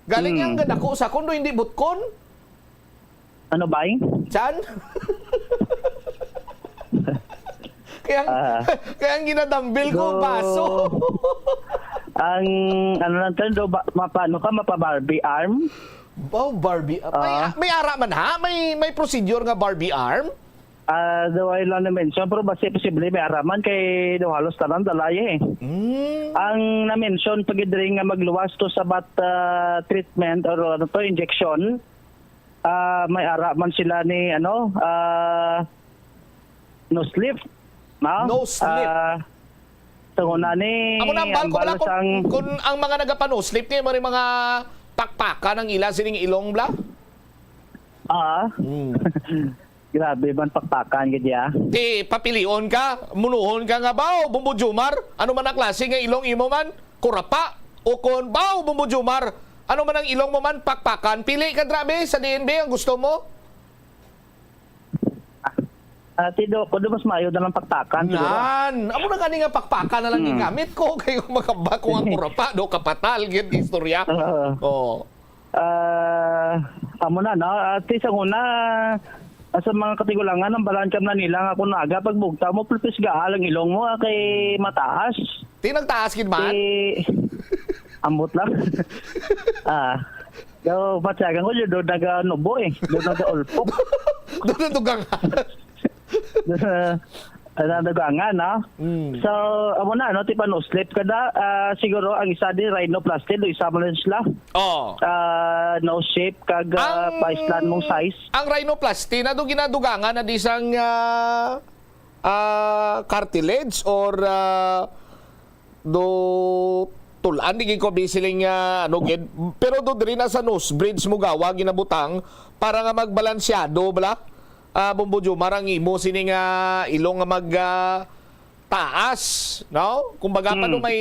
Galing Hmm. ang gadako sa kundo, hindi butkon. Ano, bay? Chan? Kaya, Ah. kaya ang ginadambil ko, Go. baso. Ang, ano lang tayo, do, ba, mapa, ano ka, mapa Barbie arm? Oh, Barbie. May, Ah. may ara man ha? May, may procedure nga Barbie arm? Ah, do ay lang na-mention, pero basi posible may ara man kay do halos tanan dalay eh. Mm. Ang na-mention pa gid diri nga magluwas to sa bat ah, treatment or ano to, injection, ah, may ara man sila ni ano, ah, nose lift, no? Nose lift. Ah, so una ni Amo na, ambal ko ambal bala kung, sang kung ang mga nagapanoslip ni, mo rin mga pakpakan ang ila sining ilong bla? Ah. Mm. Grabe man pakpakan gid ya. Ti papilion ka, munuhon ka nga, "Baw, Bumbo Jumar, ano man ang klase nga ilong imo man, kurapa?" O kon, "Baw, Bumbo Jumar, ano man ang ilong mo man, pakpakan?" Pili ka, drabe, sa D N B ang gusto mo. Ah, tido ko do mas maayo na lang pakpakan siguro. Nan, amo na gani nga pakpakan na lang Hmm. gigamit ko kay kung makabako ang kurapa do kapatal gid istorya. Oo. Oh. Ah, amo na, no? At least ang una, ah, sa mga katigulangan, ang balan ka na nila nga kung naga pagbugta mo, pulpis gaal ang ilong mo, ah, kay mataas. Ti nagtaas gid man? Eh, ambot lang. Ah. So, patyagan ko, yun, doon naga-nubo eh. Doon naga-ulpok. Doon ang dugang. Doon na, ano, nagangan, no? Mm. So, amo na, no? Tipa nose lift ka da. Ah, siguro, ang isa din, rhinoplasty, do isa mo lang sila. Oh. Ah, nose shape, kag ah, paislan mong size. Ang rhinoplasty na do ginadugangan na di sang ah, ah, cartilage or ah, do tulan di gid ko bisiling nga ano gid, pero do diri na sa nose bridge mo gawa ginabutang para nga magbalansyado bala, ah, Bumbo Jumar, ang imo sini nga ilong nga mag ah, taas, no? Kumbaga pa do Hmm. may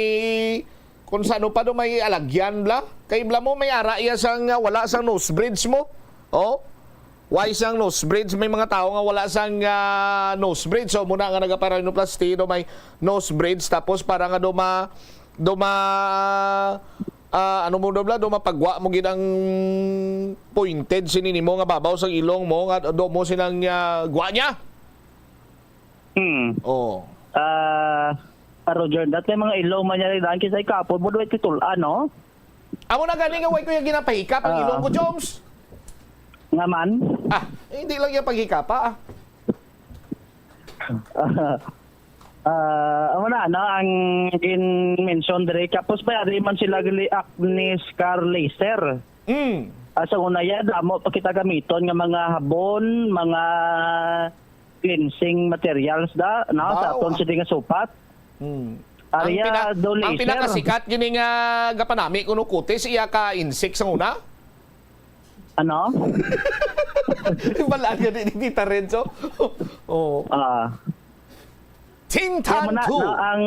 kung sa ano pa do may alagyan bla, kay bla mo may ara iya sang ah, wala sang nose bridge mo. Oh. Why sang nose bridge? May mga tao nga wala sang ah, nose bridge. So muna nga nagapa-rhinoplasty do may nose bridge, tapos para nga do ma do ma ah, ano mo do bla, do mapagwa mo gid ang pointed sini nimo nga babaw sang ilong mo nga do mo sinang ah, gwa niya. Hmm. Oh. Ah, ah, Roger, dati mga ilong man niya rin, kisay kapon mo, duway titulan, no? Amo na gani nga way ko yung ginapahikap ang Ah. ilong ko, Joms. Nga man? Ah, eh, hindi lang yung paghikapa, ah. Ah, amo na, no? Ang gin-mention diri, kapos pa, ari man sila gali acne scar laser. Mm. Ah, sa una ya, damo pa kita gamiton nga mga habon, mga cleansing materials da, no? Sa Wow, aton ah. sini nga supat. Mm. Ari ya, pina- do ang laser. pinakasikat gini nga gapanami kuno kutis iya ka insik sa una. Ano? Balaan gani ni Tita Renzo. Oh. Ah, Tintan kaya mo na, two. no, ang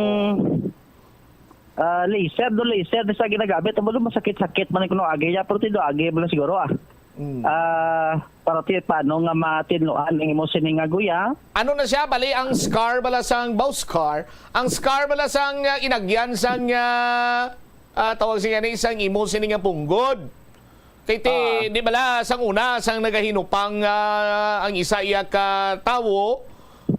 ah, laser, do laser, di sa ginagamit. Amo do masakit-sakit man kuno agi ya, pero ti do agi mo lang siguro, ah. Mm. Ah, para ti, paano nga matinluan ang imo sini nga guya? Ano na siya? Bali, ang scar bala sang, baw scar, ang scar bala sang, ah, inagyan sang, ah, ah, tawag siya ni, sang imo sini nga punggod. Kay ti, Ah. di bala, sang una, sang nagahinupang, ah, ang isa iya ka tawo,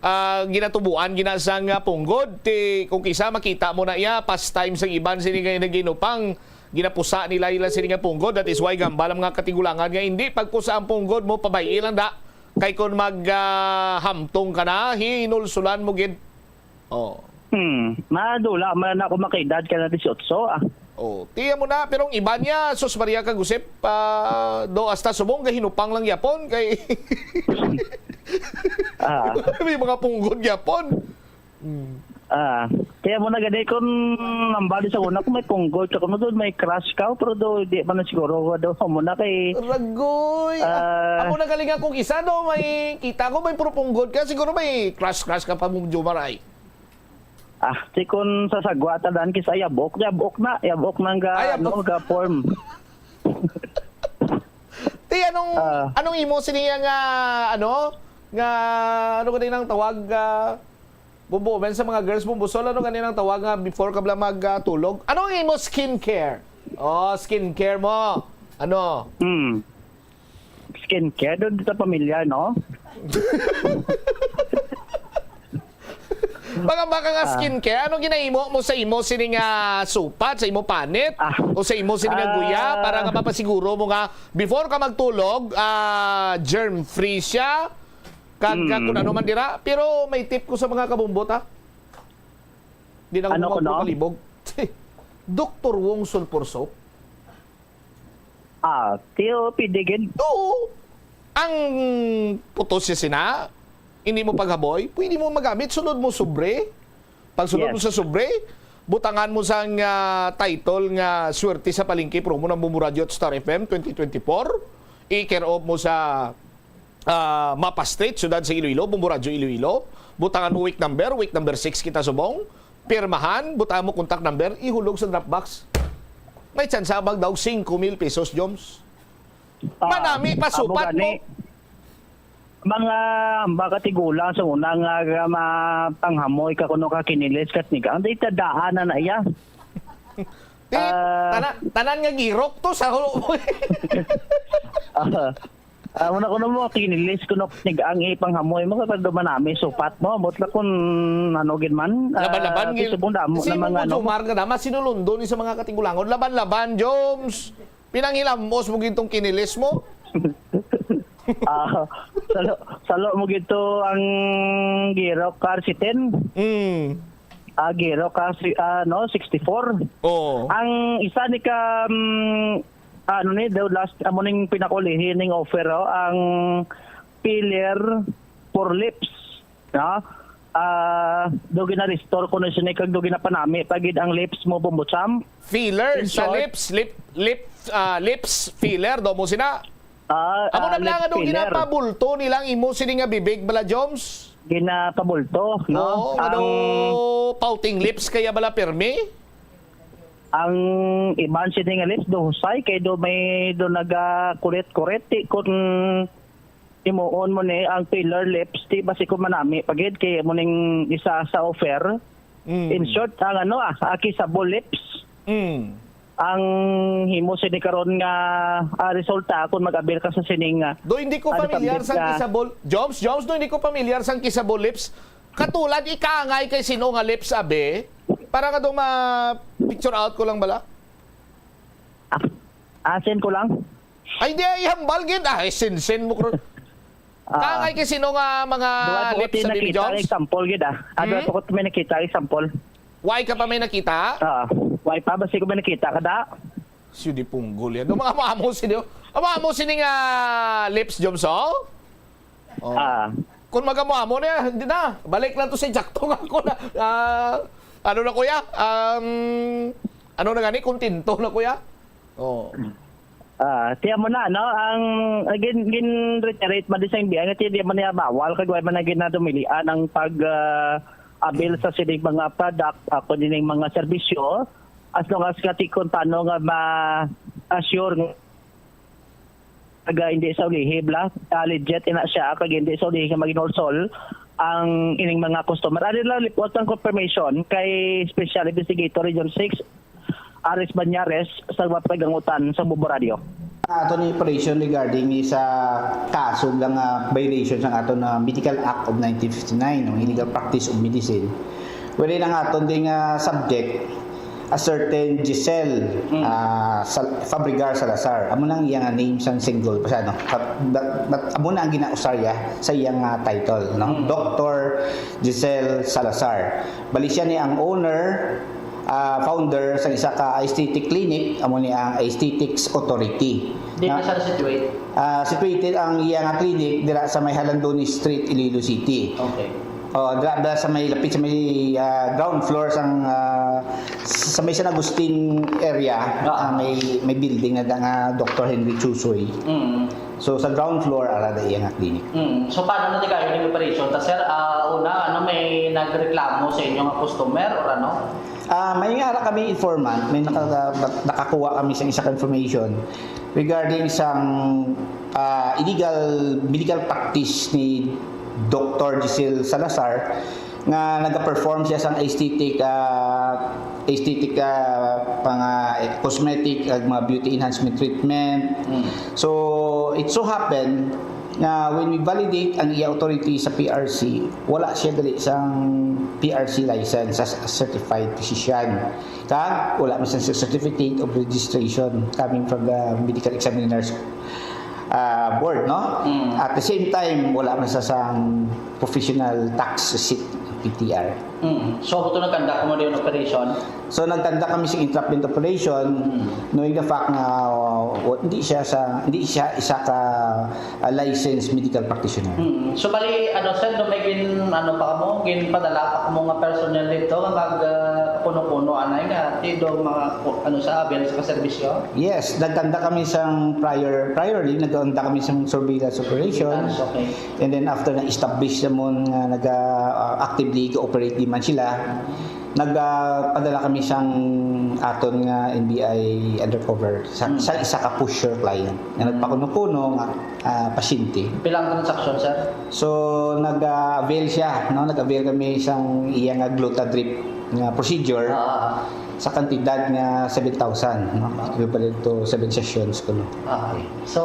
ah, ginatubuan gina sang, ah, punggod. Ti, kung kisa, makita mo na iya, pastime sang iban sini nga nagahinupang, ginapusa nila ila sini nga punggod. That is why gambal ang mga katigulangan nga hindi pagpusa ang punggod mo, pabay-i lang da. Kay kung mag, ah, hamtong ka na, hinulsulan mo gid. Oh. Hmm, madula man ako makaedad ka na dieciocho, ah. Oh, tiya mo na, pero ang iba niya, sus Maria kag Josep, ah, do hasta subong gahinupang lang yapon kay Ah. may mga punggod yapon. Mm. Ah, kaya mo na gani kung nambali sa una kung may punggod ka, kung doon may crush ka, pero do, di man na siguro, do, mo na kay, Ragoy, ah, ah, amo na galing akong isa, no? May kita ko, may puro punggod ka, siguro may crush-crush ka pa mong Jomar ay. Ah, si kun sa sagwa, tanan kisa yabok, yabok na, yabok na nga, Ay, yabok. ano, ga form. Ti, anong, Ah. anong imo sini nga, ano, nga, ano ka din ang tawag, ah, Bumbo, men, sa mga girls, Bumbo Sol, ano ka din ang tawag nga before ka bala mag, ah, tulog? Ano ang imo skincare? Oh, skincare mo. Ano? Hmm. Skincare, doon sa pamilya, no? Mga baka nga Ah. skincare, ano ginahimo mo sa imo sini nga supat, sa imo panit, Ah. o sa imo sini nga guya, Ah. para nga mapasiguro mo nga before ka magtulog, ah, germ-free siya, kag, kag Hmm. kung ano man dira. Pero may tip ko sa mga kabumbot, ha? Di na Ano ko kuno? magpapalibog. Doktor Wong Sulpur Soap. Ah, tiyo, pwede gid. Oo. Ang putos siya sina, hindi mo paghaboy, pwede mo magamit. Sunod mo sobre. Pag sunod Yes. mo sa sobre, butangan mo sang, ah, title nga Swerte sa Palengke promo ng Bumbo Radio at Star F M twenty twenty-four. I-care of mo sa, ah, Mapa Street, Siyudad sa Iloilo, Bumbo Radio Iloilo. Butangan mo week number, week number six kita subong. Pirmahan, butangan mo contact number, ihulog sa drop box. May tsansa magdaog singko mil pesos, Joms. Ah, Manami pa amo supat gani. mo. Mga baka tigulang sa una nga, nga mapanghamoy ka kuno ka kinilis kat niga. Ang data daan na na iya. Ti, Ah. tana-, tanan nga girok to sa hulo mo. Ah, ah, muna kuno mo, kinilis kuno kat niga ang ipanghamoy mo, kapag dumanami supat mo, butla kun ano gid man. Laban-laban Ah, gid. Ti subong damo Kasi na mo mga ano. Jomar nga dama, sinulundon ni sa mga katigulangon. Laban-laban, Joms. Pinanghilamos mo gid tong kinilis mo? Ah, salo, salo mo gid to ang girok ka R C ten. Mm. Ah, girok ka si, ah, no, sixty-four. Oo. Ang isa ni ka, mm, ano ni, the last, amo ning pinakaulihi ning offer, oh, ang filler for lips. No? Ah, do gina-restore ko na sini kag do ginapanami pa gid ang lips mo, Bumbo Cham. Filler In sa short, lips, lip, lip, ah, lips filler, do mo sina. Ah, Amo ah, na bala lip nga do filler. Ginapabulto nilang imo sini nga bibig bala, Joms? Ginapabulto, no? Oo, Ang ano, pouting lips kaya bala pirmi? Ang iban sini nga lips do husay kay do may do nagakulit-kulit, ti kun himuon mo ni ang filler lips, ti basi ko manami pa gid kay mo ning isa sa offer. Mm. In short, ang ano, ah, ah, kissable lips. Mm. Ang himo sini karon nga, ah, resulta kung mag-avail ka sa sining, ah, Do hindi ko ah, pamilyar Republic sa nga kissable. Joms, Joms, do hindi ko pamilyar sa kissable lips. Katulad, ikangay kay sino nga lips, abi? Para nga do ma-picture out ko lang bala. Ah, asin ko lang. Ay, di, ihambal gid. Ay, sinsin mo, kro-, Ah. Kangay kay sino nga mga Duha, duha lips ti sa Baby nakita Jones? Example gid, ah. Ah, duha Hmm? pa ko may nakita example. Why ka pa may nakita? Ah, why pa? Basi ko may nakita ka da? Siyo di punggol yan. Ang mga amo sini, ang mga amo sini nga lips, Jones, oh? Oh. Ah. Kung mag-amo-amo na, hindi na. Balik lang to sa jaktong ako na. Ah, ano na, kuya? Um, ano na gani? Kontento na, kuya? Oh. Ah, tiyan mo na, no? Ang, ah, gin-, gin-reiterate man din sa imbiyan nga tiyan di man niya bawal kag wala man na ginadumilian ang pag, ah, avail sa sining mga product, ah, kundi ning mga serbisyo, as long as nga ti-, kung tano nga ma-assure nga kag, ah, hindi sa ulihi, bla. Ah, legit ina siya, kag hindi sa ulihi nga maginulsol ang ining mga customer. Ari lang report ang confirmation kay Special Investigator Region six, Aris Banyares, sa mga pagangutan sa Bubo Radio. Ang aton operation regarding ni sa kaso lang nga violation sang aton na Medical Act of nineteen fifty-nine, ang illegal practice of medicine. Wherein ang aton ding, ah, subject, a certain Giselle, Mm. ah, Sal-, Fabregar Salazar. Amo nang iya nga name sang single pa siya, no? But, but, but amo na ang ginausar niya sa iyang, ah, title, no? Mm. Doctor Giselle Salazar. Bali siya ni ang owner, ah, founder sa isa ka aesthetic clinic, amo ni ang Aesthetics Authority. Di Na- na siya situate? Ah, situated ang iya nga clinic dira sa may Jalandoni Street, Iloilo City. Okay. Oh, dira, dira sa may lapit sa may, ah, ground floor sang, ah, sa may San Agustin area, Ah. ah, may, may building na nga Doctor Henry Chusoy. Mm. So, sa ground floor, ara da iya nga clinic. Mm. So, paano na di kayo ng operation? Ta, sir, ah, una, ano, may nagreklamo sa inyo nga customer or ano? Ah, may nga ara kami informant, may naka-, nakakuha kami sa isa ka information regarding sang, ah, illegal medical practice ni Doctor Giselle Salazar nga nagaperform siya sang aesthetic, ah, aesthetic, ah, pang, ah, cosmetic, ag mga beauty enhancement treatment. Mm. So, it so happen nga when we validate ang iya authority sa P R C, wala siya dali sang P R C license as a certified physician. Kag wala man sa certificate of registration coming from the medical examiners, ah, board, no? Mm. At the same time, wala man sa sang professional tax receipt, P T R. Mm. So, amo to nagkanda mo yung operation? So, nagkanda kami sa entrapment operation, Mm. knowing the fact na, uh, wa-, hindi siya sa, hindi siya isa ka, uh, licensed medical practitioner. Mm. So, bali, ano, sir, do may gin-, ano pa kamo, ginpadala pa kamo nga personnel dito nga mag, uh, kuno-kuno, anay nga, ti do mga, ku-, ano, sa avail sa serbisyo? Yes, nagkanda kami sang prior, priorly, nagkanda kami sang surveillance operation. That's okay. And then after na-establish namon nga naga, ah, actively ga-operate di man sila, nagpadala kami sang aton nga N B I undercover sa, Mm. sa isa ka pusher client nga Mm. nagpakuno-kuno nga, ah, pasyente. Pila ang transaksyon, sir? So, nag-avail siya, no? Nag-avail kami sang iya nga Glutadrip nga procedure Ah, ah, ah. sa kantidad nga seven thousand, no? Equivalent to seven sessions kuno. Ah, ah. Okay. So,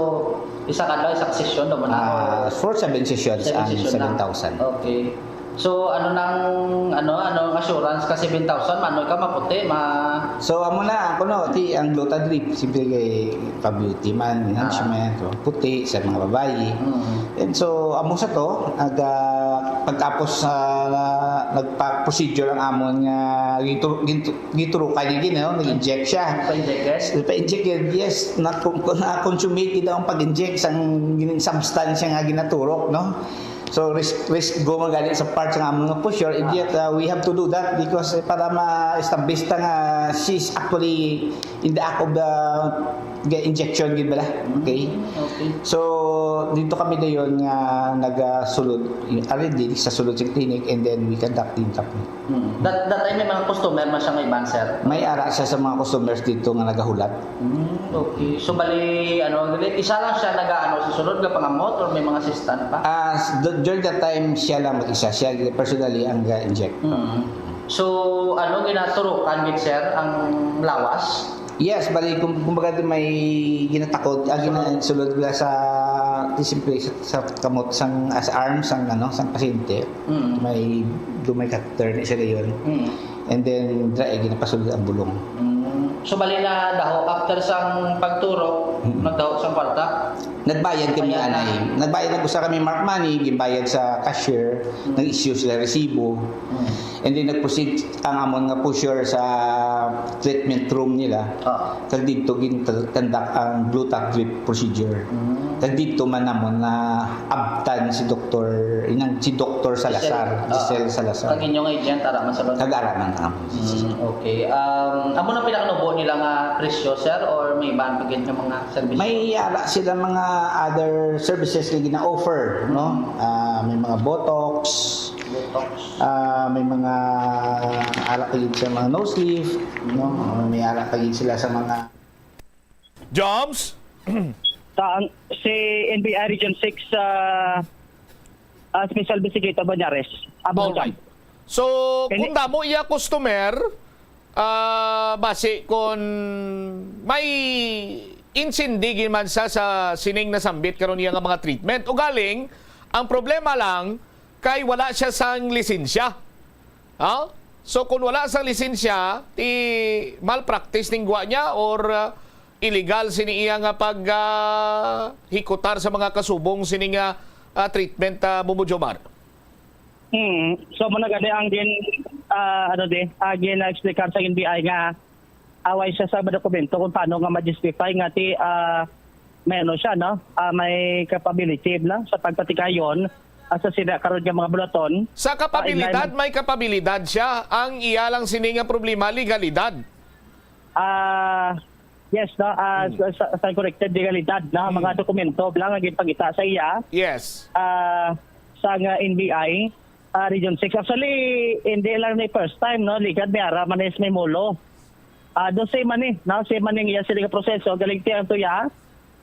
isa ka adlaw, isa ka sesyon, no? Ah, for seven sessions Seven ang session lang. seven thousand. Okay. So, ano nang, ano, ano ang assurance ka seven thousand? Mano ka maputi, ma- So, amo na, ang kuno, ti, ang Glutadrip, siyempre kay pa-beauty man, enhancement, Ah. o puti sa mga babayi. Mm. And so, amo sa to, nag, ah, pagtapos sa, nagpa-procedure ang amon nga gintu-, gintu-, giturukan niya, you know, nag-inject siya. Pa-inject, yes? Pa-inject, yes. Na-, na-consummate daw ang pag-inject sa gin-, substansya nga ginaturok, no? So, risk, risk go man gani sa part sa amon nga pusher, and Ah. yet, uh, we have to do that because, eh, para ma-establish ta nga she's actually in the act of the, the injection, gid bala. Okay? Mm, okay. So, dito kami dayon nga nagasulod, already sa sulod sa clinic, and then we conduct the interview. Hmm. That, that time may mga customer man siya nga iban, sir? May ara siya sa mga customers dito nga nagahulat. Hmm, okay. So, bali, ano, isa lang siya nag-aano sa sulod nga pangamot or may mga assistant pa? Ah, s-, d-, during that time, siya lang mag-isa. Siya personally ang ga-inject. Hmm. So, ano, ginaturukan gid, sir, ang lawas? Yes, bali, kum-, kumbaga, may ginatakod, ah, So, ginasulod nila sa, di, siyempre, sa, sa kamot, sang, ah, sa arm, sang, ano, sang pasyente. Mm. May, do may catheter ni siya gayon. Mm. And then, dra-, eh, ginapasulod ang bulong. Mm. So, bali na daho, after sang pagturok, Mm. nagdaho sang kwarta? Nagbayad kami, Bayad na. anay. Nagbayad, nag-usa kami mark money, ginbayad sa cashier, Mm. nag-issue sila resibo. Mm. And then, nag-proceed ang amon nga pusher sa treatment room nila. Ah. Kag didto gin-, conduct ang Glutac drip procedure. Mm. Kag didto man namon na abtan si Doktor, inang, si Doktor Salazar, Giselle. Ah. Giselle Salazar. Kag inyong agent, ara man sa loob? Kag ara man ang amon. Mm, okay. Um, amo na pinakanubo nila nga presyo, sir, or may iban pa gid nga mga serbisyo? May ara sila mga other services nga gina-offer, no? Mm. Ah, may mga Botox, Botox. Ah, may mga ara pa gid sa mga nose lift, no? Mm. May ara pa gid sila sa mga Jobs? Sa ang, si N B I Region six, ah, ah, Special Investigator Bañares. Abot Alright. So, Kini- kung damo iya customer, ah, basi kung may insindi gid man sa, sa sining nasambit karon iya nga mga treatment. Ugaling, ang problema lang kay wala siya sang lisensya. Ha? So, kung wala sang lisensya, ti malpractice ning gwa niya or, ah, illegal sini iya nga pag, ah, hikutar sa mga kasubong sini nga, ah, treatment, ah, Bombo Jomar? Hmm. So, mo na gani ang gin, ah, ano di, ah, gin-explicar sa N B I nga away siya sa dokumento kung paano nga ma-justify nga ti, ah, may ano siya, no? Ah, may capability na sa pagpatikayon, ah, sa sila karon nga mga bulaton. Sa Ah, in line kapabilidad, may kapabilidad siya. Ang iya lang sini nga problema, legalidad. Ah, yes, no? Ah, Hmm. sa, sa, sa corrected legalidad, no? Mga Hmm. dokumento lang ang ginpangita sa iya. Yes. Ah, sa nga N B I, ah, Region six. Actually, hindi lang ni first time, no? Ligad may ara man is may mulo. Ah, do same man ni, no? Same man ning iya sila nga proseso. Galing ti ang tuya,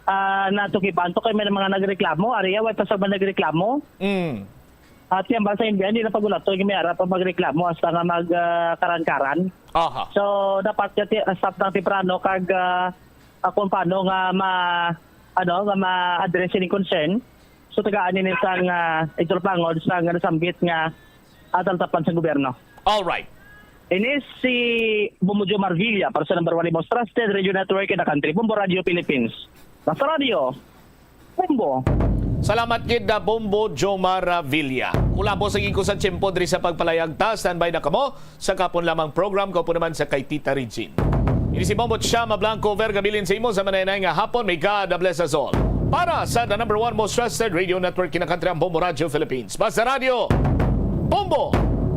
ah, natukiban to kay may mga nagreklamo. Ari, way pa sa mga nagreklamo. Mm. At yan ba sa N B I, hindi na pagulato yung may ara pa magreklamo hasta nga mag, ah, karan-karan. Aha. So, dapat ka ti-, stop ng temprano kag, ah, ah, kung paano nga ma-, ano, nga ma-address yung concern. So, tagaan ni sang, ah, Idol Pangod, sang nasambit nga, ah, taltapan sa gobyerno. All right. Ini si Bombo Jomar Villa para sa number one most trusted radio network in the country, Bombo Radio Philippines. Basta Radio, Bombo. Salamat gid na Bombo Jomar, ah, Villa. Ulabos ang igko sa tiyempo diri sa pagpalayag ta. Standby na kamo sa kapon lamang program. Kaupo naman sa kay Tita Regine. Ini si Bombo Chama Blanco Vergabilin sa imo sa mananay nga hapon. May God bless us all. Para sa the number one most trusted radio network in the country, ang Bombo Radio Philippines. Basta Radio, Bombo,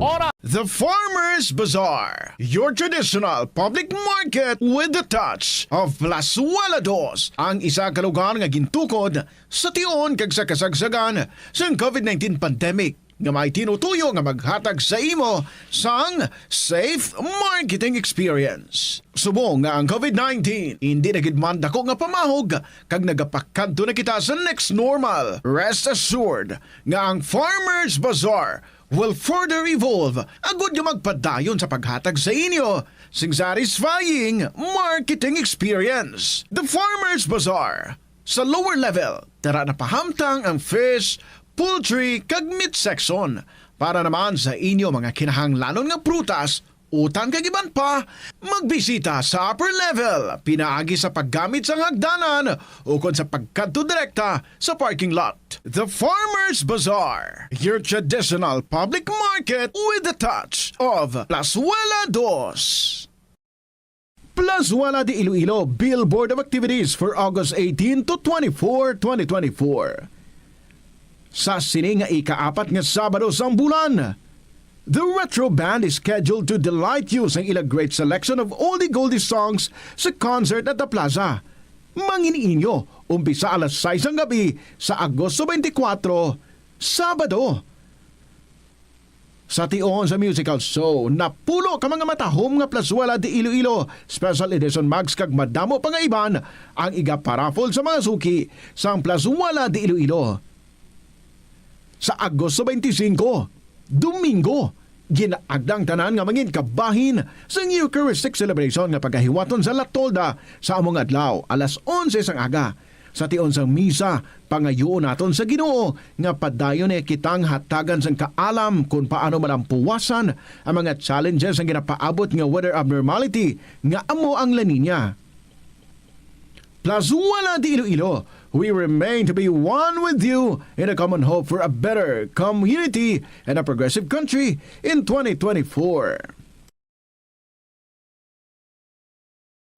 Ora. The Farmer's Bazaar, your traditional public market with the touch of Plazuela Dos, ang isa ka lugar nga gintukod sa tion kag sa kasagsagan sang COVID nineteen pandemic nga may tinutuyo nga maghatag sa imo sang safe marketing experience. Subong nga ang COVID nineteen indi na gid man dako nga pamahog kag nagapakadto na kita sa next normal, rest assured nga ang Farmer's Bazaar will further evolve agud nga magpadayon sa paghatag sa inyo sing satisfying marketing experience. The Farmer's Bazaar. Sa lower level, tara na pahamtang ang fish, poultry, kag meat section. Para naman sa inyo mga kinahanglanon nga prutas, utan kag iban pa, magbisita sa upper level, pinaagi sa paggamit sang hagdanan ukon sa pagkadto direkta sa parking lot. The Farmer's Bazaar, your traditional public market with the touch of Plazuela Dos. Plazuela de Iloilo, billboard of activities for August eighteen to twenty-four, twenty twenty-four. Sa sini nga ikaapat nga Sabado sang bulan, The Retro Band is scheduled to delight you sang ila great selection of oldie goldie songs sa concert at the plaza. Mangin-inyo, umpisa alas sais sang gabi sa Agosto twenty-four, Sabado. Sa tion sa musical show, napulo ka mga matahom nga Plazuela de Iloilo Special Edition mugs kag madamo pa nga iban ang igaparaffle sa mga suki sang Plazuela de Iloilo. Sa Agosto twenty-five, Domingo, ginaagda ang tanan nga mangin kabahin sang Eucharistic celebration nga pagahiwaton sa La Tolda sa amo nga adlaw, alas onse sang aga. Sa tion sang misa, pangayuon naton sa Ginoo nga padayon niya kitang hatagan sang kaalam kon paano malampuwasan ang mga challenges sang ginapaabot nga weather abnormality nga amo ang La Niña. Plazuela de Iloilo, we remain to be one with you in a common hope for a better community and a progressive country in twenty twenty-four.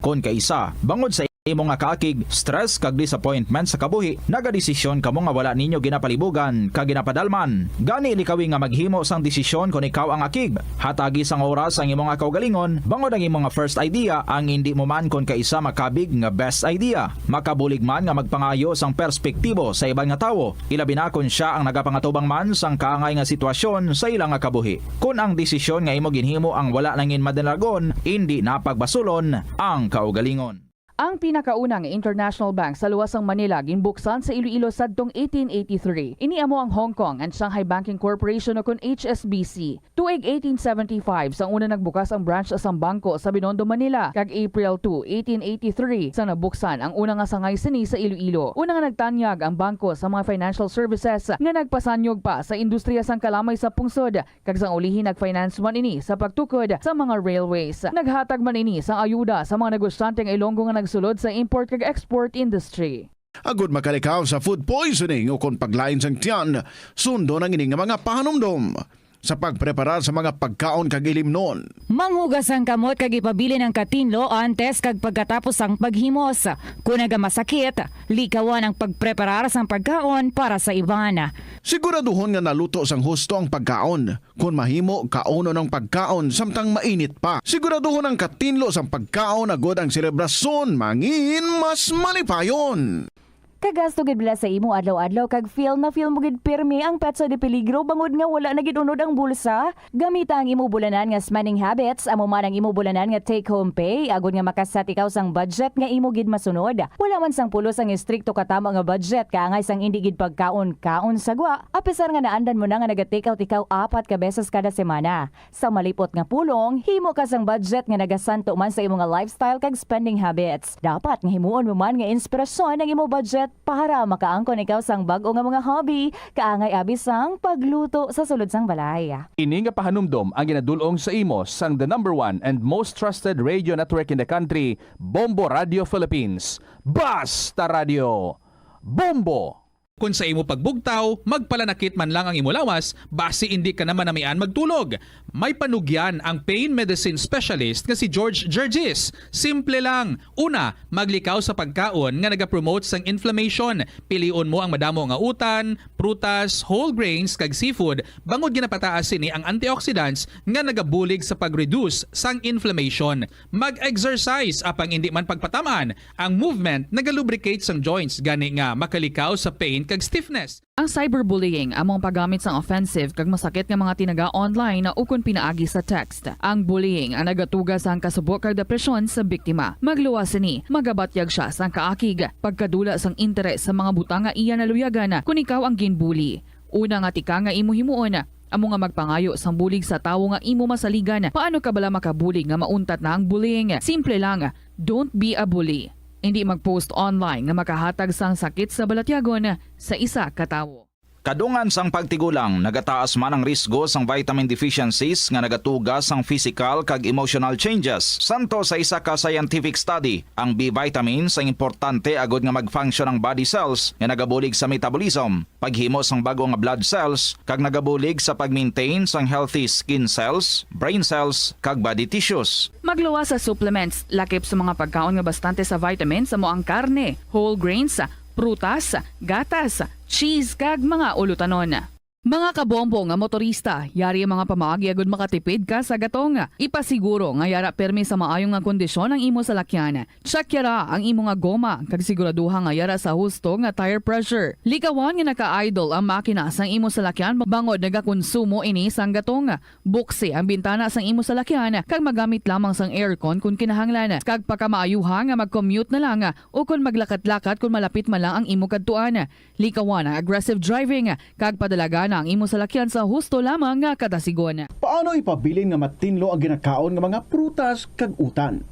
Kon kaisa, bangod sa imo nga kaakig, stress kag disappointment sa kabuhi, nagadesisyon kamo nga wala ninyo ginapalibugan kag ginapadalman. Gani, likawi nga maghimo sang desisyon kon ikaw ang akig. Hatagi sang oras ang imo nga kaugalingon, bangod ang imo nga first idea ang indi mo man kon kaisa makabig nga best idea. Makabulig man nga magpangayo sang perspektibo sa iban nga tawo, ilabi na kon sia ang nagapangatubang man sang kaangay nga sitwasyon sa ila nga kabuhi. Kon ang desisyon nga imo ginhimo ang wala nangin madalagon, indi na pagbasulon ang kaugalingon. Ang pinakauna nga international bank sa luwas sang Manila ginbuksan sa Iloilo sadtong eighteen eighty-three. Ini amo ang Hong Kong and Shanghai Banking Corporation, o kon H S B C. Tuig eighteen seventy-five sang una nagbukas ang branch sang bangko sa Binondo, Manila, kag April two, eighteen eighty-three sang nabuksan ang una nga sangay sini sa Iloilo. Una nga nagtanyag ang bangko sa mga financial services nga nagpasanyog pa sa industriya sang kalamay sa pungsod, kag sang ulihi nag-finance man ini sa pagtukod sa mga railways. Naghatag man ini sang ayuda sa mga negosyante nga Ilonggo nga nagsulod sa import kag export industry. Agod makalikaw sa food poisoning o kon paglain sang tiyan, sundon ang ini nga mga pahanumdom sa pagpreparar sa mga pagkaon kag ilimnon. Manghugas ang kamot kag ipabilin ang katinlo antes kag pagkatapos sang paghimos. Kon nagamasakit, likawan ang pagpreparar sang pagkaon para sa iban. Siguraduhon nga naluto sang husto ang pagkaon. Kon mahimo, kaunon ang pagkaon samtang mainit pa. Siguraduhon ang katinlo sang pagkaon agod ang selebrasyon mangin mas malipayon. Kagasto gid bala sa imo adlaw-adlaw kag feel na feel mo gid pirmi ang petsa de peligro bangod nga wala na gid unod ang bulsa? Gamita ang imo bulanan nga spending habits, amo man ang imo bulanan nga take-home pay, agod nga makaset ikaw sang budget nga imo gid masunod. Wala man sang pulos ang estrikto katama nga budget, kaangay sang indi gid pagkaon-kaon sa gwa, apisar nga naandan mo na nga naga-take out ikaw apat ka beses kada semana. Sa malipot nga pulong, himo ka sang budget nga nagasanto man sa imo nga lifestyle kag spending habits. Dapat nga himuon mo man nga inspirasyon ang imo budget para makaangkon ikaw sang bag-o nga mga hobby, kaangay abi sang pagluto sa sulod sang balay. Ini nga pahanumdom ang ginadul-ong sa imo sang the number one and most trusted radio network in the country, Bombo Radio Philippines. Basta Radio, Bombo! Kon sa imo pagbugtaw, magpalanakit man lang ang imo lawas, basi indi ka na manamian magtulog. May panugyan ang pain medicine specialist nga si George Gergis. Simple lang. Una, maglikaw sa pagkaon nga nagapromote sang inflammation. Pilion mo ang madamo nga utan, prutas, whole grains, kag seafood, bangod ginapataas sini ang antioxidants nga nagabulig sa pag-reduce sang inflammation. Mag-exercise, apang indi man pagpatam-an. Ang movement nagalubricate sang joints, gani nga makalikaw sa pain kag stiffness. Ang cyberbullying amo ang paggamit sang offensive kag masakit nga mga tinaga online ukon pinaagi sa text. Ang bullying ang nagatuga sang kasubo kag depresyon sa biktima. Magluwas sini, magabatyag sia sang kaakig, pagkadula sang interes sa mga butang nga iya naluyagan kon ikaw ang ginbully. Una nga tika nga imo himuon, amo nga magpangayo sang bulig sa tawo nga imo masaligan. Paano ka bala makabulig nga mauntat na ang bullying? Simple lang, don't be a bully. Indi mag-post online nga makahatag sang sakit sa balatyagon sa isa ka tawo. Kadungan sang pagtigulang, nagataas man ang risgo sang vitamin deficiencies nga nagatuga sang physical kag emotional changes. Santo sa isa ka scientific study, ang B vitamins ang importante agud nga mag-function ang body cells nga nagabulig sa metabolism, paghimo sang bag-o nga blood cells, kag nagabulig sa pag-maintain sang healthy skin cells, brain cells, kag body tissues. Magluwas sa supplements, lakip sa mga pagkaon nga bastante sa vitamins, amo ang karne, whole grains, prutas, gatas, cheese, kag mga ulutanon. Mga kabombo nga motorista, yari ang mga pamaagi agud makatipid ka sa gatong. Ipasiguro nga yara pirmi sa maayo nga kondisyon ang imo salakyan. Check yara ang imo nga goma, kag siguraduha nga yara sa husto nga tire pressure. Likawan nga naka-idle ang makina sang imo salakyan bangod nagakonsumo ini sang gatong. Buksi ang bintana sang imo salakyan kag magamit lamang sang aircon kon kinahanglan, kag pakamaayuha nga mag-commute na lang o kon maglakat-lakat kon malapit man lang ang imo kadtuan. Likawan ang aggressive driving kag padalagana ang imo salakyan sa husto lamang nga katasigon. Paano ipabilin nga matinlo ang ginakaon nga mga prutas kag utan?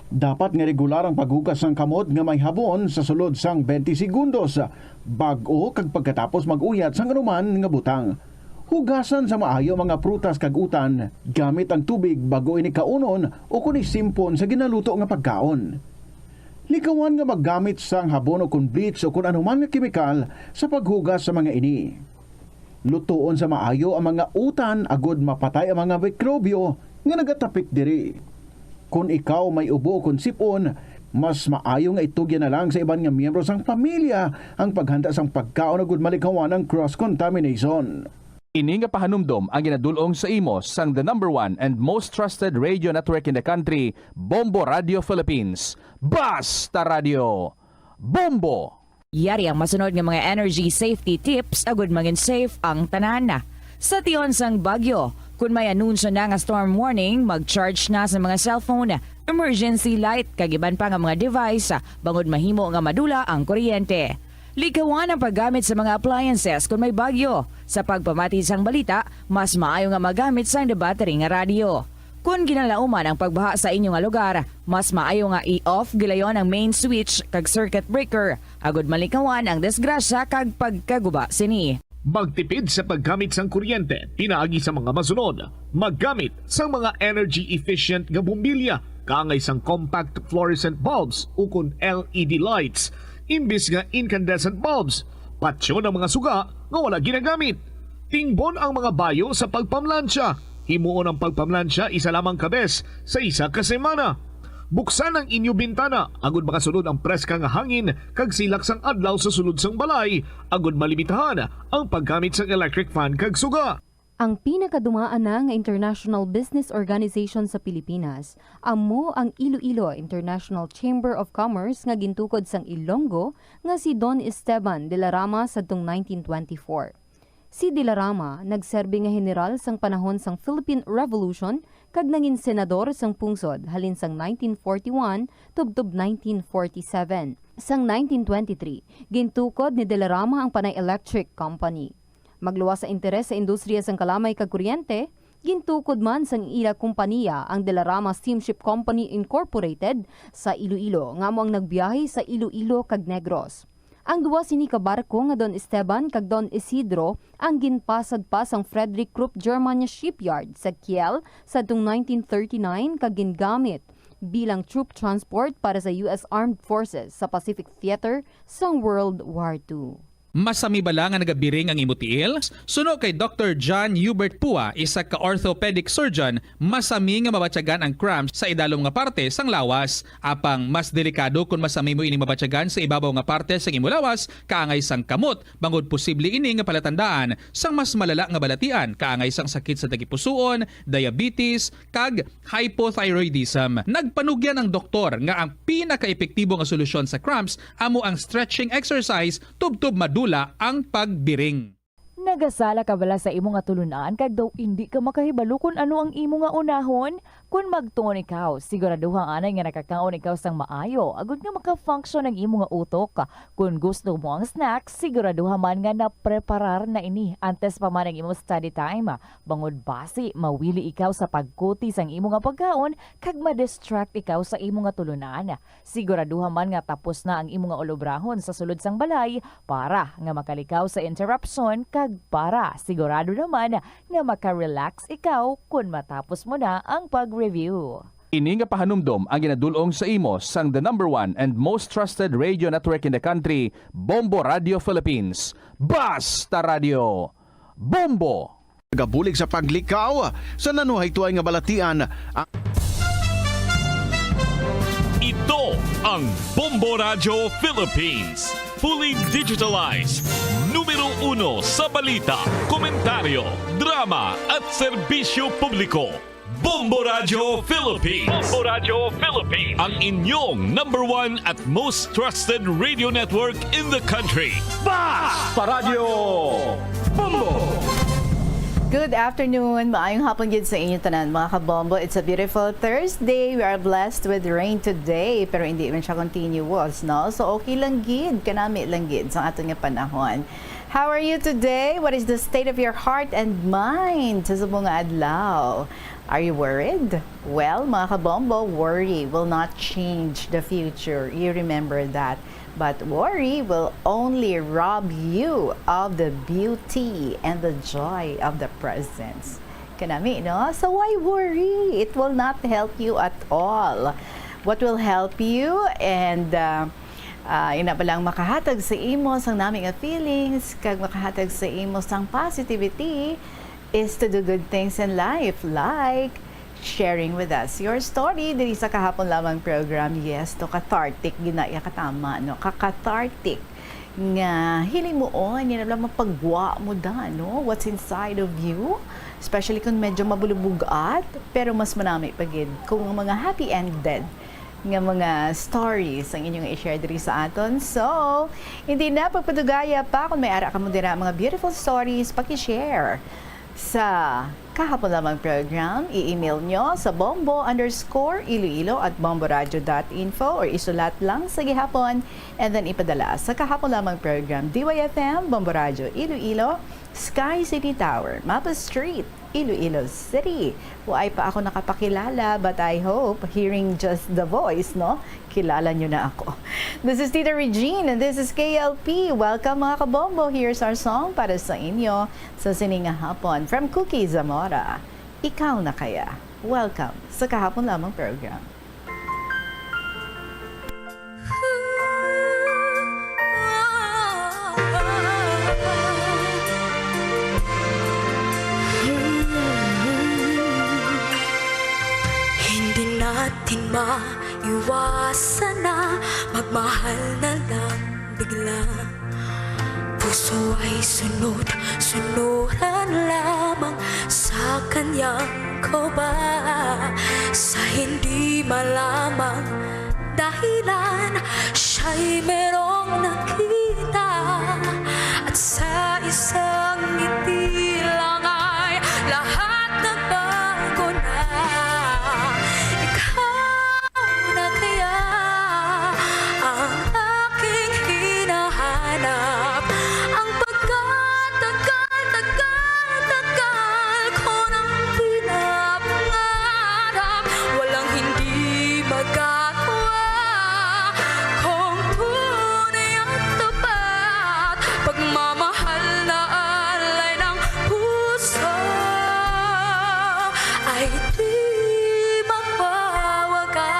Dapat nga regular ang paghugas sang kamot nga may habon sa sulod sang twenty segundos, bag-o kag pagkatapos mag-uyat sang anuman nga butang. Hugasan sa maayo ang mga prutas kag utan gamit ang tubig bag-o ini kaunon o kon isimpon sa ginaluto nga pagkaon. Likawan nga maggamit sang habon o kon bleach o kon anuman nga kemikal sa paghugas sa mga ini. Lutoon sa maayo ang mga utan agud mapatay ang mga mikrobyo nga nagatapik diri. Kon ikaw may ubo kon sip-on, mas maayo nga itugyan na lang sa iban nga miyembro sang pamilya ang paghanda sang pagkaon agud malikawan ang cross contamination. Ini nga pahanumdom ang ginadul-ong sa imo sang the number one and most trusted radio network in the country, Bombo Radio Philippines. Basta Radio, Bombo! Yari ang masunod nga mga energy safety tips agud mangin safe ang tanan. Sa tion sang bagyo, kun may anunsyo na nga storm warning, mag-charge na sa mga cellphone. emergency light, kag iban pa nga mga device, ah, bangod mahimo nga madula ang kuryente. Likawan ang paggamit sa mga appliances kon may bagyo. Sa pagpamati sang balita, mas maayo nga magamit sang battery nga radyo. Kon ginalauman ang pagbaha sa inyo nga lugar, mas maayo nga i-off gilayon ang main switch kag circuit breaker, agud malikawan ang disgrasya kag pagkaguba sini. Magtipid sa paggamit sang kuryente pinaagi sa mga masunod. Maggamit sang mga energy efficient nga bombilya, kaangay sang compact fluorescent bulbs ukon L E D lights, imbis nga incandescent bulbs. Patyon ang mga suga nga wala ginagamit. Tingbon ang mga bayo sa pagpamlansya. Himuon ang pagpamlansya isa lamang ka bes sa isa ka semana. Buksan ang inyo bintana agud makasulod ang preska nga hangin kag silak sang adlaw sa sulod sang balay, agud malimitahan ang paggamit sang electric fan kag suga. Ang pinakadumaan na nga international business organization sa Pilipinas amo ang Iloilo International Chamber of Commerce nga gintukod sang Ilonggo nga si Don Esteban de la Rama sadtong nineteen twenty-four. Si De la Rama nagserbi nga heneral sang panahon sang Philippine Revolution kag nangin senador sang pungsod halin sang nineteen forty-one tubtob nineteen forty-seven. Sang nineteen twenty-three, gintukod ni De la Rama ang Panay Electric Company. Magluwas sa interes sa industriya sang kalamay kag kuryente, gintukod man sang ila kompaniya ang De la Rama Steamship Company Incorporated sa Iloilo, nga amo ang nagbiyahe sa Iloilo kag Negros. Ang duha sini ka barko nga Don Esteban kag Don Isidro ang ginpasad pa sang Frederick Krupp Germania Shipyard sa Kiel sadtong nineteen thirty-nine kag gingamit bilang troop transport para sa U S Armed Forces sa Pacific Theater sang World War Two. Masami bala nga nagabiring ang imo tiil? Suno kay Doktor John Hubert Pua, isa ka orthopedic surgeon, masami nga mabatyagan ang cramps sa idalom nga parte sang lawas. Apang mas delikado kon masami mo ining mabatyagan sa ibabaw nga parte sang imo lawas, kaangay sang kamot, bangod posible ini nga palatandaan sang mas malala nga balatian, kaangay sang sakit sa tagipusoon, diabetes, kag hypothyroidism. Nagpanugyan ang doktor nga ang pinakaepektibo nga solusyon sa cramps amo ang stretching exercise tubtob madula ang pagbiring. Nagasala ka bala sa imo nga tulunan kag daw indi ka makahibalo kon ano ang imo nga unahon? Kon magtuon ikaw, siguraduha anay nga nakakaon ikaw sang maayo agud nga maka-function ang imo nga utok. Kon gusto mo ang snack, siguraduha man nga napreparar na ini antes pa man ang imo study time. Bangod basi mawili ikaw sa pagkuti sang imo nga pagkaon kag ma-distract ikaw sa imo nga tulunan. Siguraduha man nga tapos na ang imo nga ulobrahon sa sulod sang balay para nga makalikaw sa interruption kag para sigurado naman nga maka-relax ikaw kon matapos mo na ang pag-review. Ini nga pahanumdom ang ginadul-ong sa imo sang the number one and most trusted radio network in the country, Bombo Radio Philippines. Basta Radio Bombo! Nagabulig sa paglikaw sa nanuhaytoy nga balatian ang Ito ang Bombo Radyo Philippines. Fully digitalized. Numero uno sa balita, komentaryo, drama at serbisyo publiko. Bombo Radyo Philippines. Bombo Radyo Philippines. Ang inyong number one at most trusted radio network in the country. Basta Radyo Bombo! Good afternoon. Maayong hapon gid sa inyo tanan, mga kabombo. It's a beautiful Thursday. We are blessed with rain today, pero hindi man siya continuous, no? So, okay lang gid, kanami lang gid sa aton nga panahon. How are you today? What is the state of your heart and mind sa subong nga adlaw? Are you worried? Well, mga kabombo, worry will not change the future. You remember that. But worry will only rob you of the beauty and the joy of the presence. Kanami, no? So why worry? It will not help you at all. What will help you and, uh, uh, ina ba lang makahatag sa imo sang nami nga feelings, kag makahatag sa imo sang positivity is to do good things in life, like sharing with us your story diri sa kahapon lamang program. Yes, to cathartic, ginaya katama, no? Ka-cathartic nga hilimuon, yun lang mapagwa mo da, no? What's inside of you, especially kung medyo mabulubog-at, pero mas manami pa gid kung ang mga happy-ended nga mga stories ang inyong i-share diri sa aton. So, hindi na pagpadugaya pa, kung may ara kamo dira mga beautiful stories, paki-share sa Kahapon lamang program, i-email nyo sa bombo underscore iloilo at bomboradio dot info or isulat lang sa gihapon and then ipadala sa kahapon lamang program, D Y F M, Bombo Radio Iloilo, Sky City Tower, Mapa Street, Iloilo City. Waay pa ako nakapakilala, but I hope hearing just the voice, no? Kilala nyo na ako. This is Tita Regine and this is K L P. Welcome, mga kabombo. Here's our song para sa inyo sa sining nga hapon. From Cookie Zamora, Ikaw Na Kaya. Welcome sa Kahapon Lamang program. Hindi natin maiwasan na magmahal na lang bigla. Puso ay sunod-sunuran lamang sa kanyang koba. Sa hindi malamang dahilan, siya'y merong nakita. At sa isang ngiti lang ay lahat nagbago na. Ikaw na kaya ang aking hinahanap, ang pagkatagal-tagal-tagal ko nang pinapangarap. Walang hindi magagawa kung tunay at tapat, pagmamahal na alay ng puso ay di mawawakas.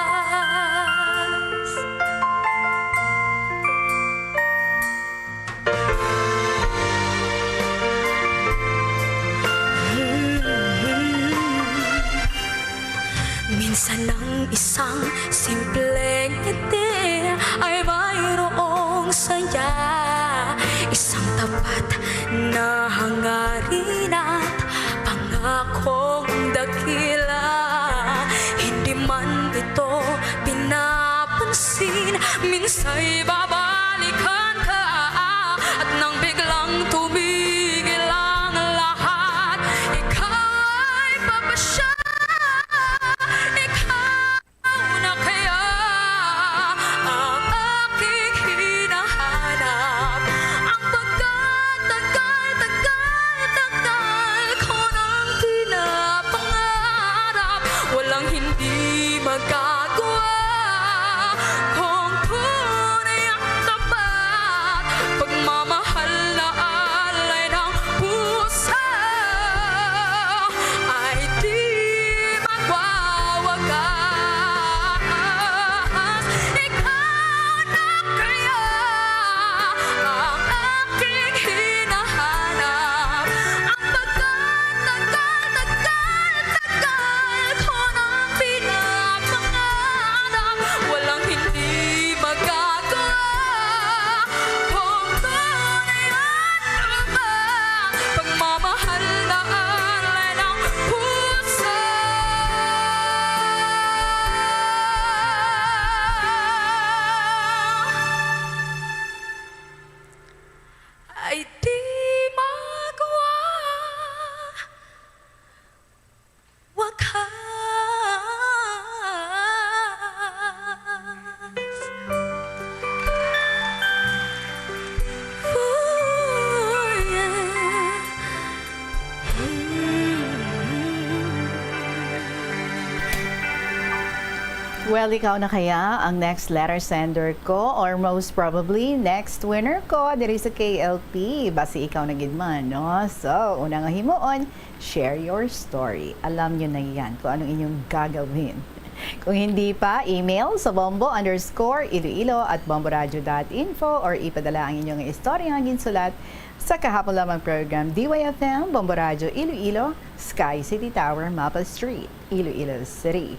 Minsan ang isang simpleng ngiti ay mayroong saya, isang tapat na hangarin at pangakong dakila. Hindi man ito pinapansin, minsa'y babalikan ka. At nang biglang tumigil ang lahat, ika'y papasya. Ikaw na kaya ang aking hinahanap, ang pagkatagal-tagal-tagal ko nang pinapangarap. Walang hindi magagawa kung tunay ang tapat, pagmamahal na alay ng puso ay di magwawakas. Ikaw na kaya ang aking hinahanap, ang pagkatagal-tagal-tagal ko nang pinapangarap. Walang hindi magagawa kung tunay ang pagmamahal na alay ng puso ay di magwa-, wakas. Ooh, yeah. Well, ikaw na kaya ang next letter sender ko, or most probably next winner ko diri sa K L P. Basi ikaw na gid man, no? So, una nga himuon, share your story. Alam nyo na yan kung anong inyong gagawin. Kung hindi pa, email sa bombo underscore iloilo at bomboradio dot info or ipadala ang inyong istorya nga ginsulat sa kahapon lamang program, D Y F M, Bombo Radio Iloilo, Sky City Tower, Mapa Street, Iloilo City.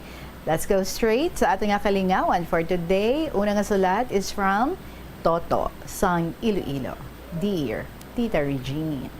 Let's go straight sa ating nga kalingawan for today. Una nga sulat is from Toto sang Iloilo. Dear Tita Regine.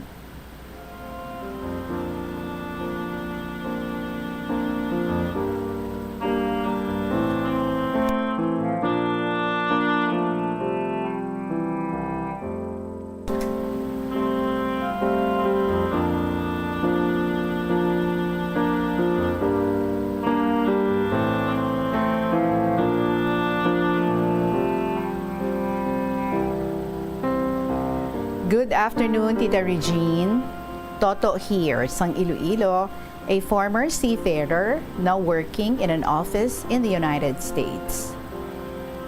Good afternoon, Tita Regine. Toto here, sang Iloilo, a former seafarer now working in an office in the United States.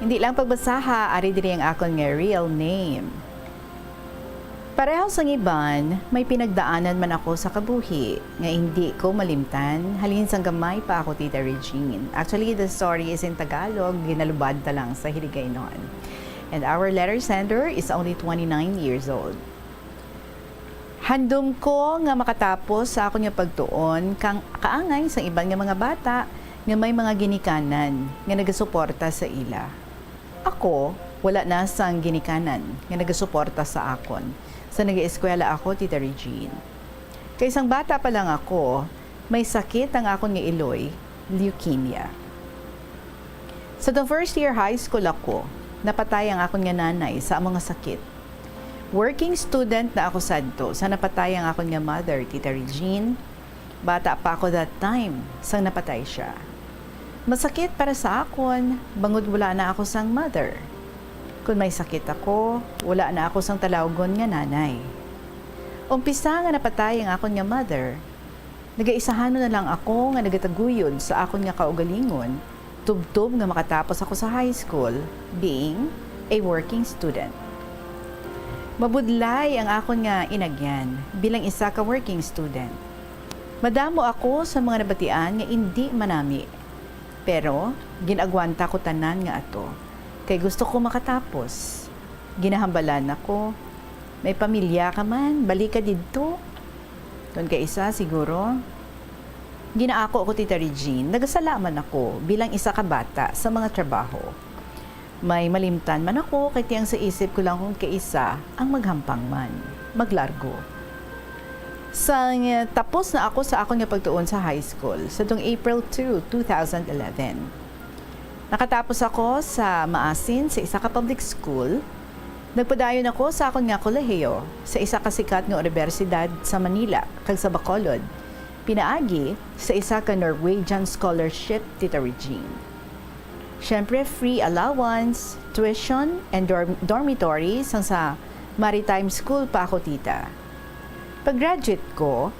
Hindi lang pagbasaha, ari diri ang akon nga real name. Pareho sang iban, may pinagdaanan man ako sa kabuhi nga hindi ko malimtan halin sang gamay pa ako, Tita Regine. Actually, the story is in Tagalog, ginalubad ta lang sa Hiligaynon. And our letter sender is only twenty-nine years old. Handom ko nga makatapos sa akon nga pagtuon kang kaangay sa iban nga mga bata nga may mga ginikanan nga nagasuporta sa ila. Ako, wala na sang ginikanan nga nagasuporta sa akon sa nagaeskwela ako, Tita Regine. Kay sang bata pa lang ako, may sakit ang akon nga iloy, leukemia. Sa tong first year high school ako, napatay ang akon nga nanay sa amo nga sakit. Working student na ako sadto sa napatay ang akon nga mother, Tita Regine. Bata pa ako that time, sang napatay siya. Masakit para sa akon, bangod wala na ako sang mother. Kon may sakit ako, wala na ako sang talawgon nga nanay. Umpisa nga napatay ang akon nga mother, nagaisahanon na lang ako nga nagataguyod sa akon nga kaugalingon, tubtob nga makatapos ako sa high school, being a working student. Mabudlay ang akon nga inagyan bilang isa ka working student. Madamo ako sa mga nabatian nga indi manami, pero gin-agwanta ko tanan nga ato, kay gusto ko makatapos. Ginahambalan ako, "May pamilya ka man, balik ka didto." Kon kaisa, siguro, ginaako ko, Tita Regine, nagasala man ako bilang isa ka bata sa mga trabaho. May malimtan man ako, kay ti ang sa isip ko lang kon kaisa ang maghampang man, maglargo. Sang, eh, tapos na ako sa akon nga pagtuon sa high school, sa tong April two, two thousand eleven. Nakatapos ako sa maasin sa isa ka public school. Nagpadayon ako sa akon nga kolehiyo sa isa ka sikat nga unibersidad sa Manila kag sa Bacolod, pinaagi sa isa ka Norwegian scholarship, Tita Regine. Siyempre, free allowance, tuition, and dorm-, dormitory sang sa maritime school pa ako, Tita. Pag-graduate ko,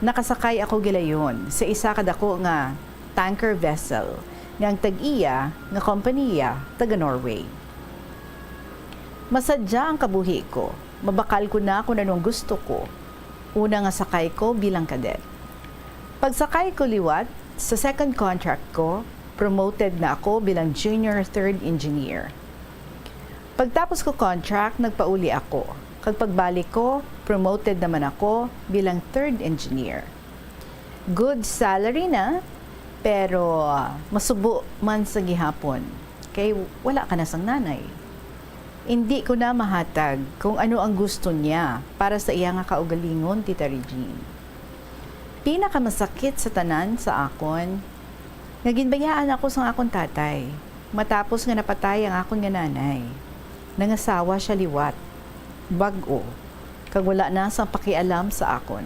nakasakay ako gilayon sa isa ka dako nga tanker vessel nga ang tag-iya nga kompaniya taga Norway. Masadya ang kabuhi ko, mabakal ko na kung anong gusto ko. Una nga sakay ko bilang cadet. Pagsakay ko liwat, sa second contract ko, promoted na ako bilang junior third engineer. Pagtapos ko contract, nagpauli ako. Kag pagbalik ko, promoted naman ako bilang third engineer. Good salary na, pero, ah, masubo man sa gihapon, kay wala ka na sang nanay. Indi ko na mahatag kung ano ang gusto niya para sa iya nga kaugalingon, Tita Regine. Pinakamasakit sa tanan sa akon, nga ginbayaan ako sang akon tatay matapos nga napatay ang akon nga nanay. Nangasawa sia liwat, bag-o, kag wala na sang pakialam sa akon.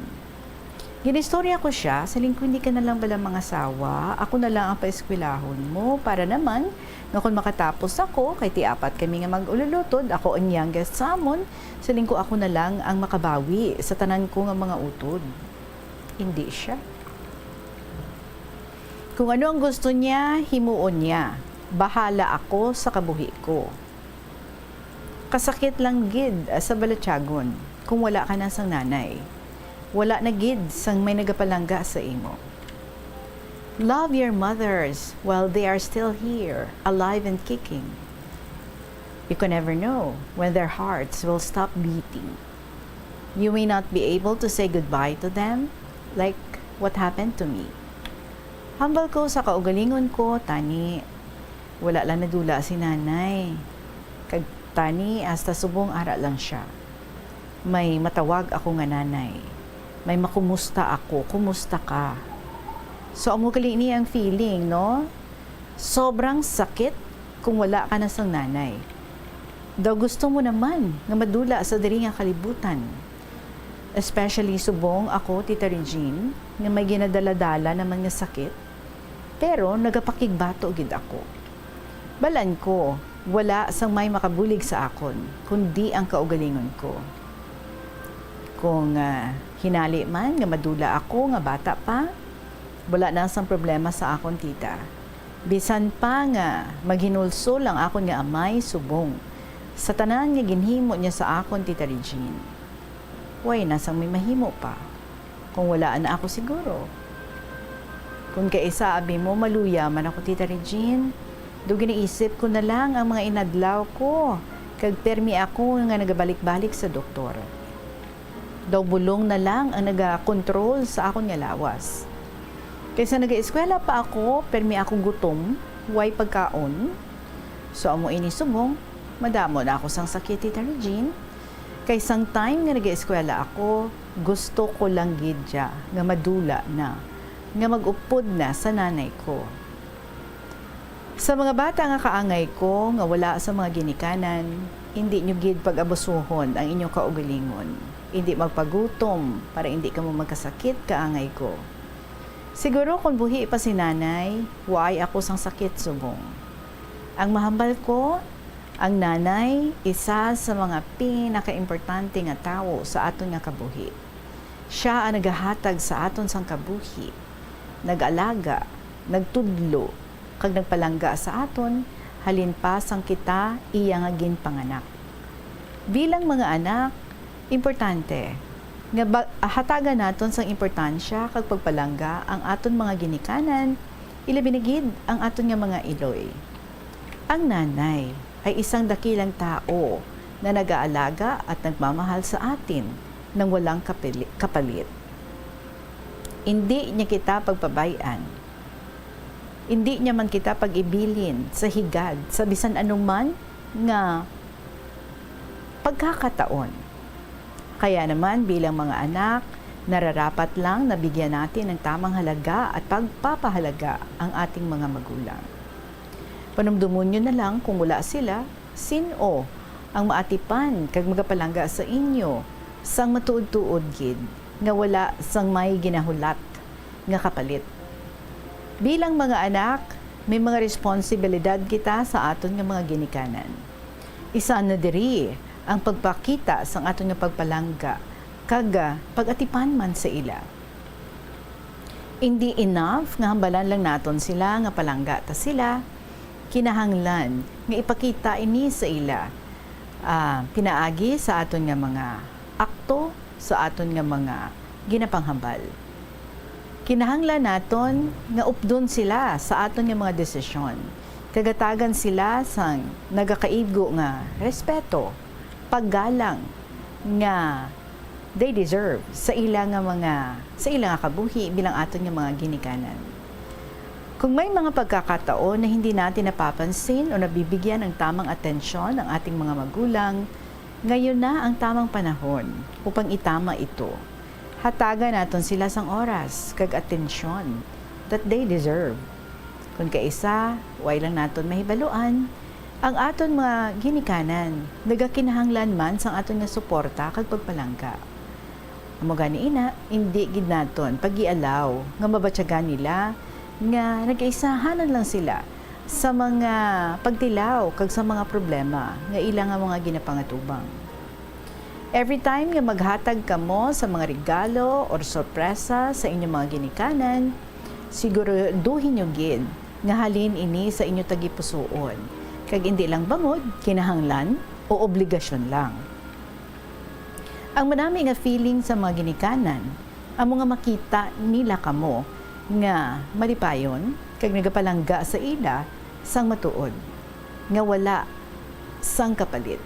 Ginistorya ko sia, "Siling ko, hindi ka na lang bala mangasawa, ako na lang ang paeskwelahon mo, para naman nga kon makatapos ako, kay ti apat kami nga mag-ululutod, ako ang youngest sa amon, siling ko, ako na lang ang makabawi sa tanan ko nga mga utod." Hindi sia. Kung ano ang gusto niya, himuon niya. Bahala ako sa kabuhi ko. Kasakit lang gid sa balatyagon kung wala ka na sang nanay. Wala na gid sang may nagapalangga sa imo. Love your mothers while they are still here, alive and kicking. You can never know when their hearts will stop beating. You may not be able to say goodbye to them, like what happened to me. Hambal ko sa kaugalingon ko, tani, wala lang nadula si nanay. Kag tani, hasta subong ara lang sia. May matawag ako nga nanay. May makumusta ako, "Kumusta ka?" So, amo gali ni ang feeling, no? Sobrang sakit kung wala ka na sang nanay. Daw gusto mo naman nga madula sa diri nga kalibutan. Especially subong ako, Tita Regine, nga may ginadaladala naman nga sakit, pero nagapakigbato gid ako. Balan ko, wala sang may makabulig sa akon, kundi ang kaugalingon ko. Kung, ah, hinali man nga madula ako nga bata pa, wala na sang problema sa akon, tita. Bisan pa nga maghinulsol ang akon nga amay subong sa tanan nga ginhimo niya sa akon, Tita Regine, way na sang may mahimo pa. Kung wala na ako siguro. Kung kaisa abi mo, maluya man ako, Tita Regine. Do ginaisip ko na lang ang mga inadlaw ko, kag permi ako nga nagabalik-balik sa doktor. Daw bulong na lang ang nagakontrol sa akon nga lawas. Kaysa nagaeskwela pa ako, permi ako gutom, way pagkaon. So, amo ini subong, madamo na ako sang sakit, Tita Regine. Kay sang time nga nagaeskwela ako, gusto ko lang gid siya nga madula na, nga mag-upod na sa nanay ko. Sa mga bata nga kaangay ko nga wala sa mga ginikanan, indi nyo gid pag-abusuhon ang inyong kaugalingon. Indi magpagutom para indi kamo magkasakit, kaangay ko. Siguro kon buhi pa si nanay, waay ako sang sakit subong. Ang mahambal ko, ang nanay isa sa mga pinakaimportante nga tawo sa aton nga kabuhi. Sia ang nagahatag sa aton sang kabuhi, nag-alaga, nagtudlo, kag nagpalangga sa aton halin pa sang kita iya nga ginpanganak. Bilang mga anak, importante nga ba-, hatagan naton sang importansya kag pagpalangga ang aton mga ginikanan, ilabi na gid ang aton nga mga iloy. Ang nanay ay isang dakilang tawo na nag-aalaga at nagmamahal sa atin nang walang kapili-, kapalit. Indi niya kita pagpabay-an. Indi niya man kita pag-ibilin sa higad sa bisan anuman nga pagkakataon. Kaya naman, bilang mga anak, nararapat lang na bigyan natin ng tamang halaga at pagpapahalaga ang ating mga magulang. Panumdumon niyo na lang kung wala sila, sin-o ang maatipan kag magapalangga sa inyo sang matuod-tuod gid nga wala sang may ginahulat nga kapalit. Bilang mga anak, may mga responsibilidad kita sa aton nga mga ginikanan. Isa na diri ang pagpakita sang aton nga pagpalangga kag, ah, pag-atipan man sa ila. Indi enough nga hambalan lang naton sila nga palangga ta sila. Kinahanglan nga ipakita ini sa ila, ah, pinaagi sa aton nga mga akto, sa aton nga mga ginapanghambal. Kinahanglan naton nga updon sila sa aton nga mga desisyon, kag hatagan sila sang nagakaigo nga respeto, paggalang nga they deserve sa ila nga mga, sa ila nga kabuhi bilang aton nga mga ginikanan. Kung may mga pagkakataon na hindi natin napapansin o nabibigyan ng tamang atensyon ang ating mga magulang, ngayon na ang tamang panahon upang itama ito. Hatagan naton sila sang oras kag atensyon that they deserve. Kon kaisa, way lang naton mahibaluan, ang aton mga ginikanan nagakinahanglan man sang aton nga suporta kag pagpalangga. Amo gani ina, indi gid naton pag-ialaw nga mabatyagan nila nga nagkaisahanan lang sila sa mga pagtilaw kag sa mga problema nga ila nga mga ginapangatubang. Every time nga maghatag kamo sa mga regalo or sorpresa sa inyong mga ginikanan, siguraduhin niyo gid nga halin ini sa inyo tagipusoon, kag indi lang bangod, kinahanglan, o obligasyon lang. Ang manami nga feeling sa mga ginikanan amo nga makita nila kamo nga malipayon kag nagapalangga sa ila sang matuod, nga wala sang kapalit.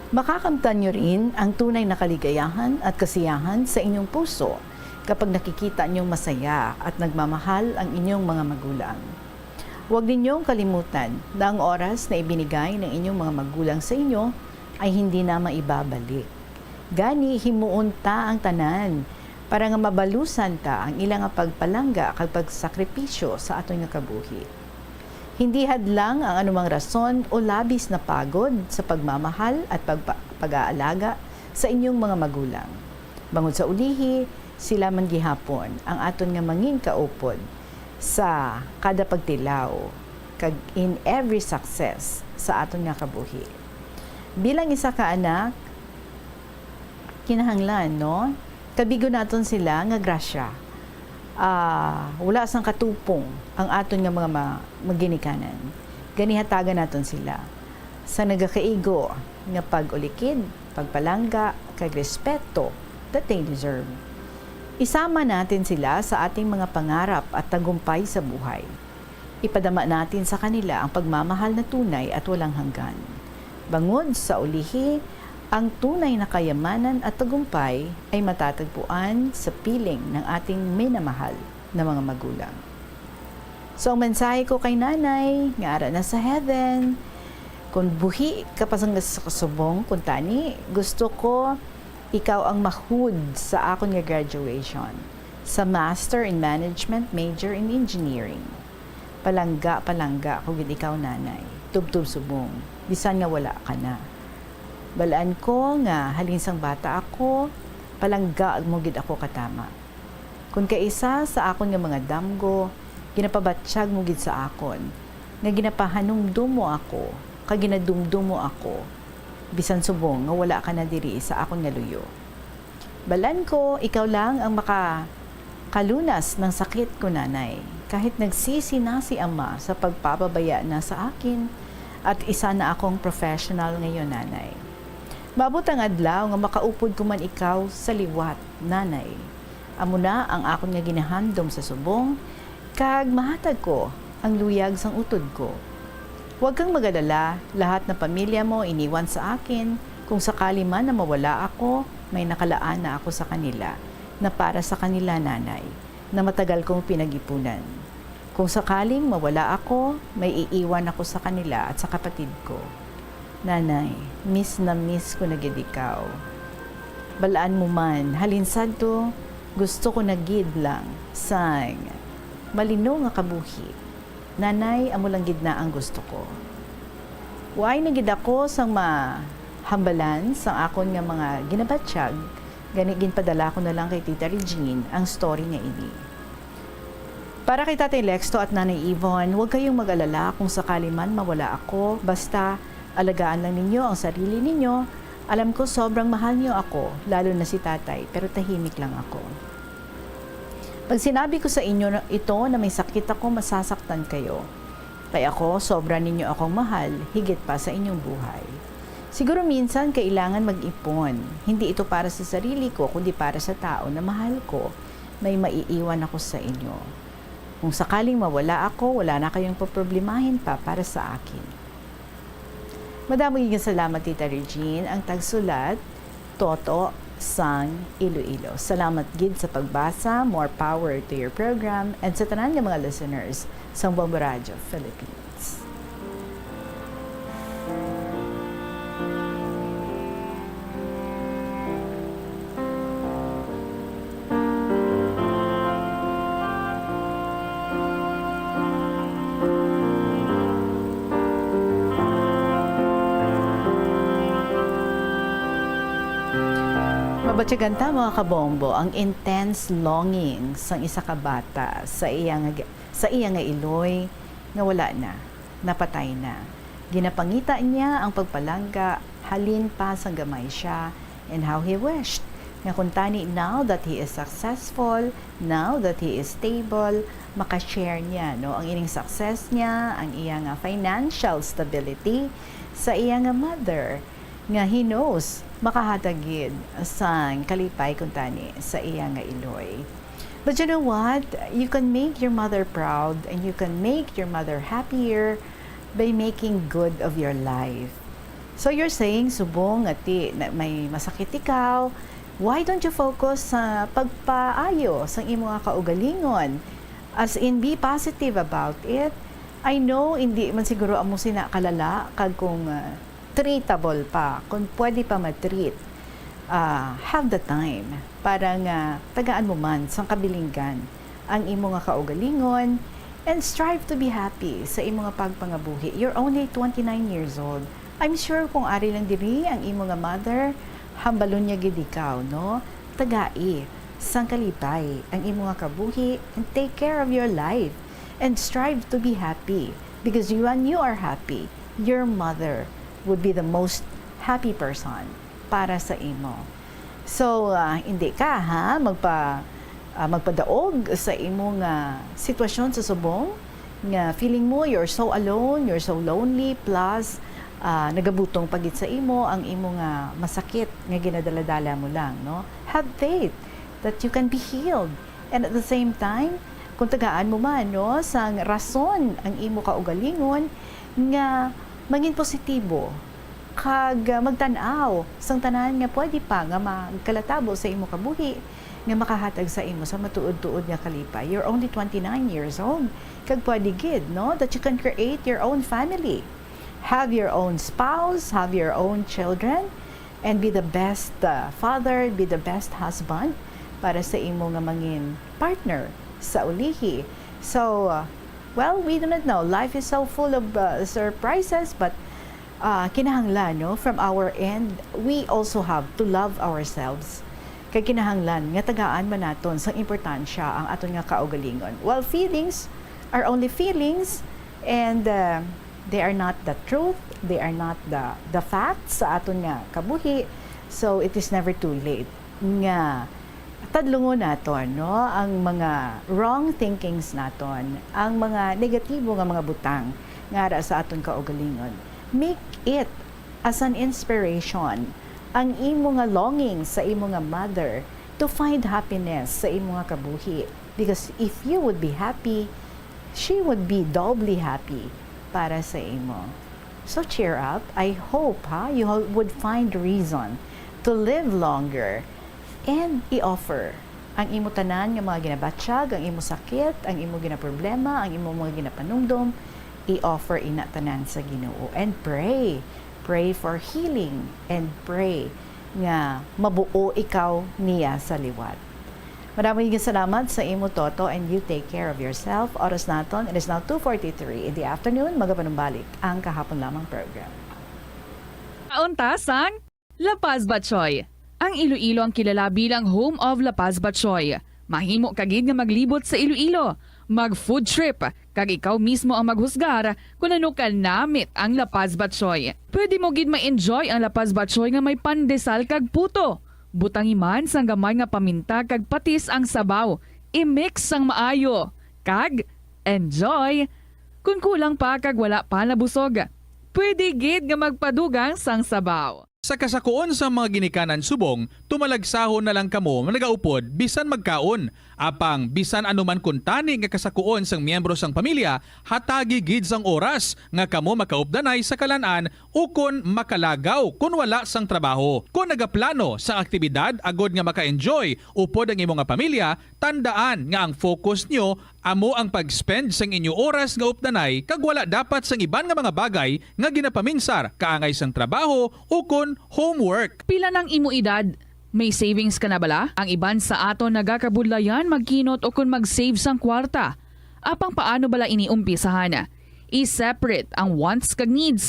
Makakamtan niyo rin ang tunay na kaligayahan at kasiyahan sa inyong puso kapag nakikita niyong masaya at nagmamahal ang inyong mga magulang. Huwag ninyong kalimutan na ang oras na ibinigay ng inyong mga magulang sa inyo ay hindi na maibabalik. Gani, himuon ta ang tanan para nga mabalusan ta ang ila nga pagpalangga kag pagsakripisyo sa aton nga kabuhi. Hindi hadlang ang anumang rason o labis na pagod sa pagmamahal at pagpa-, pag-aalaga sa inyong mga magulang. Bangod sa ulihi, sila man gihapon ang aton nga mangin kaupod sa kada pagtilaw kag in every success sa aton nga kabuhi. Bilang isa ka anak, Kinahanglan, no? Kabigon naton sila nga grasya. Ah, wala sang katupong ang aton nga mga ma-, maginikanan. Gani hatagan naton sila sa nagakaigo nga pag-ulikid, pagpalangga, kag respeto that they deserve. Isama natin sila sa ating mga pangarap at tagumpay sa buhay. Ipadama natin sa kanila ang pagmamahal na tunay at walang hanggan. Bangod sa ulihi, ang tunay na kayamanan at tagumpay ay matatagpuan sa piling ng ating minamahal na mga magulang. So, ang mensahe ko kay Nanay, nga ara na sa heaven, kung buhi ka pa sa, sa subong, kung tani, gusto ko ikaw ang mahud sa akon nga graduation sa Master in Management, major in Engineering. Palangga, palangga ko gid ikaw, Nanay. Tubtob subong, bisan nga wala ka na. Balaan ko nga halin sang bata ako, palangga mo gid ako katama. Kon kaisa sa akon nga mga damgo, ginapabatyag mo gid sa akon, nga ginapahanumdom mo ako, kag ginadumdom mo ako, bisan subong nga wala ka na diri sa akon nga luyo. Balaan ko, ikaw lang ang makakalunas ng sakit ko, Nanay. Kahit nagsisi na si Ama sa pagpapabaya na sa akin, at isa na akong professional ngayon, Nanay. Maabot ang adlaw nga makaupod ko man ikaw sa liwat, Nanay. Amo na ang akon nga ginahandom sa subong, kag mahatag ko ang luyag sang utod ko. Huwag kang mag-alala, lahat ng pamilya mo iniwan sa akin. Kung sakali man na mawala ako, may nakalaan na ako sa kanila, na para sa kanila, Nanay, na matagal kong pinag-ipunan. Kung sakaling mawala ako, may iiwan ako sa kanila at sa kapatid ko. Nanay, miss na miss ko na gid ikaw. Balaan mo man, halin sadto, gusto ko na gid lang sang malino nga kabuhi. Nanay, amo lang gid na ang gusto ko. Waay na gid ako sang mahambalan sang akon nga mga ginabatyag, gani ginpadala ko na lang kay Tita Regine ang story nga ini. Para kay Tatay Lexto at Nanay Yvonne, huwag kayong mag-alala kung sakali man mawala ako. Basta, alagaan lang ninyo ang sarili ninyo. Alam ko sobrang mahal niyo ako, lalo na si Tatay, pero tahimik lang ako. Pag sinabi ko sa inyo na ito na may sakit ako, masasaktan kayo. Kay ako, sobra ninyo akong mahal, higit pa sa inyong buhay. Siguro minsan kailangan mag-ipon. Hindi ito para sa sarili ko, kundi para sa tao na mahal ko. May maiiwan ako sa inyo. Kung sakaling mawala ako, wala na kayong poproblemahin pa para sa akin. Madamo gid nga salamat, Tita Regine, ang tagsulat, Toto sang Iloilo. Salamat gid sa pagbasa. More power to your program and sa tanan nga mga listeners sang Bombo Radyo Philippines. Mabatyagan ta, mga kabombo, ang intense longing sang isa ka bata sa iya nga, sa iya nga iloy nga wala na, napatay na. Ginapangita niya ang pagpalangga halin pa sang gamay siya, and how he wished nga kuntani, now that he is successful, now that he is stable, makashare niya, no, ang ining success niya, ang iya nga financial stability sa iya nga mother, nga he knows makahatag gid sang kalipay kuntani sa iya nga iloy. But you know what? You can make your mother proud and you can make your mother happier by making good of your life. So you're saying, subong nga ti na may masakit ikaw, why don't you focus sa pagpaayo sang imo nga kaugalingon? As in, be positive about it. I know, hindi man siguro amo sina kalala, kag kung, ah, treatable pa, kung pwede pa ma-treat, ah, have the time para nga tagaan mo man sang kabilinggan ang imo nga kaugalingon, and strive to be happy sa imo nga pagpangabuhi. You're only twenty-nine years old. I'm sure kung ari lang diri ang imo nga mother, hambalon niya gid ikaw, no? Tagai sang kalipay ang imo nga kabuhi and take care of your life and strive to be happy, because when you are happy, your mother would be the most happy person para sa imo. So, ah, hindi ka, ha, magpa-, ah, magpadaog sa imong, ah, sitwasyon sa subong nga feeling mo you're so alone, you're so lonely, plus, ah, nagabutong pa gid sa imo ang imo nga masakit nga ginadaladala mo lang, no? Have faith that you can be healed. And at the same time, kung tagaan mo man, no, sang rason ang imo kaugalingon nga mangin positibo, kag, ah, magtan-aw sang tanan nga pwede pa nga magkalatabo sa imo kabuhi, nga makahatag sa imo sa matuod-tuod nga kalipay. You're only twenty-nine years old, kag pwede gid, no, that you can create your own family, have your own spouse, have your own children, and be the best, uh, father, be the best husband para sa imo nga mangin partner sa ulihi. So, uh, well, we do not know. Life is so full of, uh, surprises, but, uh, kinahanglan, no, from our end, we also have to love ourselves. Kay kinahanglan nga tagaan man naton sang importansya ang aton nga kaugalingon. Well, feelings are only feelings, and, uh, they are not the truth, they are not the, the facts sa aton nga kabuhi. So, it is never too late nga tadlungon naton, no, ang mga wrong thinkings naton, ang mga negatibo nga mga butang nga ara sa aton kaugalingon. Make it as an inspiration ang imo nga longing sa imo nga mother to find happiness sa imo nga kabuhi. Because if you would be happy, she would be doubly happy para sa imo. So cheer up. I hope, ha, you ho-, would find reason to live longer and i-offer ang imo tanan nga mga ginabatyag, ang imo sakit, ang imo ginaproblema, ang imo mga ginapanumdom, i-offer ina tanan sa Ginoo and pray. Pray for healing and pray nga mabuo ikaw niya sa liwat. Madamo nga salamat sa imo, Toto, and you take care of yourself. Oras naton, it is now two forty-three in the afternoon. Magapanumbalik ang kahapon lamang program. Kaunta sang La Paz Batchoy. Ang Iloilo ang kilala bilang home of La Paz Batchoy. Mahimo ka gid nga maglibot sa Iloilo, mag food trip, kag ikaw mismo ang maghusgar kon ano kanamit ang La Paz Batchoy. Pwede mo gid ma-enjoy ang La Paz Batchoy nga may pandesal kag puto. Butangi man sang gamay nga paminta kag patis ang sabaw. I-mix sang maayo. Kag enjoy! Kon kulang pa kag wala pa nabusog, pwede gid nga magpadugang sang sabaw. Sa kasakuon sang mga ginikanan subong, tumalagsahon na lang kamo nga nagaupod bisan magkaon. Apang bisan ano man kuntani nga kasakuon sang miyembro sang pamilya, hatagi gid sang oras nga kamo makaupdanay sa kalan-an ukon makalagaw kon wala sang trabaho. Kon nagaplano sang aktibidad agod nga maka-enjoy upod ang imo nga pamilya, tandaan nga ang focus nyo amo ang pag-spend sang inyo oras nga updanay kag wala dapat sang iban nga mga bagay nga ginapaminsar kaangay sang trabaho ukon homework. Pila nang imo edad? May savings ka na bala? Ang iban sa aton nagakabudlayan magkinot ukon mag-save sang kwarta. Apang paano bala ini umpisahan? I-separate ang wants kag needs.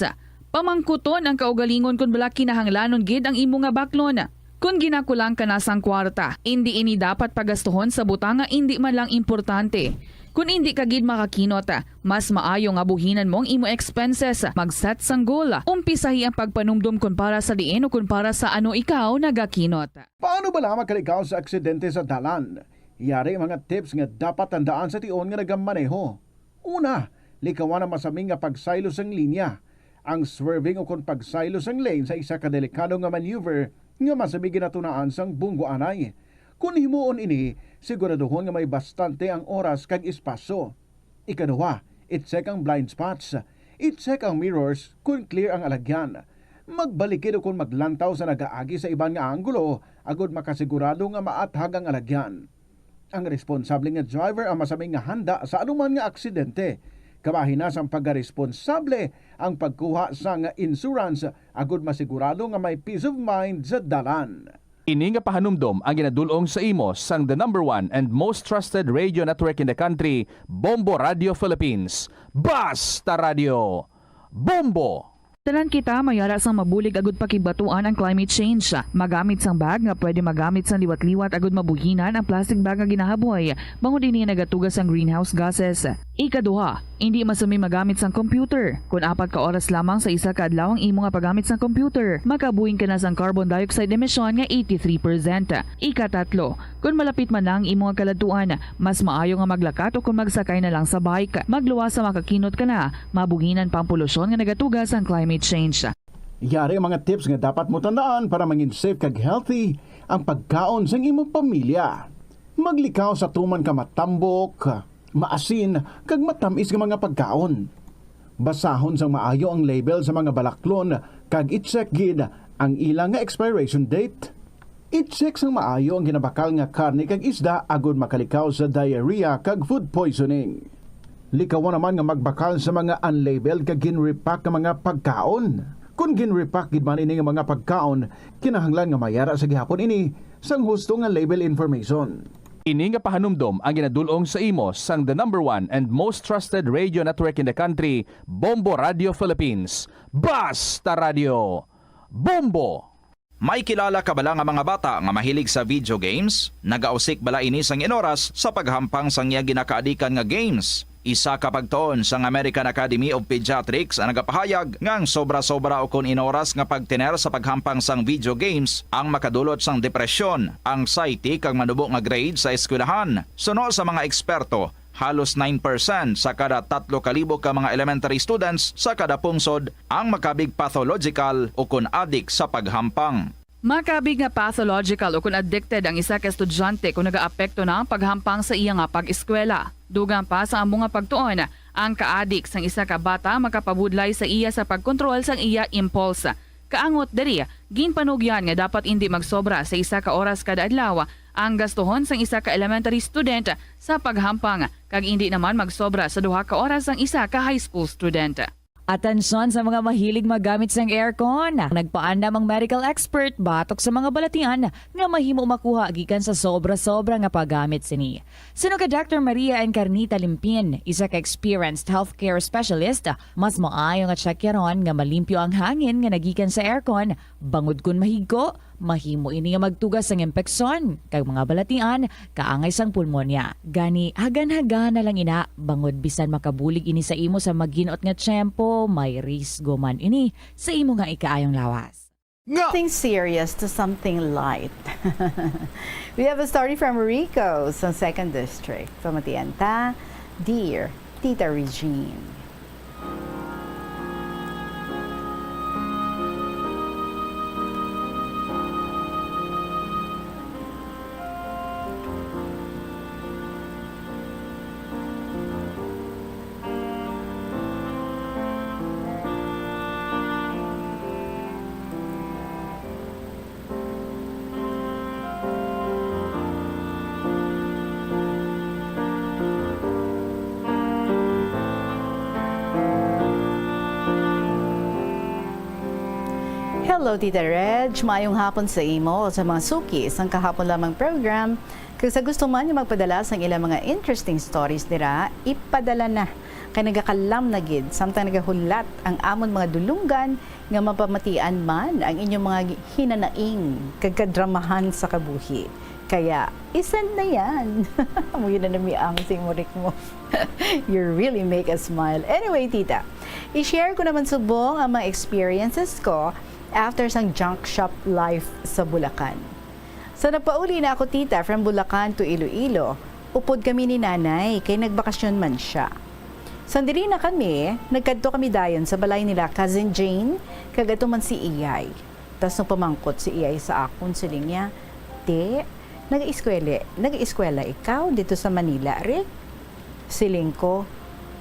Pamangkuton ang kaugalingon kon bala kinahanglanon gid ang imo nga baklon. Kon ginakulang ka na sang kwarta, indi ini dapat pagastuhon sa butang nga indi man lang importante. Kon indi ka gid makakinot, mas maayo nga buhinan mo ang imo expenses. Mag-set sang goal. Umpisahi ang pagpanumdom kon para sa diin o kon para sa ano ikaw nagakinot. Paano bala makalikaw sa aksidente sa dalan? Yari mga tips nga dapat tandaan sa tion nga nagamaneho. Una, likawan ang masami nga pagsaylo sang linya. Ang swerving ukon pagsaylo sang lane sa isa ka delikado nga maneuver nga masami ginatunaan sang bunggoanay. Kon himuon ini, siguraduhon nga may bastante ang oras kag espasyo. Ikaduha, i-check ang blind spots. I-check ang mirrors kon clear ang alagyan. Magbalikid ukon maglantaw sa nagaagi sa iban nga anggulo agod makasigurado nga maathag ang alagyan. Ang responsable nga driver ang masami nga handa sa anuman nga aksidente. Kabahin na sang pagkaresponsable ang pagkuha sang insurance agod masigurado nga may peace of mind sa dalan. Ini nga pahanumdom ang ginadul-ong sa imo sang the number one and most trusted radio network in the country, Bombo Radio Philippines. Basta Radio Bombo! Tanan kita may ara sang mabulig agud pakigbatuan ang climate change. Magamit sang bag nga pwede magamit sang liwat-liwat agud mabuhinan ang plastic bag nga ginahaboy, bangod ini nagatuga sang greenhouse gases. Ikaduha, indi masumi magamit sang computer. Kon apat ka oras lamang sa isa ka adlaw ang imo nga paggamit sang computer, makabuing ka na sang carbon dioxide emission nga eighty-three percent. Ikatatlo, kon malapit man na ang imo nga kaladtuan, mas maayo nga maglakat o kon magsakay na lang sa bike. Magluwas sa makakinot ka na, mabuhinan pa ang polusyon nga nagatuga sang climate change. Yari ang mga tips nga dapat mo tandaan para mangin safe kag healthy ang pagkaon sang imong pamilya. Maglikaw sa tuman ka matambok, maasin, kag matamis nga mga pagkaon. Basahon sang maayo ang label sa mga balaklon kag i-check gid ang ila nga expiration date. I-check sang maayo ang ginabakal nga karne kag isda agod makalikaw sa diarrhea kag food poisoning. Likawan naman nga magbakal sa mga unlabeled kag gin-repack nga mga pagkaon. Kon gin-repack gid man ini nga mga pagkaon, kinahanglan nga mayara sa gihapon ini sang husto nga label information. Ini nga pahanumdom ang ginadul-ong sa imo sang the number one and most trusted radio network in the country, Bombo Radio Philippines. Basta Radio, Bombo! May kilala ka bala nga mga bata nga mahilig sa video games? Nagausik bala ini sang inoras sa paghampang sang iya ginakaadikan nga games? Isa ka pagtuon sang American Academy of Pediatrics ang nagapahayag nga ang sobra-sobra ukon inoras nga pagtener sa paghampang sang video games ang makadulot sang depresyon, anxiety, kag manubo nga grade sa eskwelahan. Suno sa mga eksperto, halos nine percent sa kada tatlo ka libo ka mga elementary students sa kada pungsod ang makabig pathological ukon adik sa paghampang. Makabig nga pathological ukon addicted ang isa ka estudyante kon nagaapekto na ang paghampang sa iya nga pag-eskwela. Dugang pa sa amo nga pagtuon, ang kaadik sang isa ka bata makapabudlay sa iya sa pagkontrol sang iya impulse. Kaangot diri, ginpanugyan nga dapat indi magsobra sa isa ka oras kada adlaw ang gastuhon sang isa ka elementary student sa paghampang, kag indi naman magsobra sa duha ka oras ang isa ka high school student. Atensyon sa mga mahilig magamit sang aircon. Nagpaandam ang medical expert batok sa mga balatian nga mahimo makuha gikan sa sobra-sobra nga paggamit sini. Suno kay Doctor Maria Encarnita Limpin, isa ka experienced healthcare specialist, mas maayo nga tsakyaron nga malimpyo ang hangin nga nagikan sa aircon, bangod kon mahigko, mahimo ini nga magtuga sang impeksyon kag mga balatian kaangay sang pulmonya. Gani, hagan-hagana lang ina, bangod bisan makabulig ini sa imo sa maginot nga tiyempo, may risgo man ini sa imo nga ikaayong lawas. Nga! Something serious to something light. We have a story from Rico sa Second District. Pamatian ta, Dear Tita Regine. Hello, Tita Reg. Maayong hapon sa imo o sa mga suki sang kahapon lamang program. Kag sa gusto man nga magpadala sang ilang mga interesting stories dira, ipadala na. Kay nagakalam na gid, samtang nagahulat ang amon mga dulunggan nga mapamatian man ang inyong mga hinanaing kag kadramahan sa kabuhi. Kaya, isend na yan. Amo yun na namiang sing murik mo. You really make us smile. Anyway, tita, i-share ko naman subong ang mga experiences ko after sang junk shop life sa Bulacan. Sa nagpauli na ako, tita, from Bulacan to Iloilo, upod kami ni nanay kay nagbakasyon man siya. Sang diri na kami, nagkadto kami dayon sa balay nila Cousin Jane, kag ato man si Iyay. Tas nagpamangkot si Iyay sa akon, siling niya, "Te, nag-eskwela, nag-eskwela ikaw dito sa Manila, re?" Siling ko,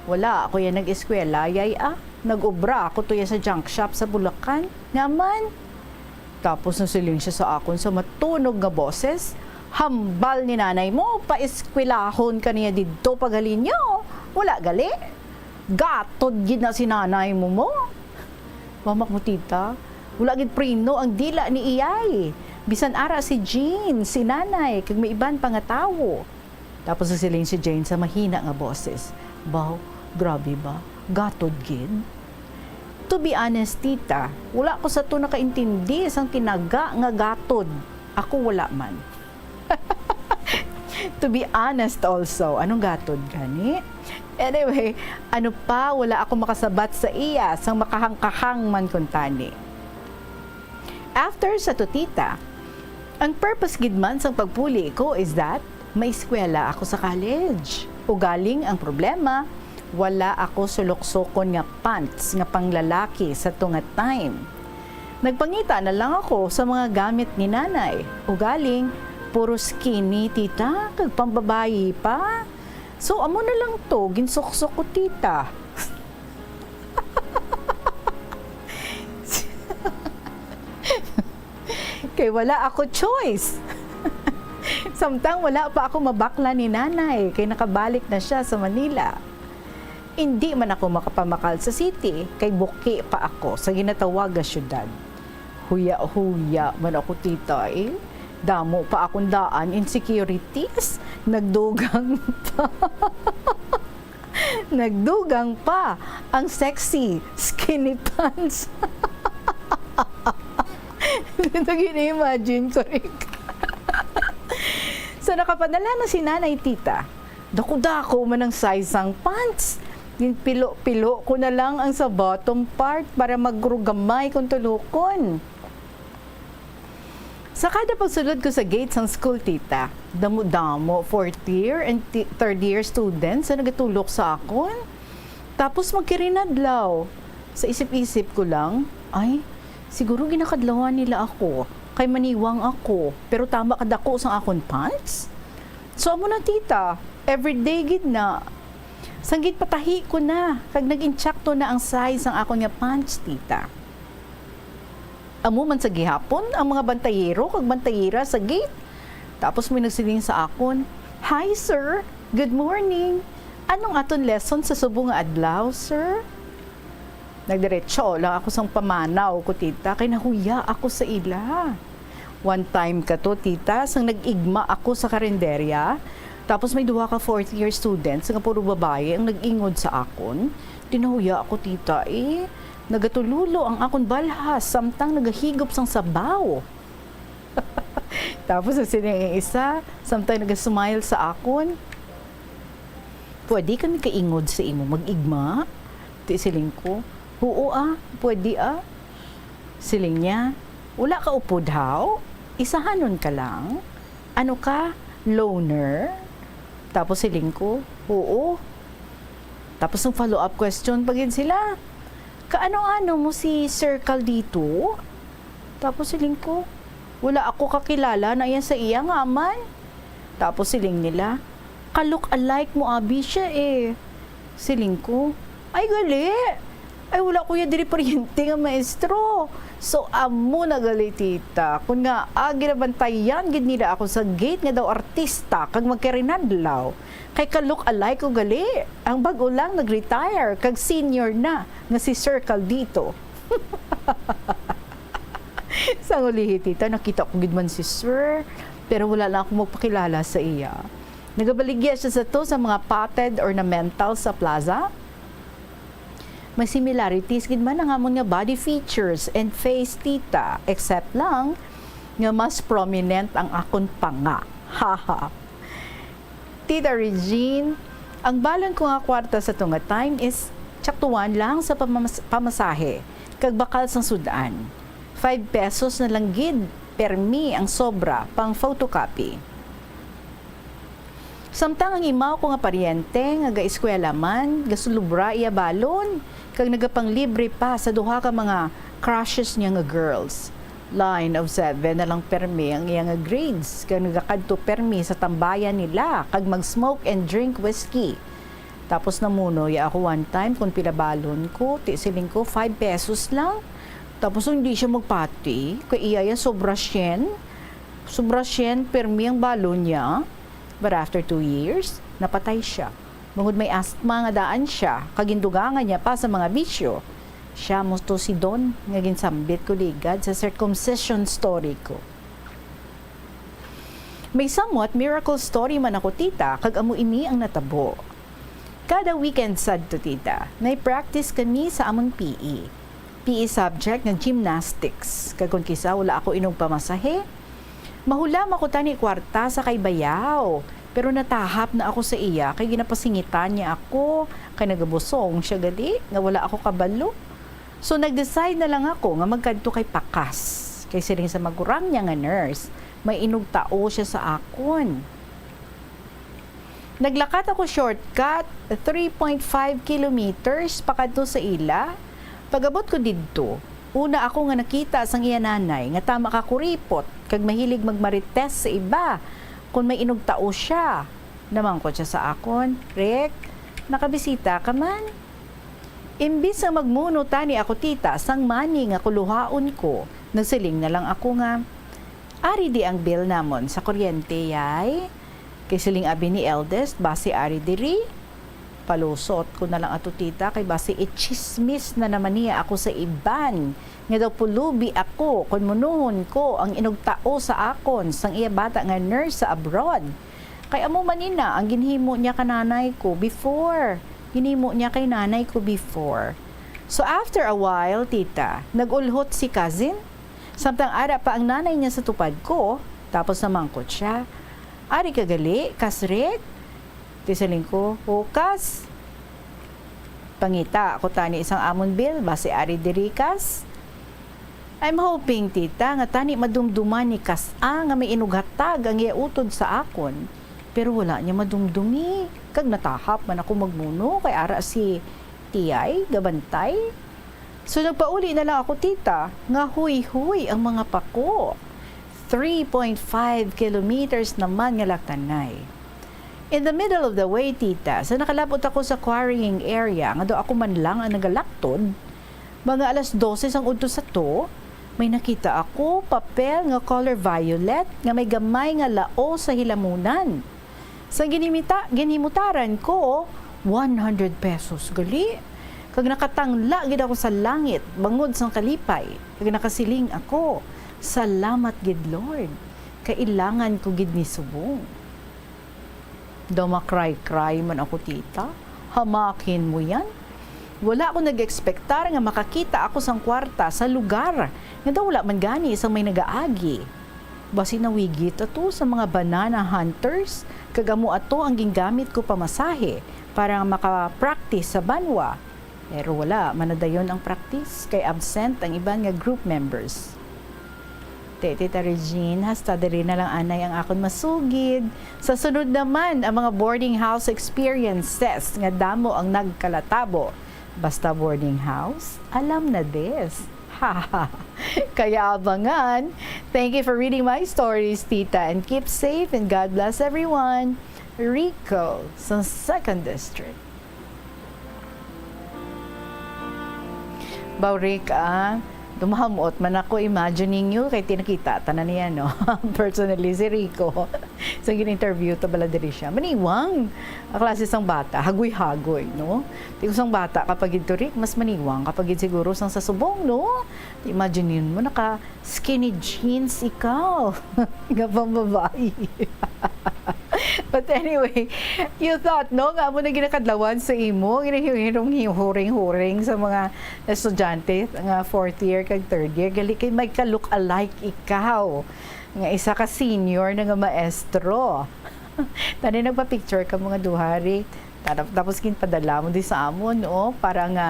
"Wala ako yan nag-eskwela, Yay, ah. Nag-obra ako tuya sa junk shop sa Bulacan." Nga man. Tapos nasiling siya sa akon sa matunog nga boses, "Hambal ni nanay mo, paeskwelahon ka niya didto paghalin niyo. Wala gali. Gatod gid na si nanay mo mo." Mamak mo, tita, wala gid preno ang dila ni Iyay. Bisan ara si Jean, si nanay, kag may iban pa nga tawo. Tapos nagsiling si Jane sa mahina nga boses, "Baw, grabe ba? Gatod gid?" To be honest, tita, wala ko sa to nakaintindi sang tinaga nga gatod. Ako wala man. To be honest also, anong gatod gani? Anyway, ano pa, wala ako makasabat sa iya, sang makahangkahang man kuntani. After sa to, tita, ang purpose gid man sang pagpuli ko is that maeskwela ako sa college. Ugaling ang problema, wala ako suluksokon nga pants nga panglalaki sa to nga time. Nagpangita na lang ako sa mga gamit ni nanay. Ugaling, puro skinny, tita, kag pambabayi pa. So, amo na lang to, ginsuksok ko, tita. Kay wala ako choice. Samtang wala pa ako mabakla ni nanay, kay nakabalik na siya sa Manila. Hindi man ako makapamakal sa city, kay buki pa ako sa ginatawag nga syudad. Huya-huya man ako, tita, eh. Damo pa akong daan insecurities. Nagdugang pa. Nagdugang pa ang sexy skinny pants. Ito gini-imagine ko rin. So, nakapadala na si nanay, tita. Dako-dako man ang size sang pants. Ginpilo-pilo ko na lang ang sa bottom part para magrugamay kung tulukon. Sa kada pagsulod ko sa gate sang school, tita, damo-damo fourth year and ti-, third year students ang nagatulok sa akon. Tapos magkirinadlaw. Sa isip-isip ko lang, "Ay, siguro ginakadlawan nila ako, kay maniwang ako, pero tama kadako sang akon pants." So, amo na, tita, everyday gid na. Sang ginpatahi ko na, kag nag-insakto na ang size sang akon nga pants, tita. Amo man sa gihapon ang mga bantayero kag bantayera sa gate. Tapos may nagsiling sa akon, "Hi, sir. Good morning. Anong aton lesson sa subong nga adlaw, sir?" Nagdiretso lang ako sang pamanaw ko, tita, kay nahuya ako sa ila. One time kato, tita, sang nag-igma ako sa karinderya, tapos may duha ka fourth year students nga puro babayi ang nag-ingod sa akon. Tinahuya ako, tita, eh. Nagatululo ang akon balhas samtang nagahigop sang sabaw. Tapos ang siling ang isa, samtang naga-smile sa akon, "Pwede kami kaingod sa imo mag-igma?" Ti siling ko, "Huo, ah, pwede, ah." Siling niya, "Wala ka upod, haw? Isahanon ka lang? Ano ka, loner?" Tapos siling ko, "Huo." Tapos ang follow-up question pa gid sila, "Kaano-ano mo si Sir Caldito?" Tapos siling ko, "Wala ako kakilala na yan sa iya nga man." Tapos siling nila, "Ka-look-alike mo abi siya, eh." Siling ko, "Ay, gali. Ay, wala ko ya diri paryente nga maestro." So, amo na gali, tita. Kun nga, ah, ginabantayan gid nila ako sa gate nga daw artista kag magkarinadlaw. Kay ka-look-alike ko gali. Ang bag-o lang nag-retire kag senior na nga si Sir Caldito. Sang ulihi, tita, nakita ko gid man si Sir, pero wala lang ako magpakilala sa iya. Nagabaligya siya sa to sa mga potted ornamentals sa plaza. May similarities gid man ang amon nga body features and face, tita, except lang nga mas prominent ang akon panga. Haha. Tita Regine, ang balon ko nga kwarta sa to nga time is tsaktuan lang sa pamamas-, pamasahe kag bakal sang sud-an. Five pesos na lang gid permi ang sobra pang photocopy. Samtang ang imaw ko nga paryente nga gaeskwela man, gasulubra iya balon, kag nagapanglibre pa sa duha ka mga crushes niya nga girls. Line of seven na lang permi ang iya nga grades, kag nagakadto permi sa tambayan nila kag mag-smoke and drink whiskey. Tapos namuno ya ako one time kung pila balon ko, ti siling ko, "Five pesos lang." Tapos hindi siya magpati, kay iya ya sobra syen. Sobra syen permi ang balon niya. But after two years, napatay siya. Bangod may asthma nga daan siya, kag gindugangan niya pa sa mga bisyo. Siya mo to si Don nga ginsambit ko ligad sa circumcision story ko. May somewhat miracle story man ako, tita, kag amo ini ang natabo. Kada weekend sadto, tita, may practice kami sa amon P E. P E subject nga gymnastics. Kag kon kisa wala ako inugpamasahe, mahulam ako tani kwarta sa kay bayaw. Pero natahap na ako sa iya kay ginapasingitan niya ako, kay nagabusong siya gali nga wala ako kabalo. So nag-decide na lang ako nga magkadto kay Pakas, kay siling sa magurang niya nga nurse, may inugtao siya sa akon. Naglakat ako shortcut, three point five kilometers pakadto sa ila. Pag-abot ko didto, una ako nga nakita sang iya nanay nga tama ka kuripot kag mahilig magmarites sa iba kon may inugtao siya. Namangkot siya sa akon, "Rick, nakabisita ka man?" Imbis nga magmuno tani ako, tita, sang money nga kuluhaon ko, nagsiling na lang ako nga, "Ari di ang bill namon sa kuryente, yay?" Kay siling abi ni eldest, "Basi ari diri." Palusot ko na lang ato, tita, kay basi itsismis na naman niya ako sa iban nga daw pulubi ako kon munuhon ko ang inugtao sa akon sang iya bata nga nurse sa abroad. Kay amo man ina ang ginhimo niya ka nanay ko before. Ginhimo niya kay nanay ko before. So after a while, tita, nag-ulhot si cousin. Samtang ara pa ang nanay niya sa tupad ko, tapos namangkot siya, "Ari ka gali, Kas Rick?" Ti siling ko, "O, Kas, pangita ako tani sang amon bill, basi ari diri, Kas." I'm hoping, tita, nga tani madumduman ni Kas-a nga may inughatag ang iya utod sa akon, pero wala niya madumdumi, kag natahap man ako magmuno kay ara si Tiyay gabantay. So nagpauli na lang ako, tita, nga huyhoy ang mga pako. Three point five kilometers naman nga laktanay. In the middle of the way, tita, sa nakalabot ako sa quarrying area, nga daw ako man lang ang nagalaktod, mga alas dose sang udto sa to, may nakita ako papel nga color violet nga may gamay nga lao sa hilamunan. Sa ginimita-, ginhimutaran ko, one hundred pesos gali. Kag nakatangla gid ako sa langit bangod sang kalipay, kag nakasiling ako, "Salamat gid, Lord, kailangan ko gid ni subong." Daw makray-kray man ako, tita. Hamakin mo yan. Wala ako nag-ekspektar nga makakita ako sang kwarta sa lugar nga daw wala man gani sang may nagaagi. Basi nawigit ato sa mga banana hunters, kag amo ato ang gingamit ko pamasahe para nga maka-practice sa banwa. Pero wala man nadayon ang practice, kay absent ang iban nga group members. Te, Tita Regine, hasta diri na lang anay ang akon masugid. Sa sunod naman, ang mga boarding house experiences nga damo ang nagkalatabo. Basta boarding house, alam na this. Kaya abangan. Thank you for reading my stories, Tita, and keep safe and God bless everyone. Rico sa Second District. Bawrik, ah, dumahamot man ako, imagine ninyo, kay tinakita ta na niya, no? Personally, si Rico. Sa gin-interview ta bala diri siya. Maniwang, ang klase sang bata, hagoy-hagoy, no? Ti ko sang bata kapag gid to, Rick, mas maniwang kapag gid siguro sang sa subong, no? Imagine mo, naka skinny jeans ikaw. Nga pang babae. But anyway, you thought, no, nga amo na ginakadlawan sa imo, ginahirong-huring-huring sa mga estudyante nga fourth year kag third year. Gali kay may ka-look-alike ikaw, nga isa ka senior na nga maestro. Tani nagpa-picture ka mga duha, Rick. Tap-, tapos ginpadala mo di sa amon, no? Para nga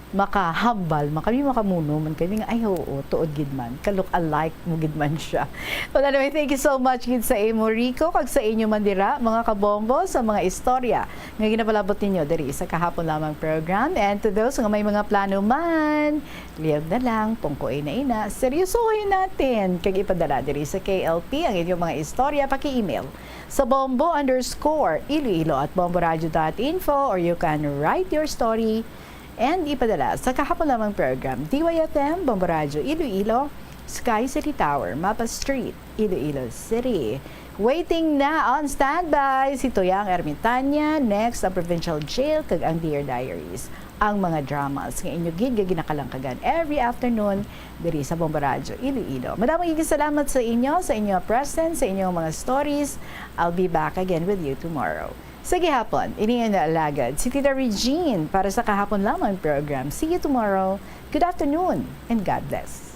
makahambal man kami, makamuno man kami nga, "Ay, oo, tuod gid man. Ka-look-alike mo gid man siya." But anyway, thank you so much gid sa imo, Rico, kag sa inyo man dira, mga kabombo, sa mga istorya nga ginapalabot ninyo diri sa Kahapon Lamang program. And to those nga may mga plano man, liog na lang, pungkoy na ina, seryosohin natin, kag ipadala diri sa K L P ang inyong mga istorya, paki-email sa bombo underscore iloilo at bomboradio dot info, or you can write your story and ipadala sa Kahapon Lamang program, D Y F M, Bombo Radyo Iloilo, Sky City Tower, Mapa Street, Iloilo City. Waiting na on standby si Tuyang Ermitania, next ang Provincial Jail, kag ang Dear Diaries. Ang mga dramas nga inyo gid nga ginakalangkagan every afternoon diri sa Bombo Radyo Iloilo. Madamo gid salamat sa inyo, sa inyo presence, sa inyong mga stories. I'll be back again with you tomorrow. Sa gihapon, ini ang alagad, si Tita Regine para sa Kahapon Lamang program. See you tomorrow. Good afternoon and God bless.